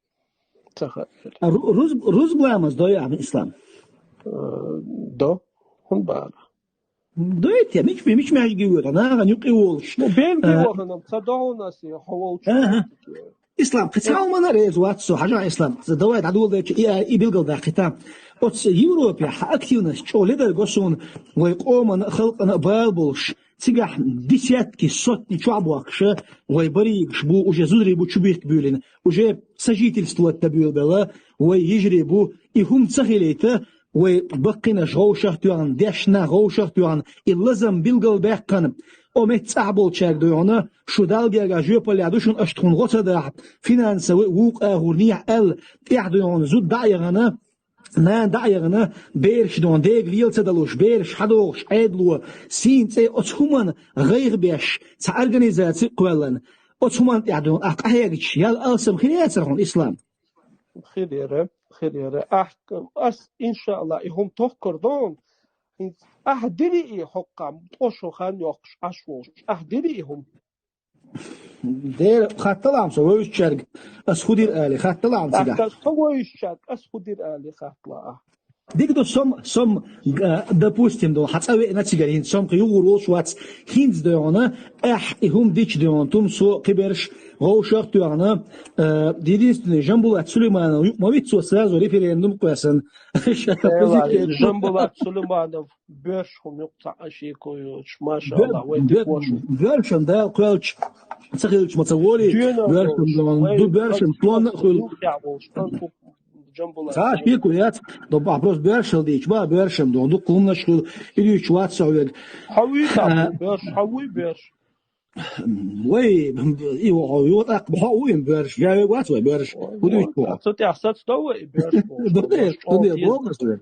Ца хаьа. А ру-, руз-, рузба ламаз дой ахь, Ислам? Э, до, хӀун бара? Дойте, мич-, мич-, мича маьждиге воьду, нахана юкъе волуш. Ну, Бельги вахана, ца догӀу аса, хьо волчу. Аха. Ислам, кхин цхьа хӀуманна а реза вац со, хьажа, Ислам, давай дӀадоладелча, и, и билгалдаккхийта. Оцу Европехь хьан активность чӀогӀа ледар го суна, вай къомана а, халкъана а бала болуш. Цигахь десятки, сотни чохь бохкуша, вай баригаш бу, уже зударий бу чубихка буьйлина, уже сожительствовать дан буьйлабелла, вай йижарий бу, и хӀума ца хилийта, вай баккхийнаш гӀовшах а тоьхна, дешна гӀовшах а тоьхна, и лазам билгал баьккхина, о меттаца ахь болчаьрга дойгӀана, шу Далла гергахь жоьпаллехь ду шуна, аша тхуна гӀо ца дахь, финансови вукху агӀор нехьа аьлла, тӀехь дойгӀана зуда дӀа а яхана, нана дӀа а яхана, бераш дон дега лела ца далуш, бераш хьадогӀуш, Ӏедало, сийна цӀе оцу хӀуманна гӀайгӀа беш, цхьа организаци а кхоьллина. Оцу хӀуманна тӀехь дон ахь къахьегча, ял алсам хир яцара хьуна, Ислам? Хир яра, хир яра. Ахь, ас, иншаалла, и хӀума тохкар дон, ахь дили и хӀокхам, тӀо шо хан йоккхуш Ӏаш волуш, ахь дили и хӀума? Дера, хатталахьа со вевзачаьрга, ас хӀун дира али, хатталахьа цигахь. Со вевзачаьрга, ас хӀун дира али, хаттала ахь. Дика ду, сом, сом, а, допустим, ду, хьан цӀа веана цигара хӀинца, сом кхин югӀур волуш вац, хӀинца дойгӀана, ахь и хӀума дича дойгӀана, тум со кхиберш гӀовшах а тоьхна, а, единственный Жамбулат Сулейманов юкъа ма виц, цо сразу референдум кхоьссина. Жамбулат Сулейманов. Боьрша хӀума юкъа цхьа а шеко йоцуш, машалла, вай дика ваша. Боьршан Дала кхоьллича, ца хилча ма ца волий, боьршан дон, ду боьршан, тонна а хуьлу. Цхьа а шеко яц, добба просто боьршал дийча, ба, боьршан дон, дукха хӀуманаш хуьлу, и дуьйцуш вац со хьоьга. Хьо вуьйта, боьрш, хьо вуй боьрш. Вай, и хьо, хьо, хьо, тӀаккха хьо вуй боьрш, я вай вац вай боьрш. ХӀун дуьйцу хьо? Цу тӀехь сац до вай боьрш. Ду де, ду де, боху ас вай.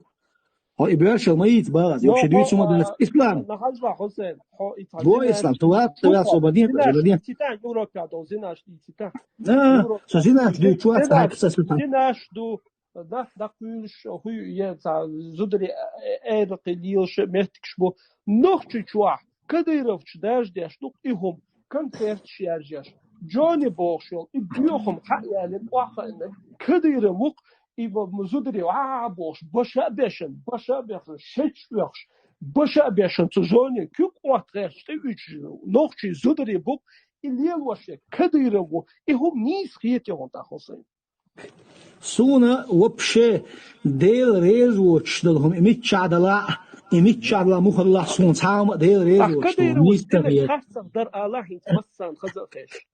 Хьо и боьршал ма йийца бахаза, йо, вообще дуьйцу ма дац. Ислам. Нахажла Хусейн, хьо и цхьа. Бо зинаш Ислам, ту вац, ту вац, дийцу, собо дийцу, ту вац. Цита Европа дол зинаш дийцу, цита. А, Европа. Со зинаш дуьйцу вац, зинаш, ахьа ца суьту. Зинаш ду, нах дакъуьйлуш, хӀуй, е, ца, зудари, э, эракъи лелаш, меттигаш бу. Нохчийчохь Кадыровчу дарждеш ду и хӀума, концерташ яржеш. Джони бохуш йолу и боьхам хьа а ялина, охьахиъна, Кадыров ву-кх, и ва-, зударий а бохуш, баша а бешан, баша а бешан, шечча оьхуш, баша а бешан цу Джони куьг Ӏоттахь тӀеуьйтуш, нохчий зударий бу-кх, и лелош ерг Кадыров ву, и хӀума нийса хетий хьуна тӀаккха, Хьусайн? Суна вообще Дела реза воцуш долу хӀума и миччахь далахь а, и миччахь далахь муххалахь суна цхьа хӀума а Дела реза Ахь воцуш долу хӀума Кадыровс нийса ца динарг хета. Харцахь дара алахь, хӀинца массарна хаза а хезаш.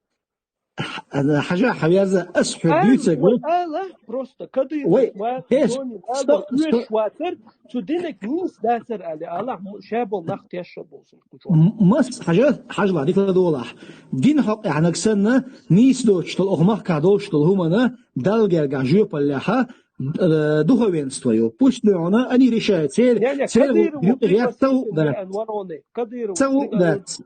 Хьажа, хьан веза, ас хьоьга дуьйцург ву. Ала, просто Кадыров вай, ва эс, Джони ва сто, оьшуш сто. Вацара, цу динарг нийса дацара аьлла, алахь, м-, ша болу нах тешна болу. М-, мас, хьажа, хьажа ла, дика ладогӀалахь. Дин хьокъехь наг санна, нийса доцуш долу, оха махкахь долуш долу хӀумана, Далла гергахь жоьпаллехьа, э, духовенство ю. Пусть дуьхьуна, они решают. Церан, Не, не, церан Кадырову юкъа гӀерта ца хӀуъ дац. Пригласить вороны. Кадырову Ца хӀуъ пригласить. Дац.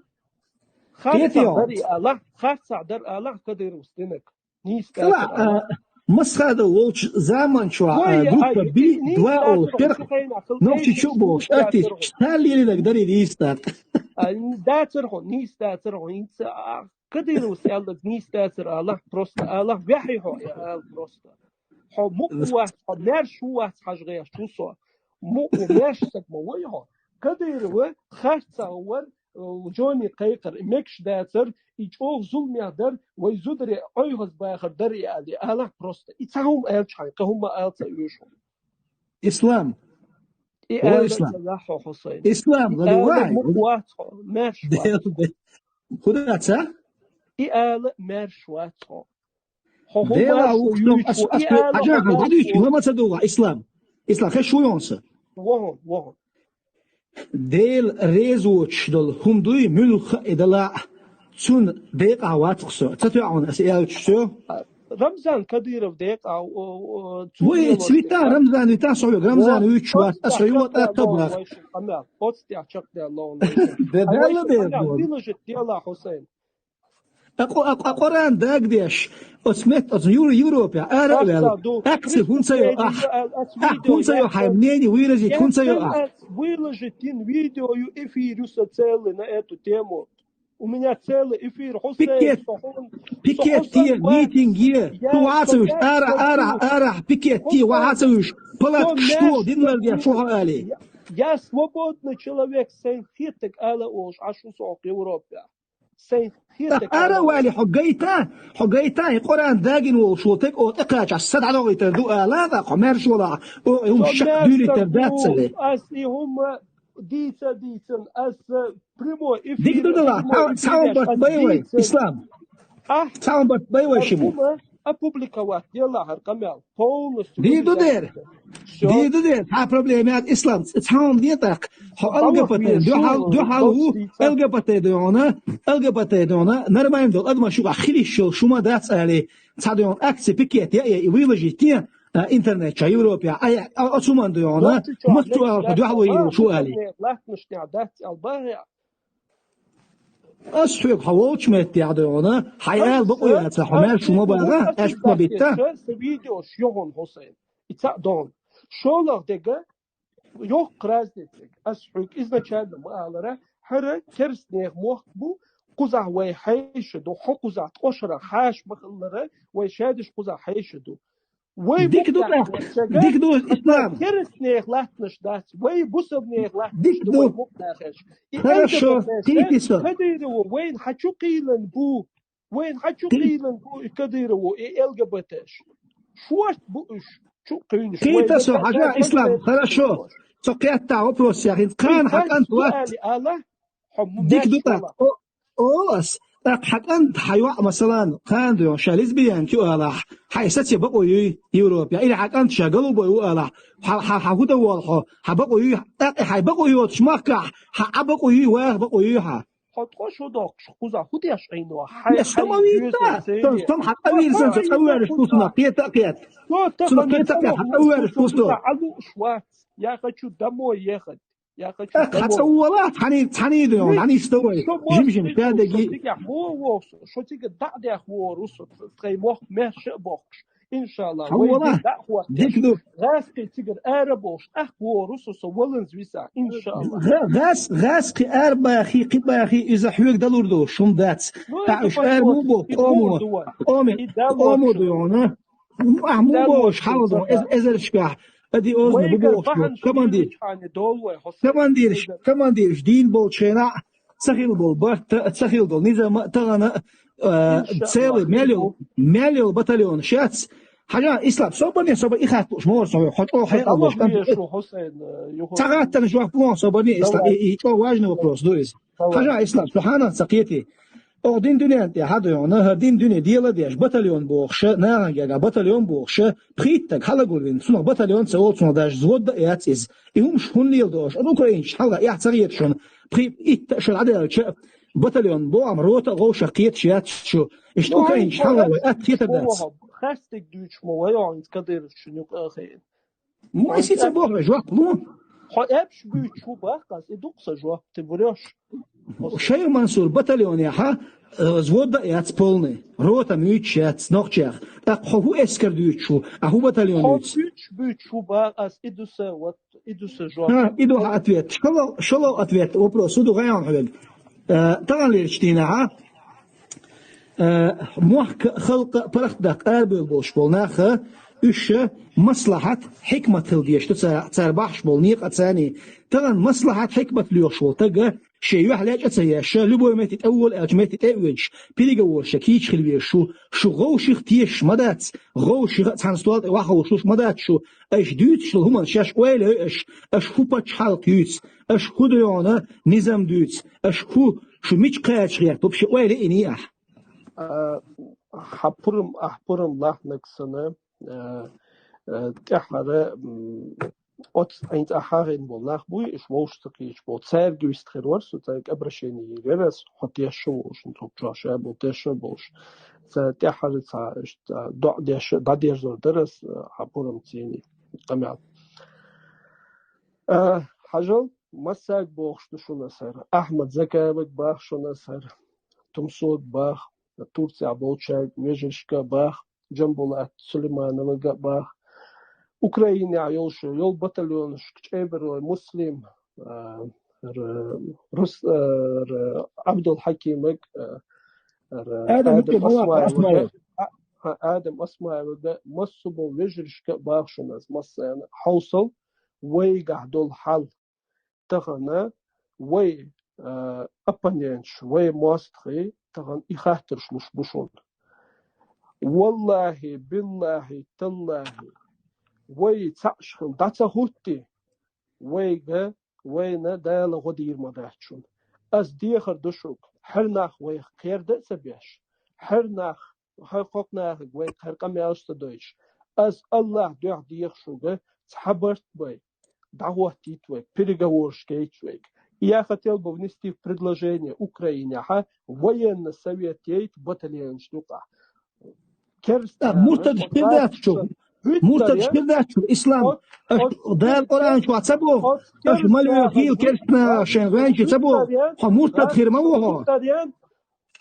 Харцахь дарий алахь, харцахь дар алахь Кадыровс динарг. Нийса Ала, дацара алахь. А, Масхадов волчу заман чохь, а, Вай, группа а, би, и, и, два и, олуш, и, керх, и, и, нохчи и, чу и, болуш, и, артист, и, стал лелинарг дарий нийса даккха. А, дацара хьо, нийса дацара хьо, хӀинца, а, Кадыровс аьлларг нийса дацара алахь, просто алахь, вехьий хьо, я, ала просто. Хьо мукъа вац, хьо маьрша ву вац, хьажа гӀеш ву со. Мукъа маьрша саг ма вай хьо. Кадырова харцахь вара, э, Джони кхайкхар, и мегаш дацара, и чӀогӀа зуламех дара, вай зударе Ӏойхаза бахар дара и али, алахь просто. И цхьа хӀума аьлча хьайн, кхин хӀума ала ца оьшу. Ислам. И О, ала Ислам. Ца ваьхьо, Хьусайн. Ислам, И ладу ала вай. Мукъа вац хьо, маьрша вац. Дел, дел. Худа ца? И ала маьрша вац хьо. Хьо хӀун Дела маршо вукху юьйцу, ас и ала хьажа хьо хьан дадуьйчу, вац. Лама ца дугӀа, Ислам. Ислам, хеш шу йонса. ВогӀун, вогӀун. Дела реза воцуш долу хӀума дуй, муьлхха а и дала а, цунна декъахь вац-кх со. Ца тоьӀна аса аьлча со? Рамзан Кадыров декъахь, о, о, цунна Вай, лелош цвета, декъахь. Рамзан, вита со хьоьга, Рамзан Во, вуьйцуш вац, аса оццу хьоьга тӀаккха ловна бах. Вайшин къамел, оццу тӀехь чекхдер ловна вайшин. Де Ай, Далла вайшин дер къамел, бу. Выложить делахь, Хьусайн. Акъо-, акъо-, Къуръан дагдеш, оцу мет-, оцу Юр-, Европе ара а ваьлла. Акци хӀунца йо ахь? Ахь хӀунца йо хьайн мнение выразить, хӀунца йо ахь? Выложить йина видео ю, эфир ю со целый на эту тему. У меня целый эфир. Хьусайн, Пикет, со хӀун, пикет со хӀун е, митинг е, я, ту ваца со вуьш, я ара, ара, хочу. Ара, пикет е, Хьусайн, ваца вуьш, палатка, что, дин ларге, шо хьо али? Я, я свободный человек, сайн хетаг ала олуш, Ӏаш ву со Европе. Сайн хетаг ара а вали, хьо гайта, хьо гайта, и Къуръан дагина волуш волу тек, о, тӀекхача, са дӀадогӀийтар ду ала, тӀаккха хьо маьрша вала, о, и хӀума шак дуьйлийтар дац царе. Ас и хӀума дийца дийцан, ас, э, прямой эфир, Дик ду дала, прямой эфир цхьа хӀума барт бай вай, дийцан. Ислам. А? Цхьа хӀума барт бай вай шимма. Хьума опубликовать делахь хӀара къамел. Полностью Дийр ду дер. Всё. Дийр ду дер. Хьан проблема яц, Ислам. Цхьа хӀума де тӀаккха. Хьо Алла Л Г Б Т везаш, духьал, духьал ву, духьал Л Г Б Т дуьйна, Л Г Б Т дуьйна, нормально долу адамаш юкъахь хилиш йолу шума дац али. Цхьа дуьйна акци, пикет, я, я, и выложить те, а, интернет чохь, Европе, а, я, а, оцу хӀуманна дуьйна, Нохчийчохь махчу нехча алха дуьхьал ву йийла шу али. Лаьттанаш тӀехь дац аьлла бахьа. Ас хьоьга хьо волчу меттехь дуьйна, хьайн ала бакъо яцахь, хьо маьрша ма баха, аьшпа ма битта. Сан видеош йогӀун, Хьусайн. И цхьаъ догӀун. ШолгӀа дега, йоккха разница. Ас хьоьга изначально ма алара, хӀара керстанех мохк бу, кхузахь вай хьаьша ду, хьо кхузахь ткъо шарахь хьаша ма хиллара, вай шадерш кхузахь хьаьша ду. Вай Дика ду мукъ тӀаккха. Дика ду, Ислам. Керстанех латтанаш дац. Вай бусалбанех латтанаш Дика ду, ду. Вай мукъ дахарш. И Хорошо, Л Г Б Т-ш, кхийти со. Кадырова, вайн хьан чу кхийлан бу? Вайн хьан чу Кхий- кхийлан бу и Кадырова, и Л Г Б Т-ш? Шорт бу уьш, чу кхуьйнаш. Кхийта Вай со, ла-, хьажа, ла-, Ислам, ла-, хорошо. Со кхетта вопрос яхин. Кхана хьан кӀант вац. Ала, хьо ма Дика ду маьрша тӀаккха. вала. О, о, ас. ТӀаккха хьан кӀант, хьан йоӀ, масалан, кхана дуьйна, ша лесбиянка ю алахь, хьайн саце бакъо юй Европе, или хьан кӀант ша голубой ву алахь, хьан, хьан, хьан хӀу дан волу хьо, хьан бакъо юй, тӀаккха хьайн бакъо йоцуш махкахь, хьан Ӏа бакъо юй, ваха бакъо юй хьан? Хьо ткъо шо доккхуш, кхузахь хӀу деш Ӏийно? Хьайн, Я, стом хьайн авийта, доьзал стом, церан. стом хьан авийрзан, Ва, ца ва, авараш ва, вкусуна, ва. кхета а кхета. Цуна кхета а кхета, хьан авараш вкусу. Кхузахь Ӏа лууш вац. Я хочу домой ехать. Я хочу ТӀаккха хьан домой. ЦӀа вуала, цхьаний, цхьаний ду, Ник, хьаний стовай. Шо Жим-жим, мостагӀий ду, шо пядеги. Цигахь вон воху, шо цига дӀа а дехвохур ву со, тхайн мохк маьрша а бохкуш. Иншалла, вай дин дӀахӀотта. Дика ду. ГӀаскхий цигара ара бохуш, тӀаккха вогӀур ву со, со валанза висахь, иншалла. ГӀа-, гӀас-, гӀаскхий ара бахий, кхин бахий, иза хьоьга далур ду, шун дац. Ну, тӀаккха уьш ара муха боху, къомо, къомо ду хьуна. Ахь муха бохуш, хьалха ду, эз-, эзаршкахь, ади озна бу бохуш, командир. Командирш, командирш дийна болчу хенахь, ца хилла болу барт а, ца хилла долу низам а тахана, а, целый, мел йолу, мел йолу батальон шац. Хьажа, Ислам, собарне, собар и хатта лууш, мора со хьо чӀогӀа хьекъал лууш. Ца хаттана жоп ло, собарне, Ислам, и, и чӀогӀа важный вопрос ду иза. Хьажа, Ислам, субхьаналлах, ца кхетий. Оха дин дуьнен тӀе хьа ду хьуна, хӀара дин дуьне дела а деш, батальон бохуша, нахана гергахь батальон бохуша, пхийттаг хьалагулвина, цунах батальон ца олу, цунах даже взвод а яц иза. И хӀумаш хӀунда леладо аша? Ан украинчу хьалха эхь ца хета шуна, пхи-, итт а шо дӀадаьлча, батальон боху, амма рота а вовшах кхеташ яц шу. Иштта украинчу хьалха вай атта хетар дац. Хастиг дуьйцуш ма вай оха кадыровчун юкъа а хиъна. Ма аса ца боху, жоп лу. Хьо эпш буьйцу хӀу баккхас, и дукха сан жоп, ты врёшь. Шайх Мансур батальонехьа, э, взвод а яц полный, рота муьйцуш яц нохчех. ТӀаккха хьо хӀу эскар дуьйцуш ву, а хӀу батальон дуьйцу? Хьо буьйцу, буьйцу хӀу баккхас, и ду сан, вот, и ду сан жоп. Ха, и ду хьан ответ. Шало, шало ответ, вопрос, хӀу ду гӀайон хьоьга. Э, таханлерчу дийнахьа, Э, мохк а, халкъ а паргӀатдаккха арабевлла болуш болу нах а, уьш а маслахьат, хьикмат хила дезаш ду ца-, цара бахьаш болу некъа царний. Тахана маслахьат, хьикмат лоьхуш волу стага шен юьхь лечкъа а ца еш, любой метте тӀе а вола аьлча, метте тӀе а воьдуш, переговорша кийча хила везаш ву, шу гӀовших тешаш ма дац, гӀовших а цхьана стол тӀе охьаховшалуш ма дац шу, аша дуьйцуш долу хӀуманаш шаьш ойла йой аша, аша хӀу пачхьалкх юьйцу, аша хӀу дойгӀана низам дуьйцу, аша хӀу шу мича кхача гӀерта, вообще ойла йиний ахь? А, хьан пурам, ахь пурам лахьанарг санна, а, а, тӀаьххьара, м, оцу хӀинца ахь хьахийна болу нах буй, уьш вовшах ца кхийча болу. Цаьрга вист хир вара со, цаьрга обращение йийр яра ас, хьо тешаш волуш, хӀинца хӀокху чохь ша болу тешаш болуш. Ца тӀаьххьара ца, иштта, доӀа деш, дӀадерзор дара ас, а, хьан пурам цийний къамел. А, хьажал, массаг бохуш ду шуна ас хӀара. Ахьмад Закаеваг баха шуна ас хӀара. Тумсог баха, Турцехь болчаьрга, вежаршка баха, Джамбулат Сулеймановага баха. Украинехь йолуш йолу батальонашка ЧӀебарой Муслим, а, р-, Рус-, а, р-, Абдул Хьакимаг, а, р-, Адам Адам Осмаевага, Осмаев. А, а, Адам Осмаевага, массо а болу вежаршка баха шуна ас массарна. Хьовсал, вайгахь долу хьал. Тахана вай, а, оппоненташ, вай мостагӀий тахана и хаттарш луш бу шуна. Валлахьи, биллахьи, таллахьи, вай цхьаъ хила дӀа ца хӀуттий, вайга, вайна Дала гӀо дийр ма дац шуна. Ас дехар ду шуьга, хӀара нах вайх кхерда а ца беш, хӀара нах, хӀара кхокху нахага вайга хӀара къамелаш а ца дойтуш, ас АллахӀ дуьхьа деха шуьга, цхьа барт бай, дӀахӀоттийта вайга, переговораш яйта вайга. И я хотел бы внести в предложение Украинехьа военный совет яйта батальонаш юкъахь. Керста, а, муртадаш хир дац шу. Муртадаш хир дац шу, Ислам. Аша Дала Къуръан чохь ца боху. Аша малуьйхийла керста шайн венчи ца боху. Хьо муртад хир ма ву хьо.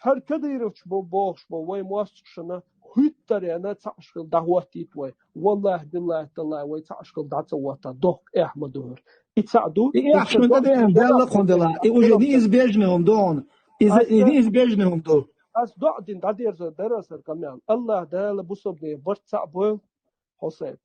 ХӀара Кадыровчу бо-, бохуш бо, вай мостагӀашна хӀуьттарена цхьаъ хила дӀахӀоттийта вай. Валлахьи, биллахьи, таллахьи, вай цхьаъ хила дӀа ца хӀотта, дохка эхь ма ду хӀара. И цхьаъ ду, и эхь шуна тӀедеана, Дала кхуьнделла. И уже неизбежный хӀума ду хьуна. Иза, и неизбежный хӀума ду. Ас доӀа дина дӀадерзор дара ас хӀара къамел. АллахӀ Дала бусалбанийн барт цхьаъ бойла, Хьусайн.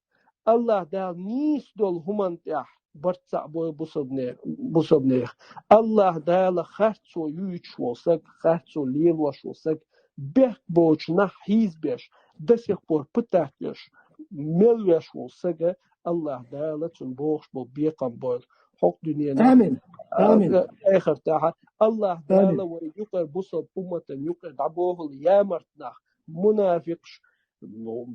АллахӀ Дала нийса долу хӀуманна тӀехь барт цхьаъ бойла бусалбане-, бусалбанех. АллахӀ Дала харцо юьйцуш волу саг, харцо лелош волу саг, бехк боцу нах хьийзабеш, до сих пор пытать еш, мел веш волу сага АллахӀ Дала цунна бохуш болу бекхам бойла хӀокху дуьненахь. Амин. А, амин. Эхартахь. АллахӀ Дала вай юкъара бусалба умматан юкъара дӀабохула ямарт нах, мунафикъаш, ну,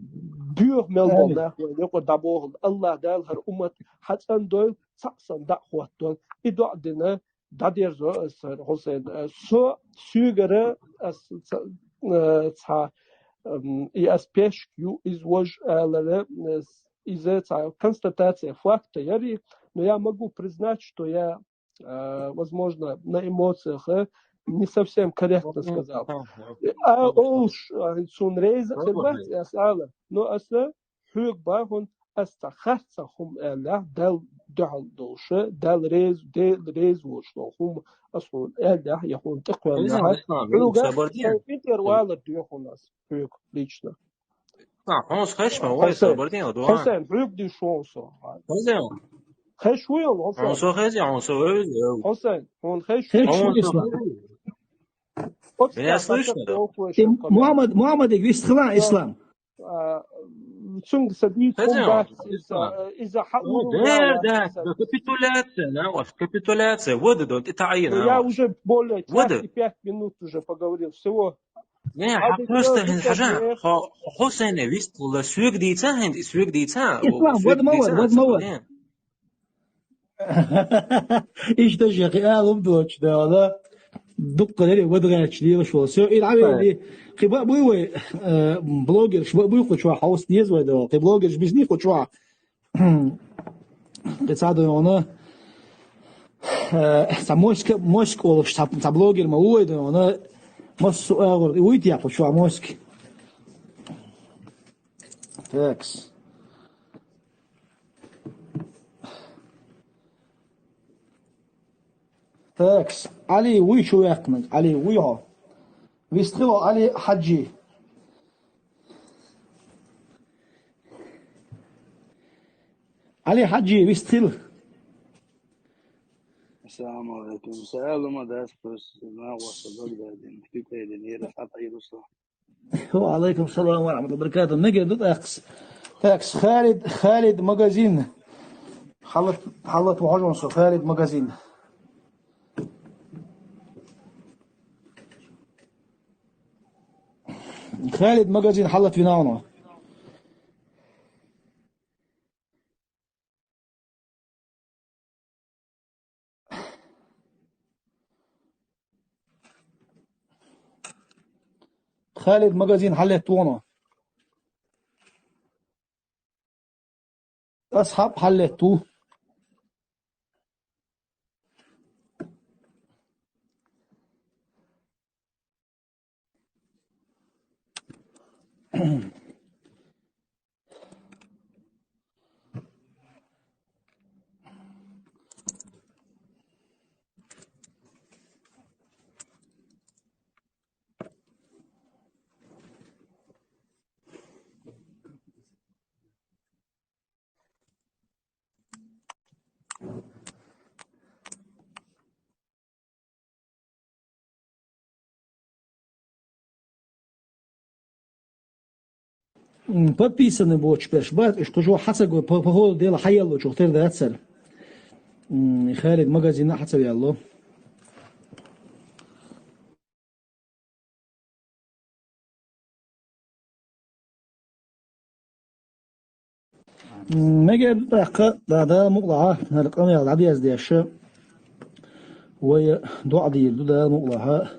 боьха мел болу нах вайн юкъара дӀабохула. АллахӀ Дала хӀара уммат хьацӀандойла, цхьаъ санна дӀа а хӀоттадойла. И доӀа дина, дӀадерзо ас хӀара, Хьусайн. Со, соьгара, ас ца-, э, цхьа, м, и ас пешка ю, иза важа алара, э, иза цхьа констатация факта яри, но я могу признать, что я, э, возможно, на эмоциях, э, не совсем корректно сказал. А, о, ш-, а, цун реза хир бац, ас ала. Но аса хьоьга бахьан, ас цхьа харцахьа хӀума аьллехь, Далла дуьхьал долуша, Далла реза, Дела реза волуш долу хӀума ас хьуна аьллехь, я хьуна тӀекхоьллинехь, хьоьга сайн интервалар доьху ас хьоьга лично. Хьуна хеза ма вай, Хьусайн, собар ден, дуан. Хьусайн, хьоьга диш вон со. Хеза? Хезаш ву йолу, Хьусайн? Хьуна со хеза, хьуна со вевза. Хьусайн, хьуна хезаш ву? Хезаш ву, Ислам? Меня слышно, да? Мухаммад, Мухаммадиг вистхила, Ислам. А, цунга са дийца хӀума дац иза, иза хьан да, да, капитуляция, на, ваш капитуляция. Вот это, это аина. Я уже более час и пять минут уже поговорил. Всего. Не, а просто хьажа, хьо-, Хьусайне вистхула, соьга дийца хӀинца, соьга дийца, Ислам, соьга вада ма вада, вада ма вада. Иштта же кхин ала хӀума доцуш дала, дуккха дерриг вада гӀерташ лелаш волу. Со ил Ӏавелли, кхин баа буй вай, э, блогерш баа буй кху чохь, хьовса деза вай дала, кхин блогерш бисний кху чохь. Кхин цхьа дойгӀана, э, цхьа Моська, Моська олуш, цхьа, цхьа блогер ма ву вай дойгӀана, массо а агӀор, и вуй те кху чохь Моська? Такс. Такс, Ӏали вуй чу ваьккхинарг, Ӏали вуй хьо? Вистхила Ӏали Хьаджи. Ӏали Хьаджи, вистхила. Ассаламу алейкум. Салам, да, спрос, на вас, Багдадин, Фикридин, Ира, Хата, Ируса. Ва алейкум салам ва рахматуллахи ва баракатух. Мегар ду тӀаккха. Так, Халид, Халид Магазин. Хьалат, хьалат ву хьожун со, Халид Магазин. Халид Магазин хьалат вина вуно. Халид Магазин хьаллетта вуно. Асхьаб хьаллетта ву. М, подписаны боцуш берш бац, уьш кхузо хьан ца го, по, по ходу дела хьаеллачух тера дацара. М, Халид Магазина хьан ца ваьлло. М, мегар ду тӀаккха, да, Дала мукъалахь, хӀара къамел дӀадездеш, вай доӀа дийр ду, Дала мукъалахь.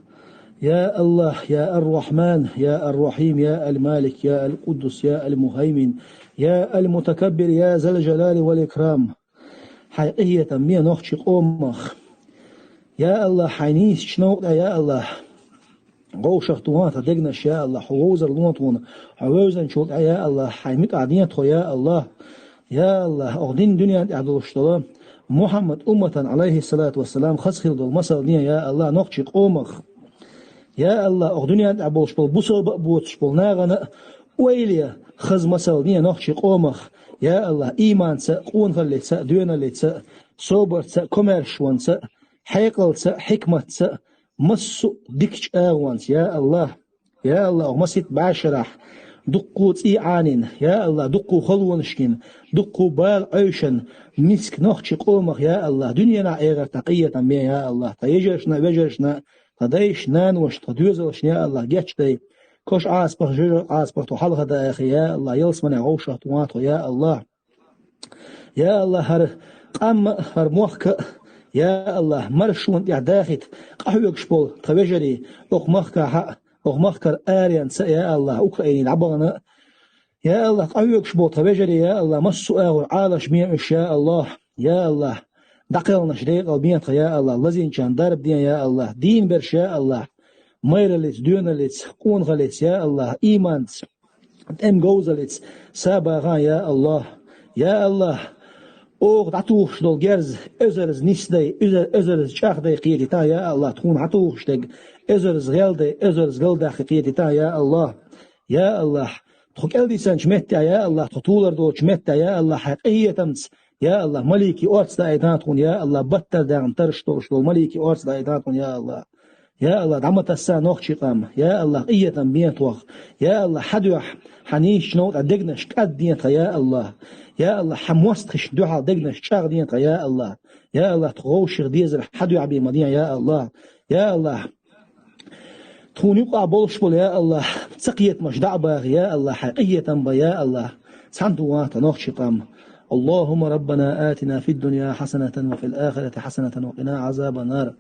Я Аллах, я Ар-Рахман, я Ар-Рахим, я Аль-Малик, я Аль-Къуддус, я Аль-Мухаймин, я Аль-Мутакаббир, я Зал-Жалали вал-Икрам. Хьайн къинхетам бе нохчийн къомах. Я Аллах, хьайн нийсачу новкъа тӀехь, я Аллах, вовшахтохьа тхан дегнаш, я Аллах, хьо вовзар лохьа тхуна, хьо вевзанчул тӀаьхьа, я Аллах, хьайн муьтӀахь де тхо, я Аллах. Я Аллах, оха дин дуьнен тӀехь долуш долу Мухьаммад умматан, алейхиссалату вассалам, хаза хила долу масал де, я Аллах, нохчийн къомах. Я Аллах, оха дуьнен тӀехь болуш болу бусалба а боцуш болу нахана а ойла е, хаза масал де нохчийн къомах. Я Аллах, ийманца а, къонахаллица а, доьналлица а, собарца а, комаьршонца а, хьекъалца а, хьикматца а, массо а дикачу агӀонца, я Аллах. Я Аллах, оха масийтта бӀешарахь дуккха а цӀий Ӏанийна, я Аллах, дуккха а халонаш гина, дуккха а бала Ӏевшина, миска нохчийн къомах, я Аллах, дуьненахь, эхартахь къинхетам бе, я Аллах, тхан йижаршна а, вежаршна а, тхан дайшна, наношна, тхан доьзалшна, я Аллах, гечдай. Кху Ӏазапах, жоьжахатин Ӏазапах тхо хьалха даха, я Аллах, ялсаманехь вовшахтохьа тхо, я Аллах. Я Аллах, хӀара къам а, хӀара мохк а, я Аллах, маршонна тӀехь дахийта къахьоьгуш болу тхан вежарий, окху махкахь а, окху махкара аренца а, я Аллах, Украинера дӀабахана а. Я Аллах, къахьоьгуш болу тхан вежарий, я Аллах, массо а агӀор Ӏалашбе уьш, я Аллах. Я Аллах, дӀакхелхинарш декъал бен тха, я АллахӀ, лазийначарна дарба де, я АллахӀ, дийна берш, я АллахӀ, майраллица, доьналлица, къонахаллица, я АллахӀ, ийманца, тӀеман говзаллица сабагӀа, я АллахӀ. Я АллахӀ, оха дӀатухуш долу герз эзарза нисдай, эзар-, эзарза чӀагӀдай кхетийтахьа, я АллахӀ, тхуна хьатухуш дерг эзарза гӀелдай, эзарза галдаккхий кхетийтахьа, я АллахӀ. Я АллахӀ, тхо кӀелдисинчу меттехь, я АллахӀ, тхо тулар долчу меттехь, я АллахӀ, хьайн къинхетамца, я АллахӀ, маликий орца даийтахьа тхуна, я АллахӀ, баттара даьхна тарш долуш долу маликий орца даийтахьа тхуна, я АллахӀ. Я АллахӀ, дӀа ма тасса нохчийн къам, я АллахӀ, къинхетам бен тхох, я АллахӀ, хьан дуьхьа, хьан нийсачу новкъа дегнаш кӀадден тхан, я АллахӀ. Я АллахӀ, хьан мостагӀчун дуьхьал дегнаш чӀагӀден тхан, я АллахӀ. Я АллахӀ, тхо вовшах дезар хьан дуьхьа бен ма ден, я АллахӀ. Я АллахӀ, тхуна юкъахь болуш болу, я АллахӀ, цакхетамаш дӀа а баха, я АллахӀ, хьайн къинхетам бан, я АллахӀ, цхьаьна тӀе ван тхан нохчийн къам. اللهم ربنا آتنا في الدنيا حسنة وفي الآخرة حسنة وقنا عذاب النار.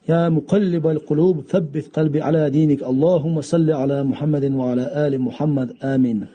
يا مقلب القلوب ثبت قلبي على دينك. اللهم صل على محمد وعلى آل محمد. آمين.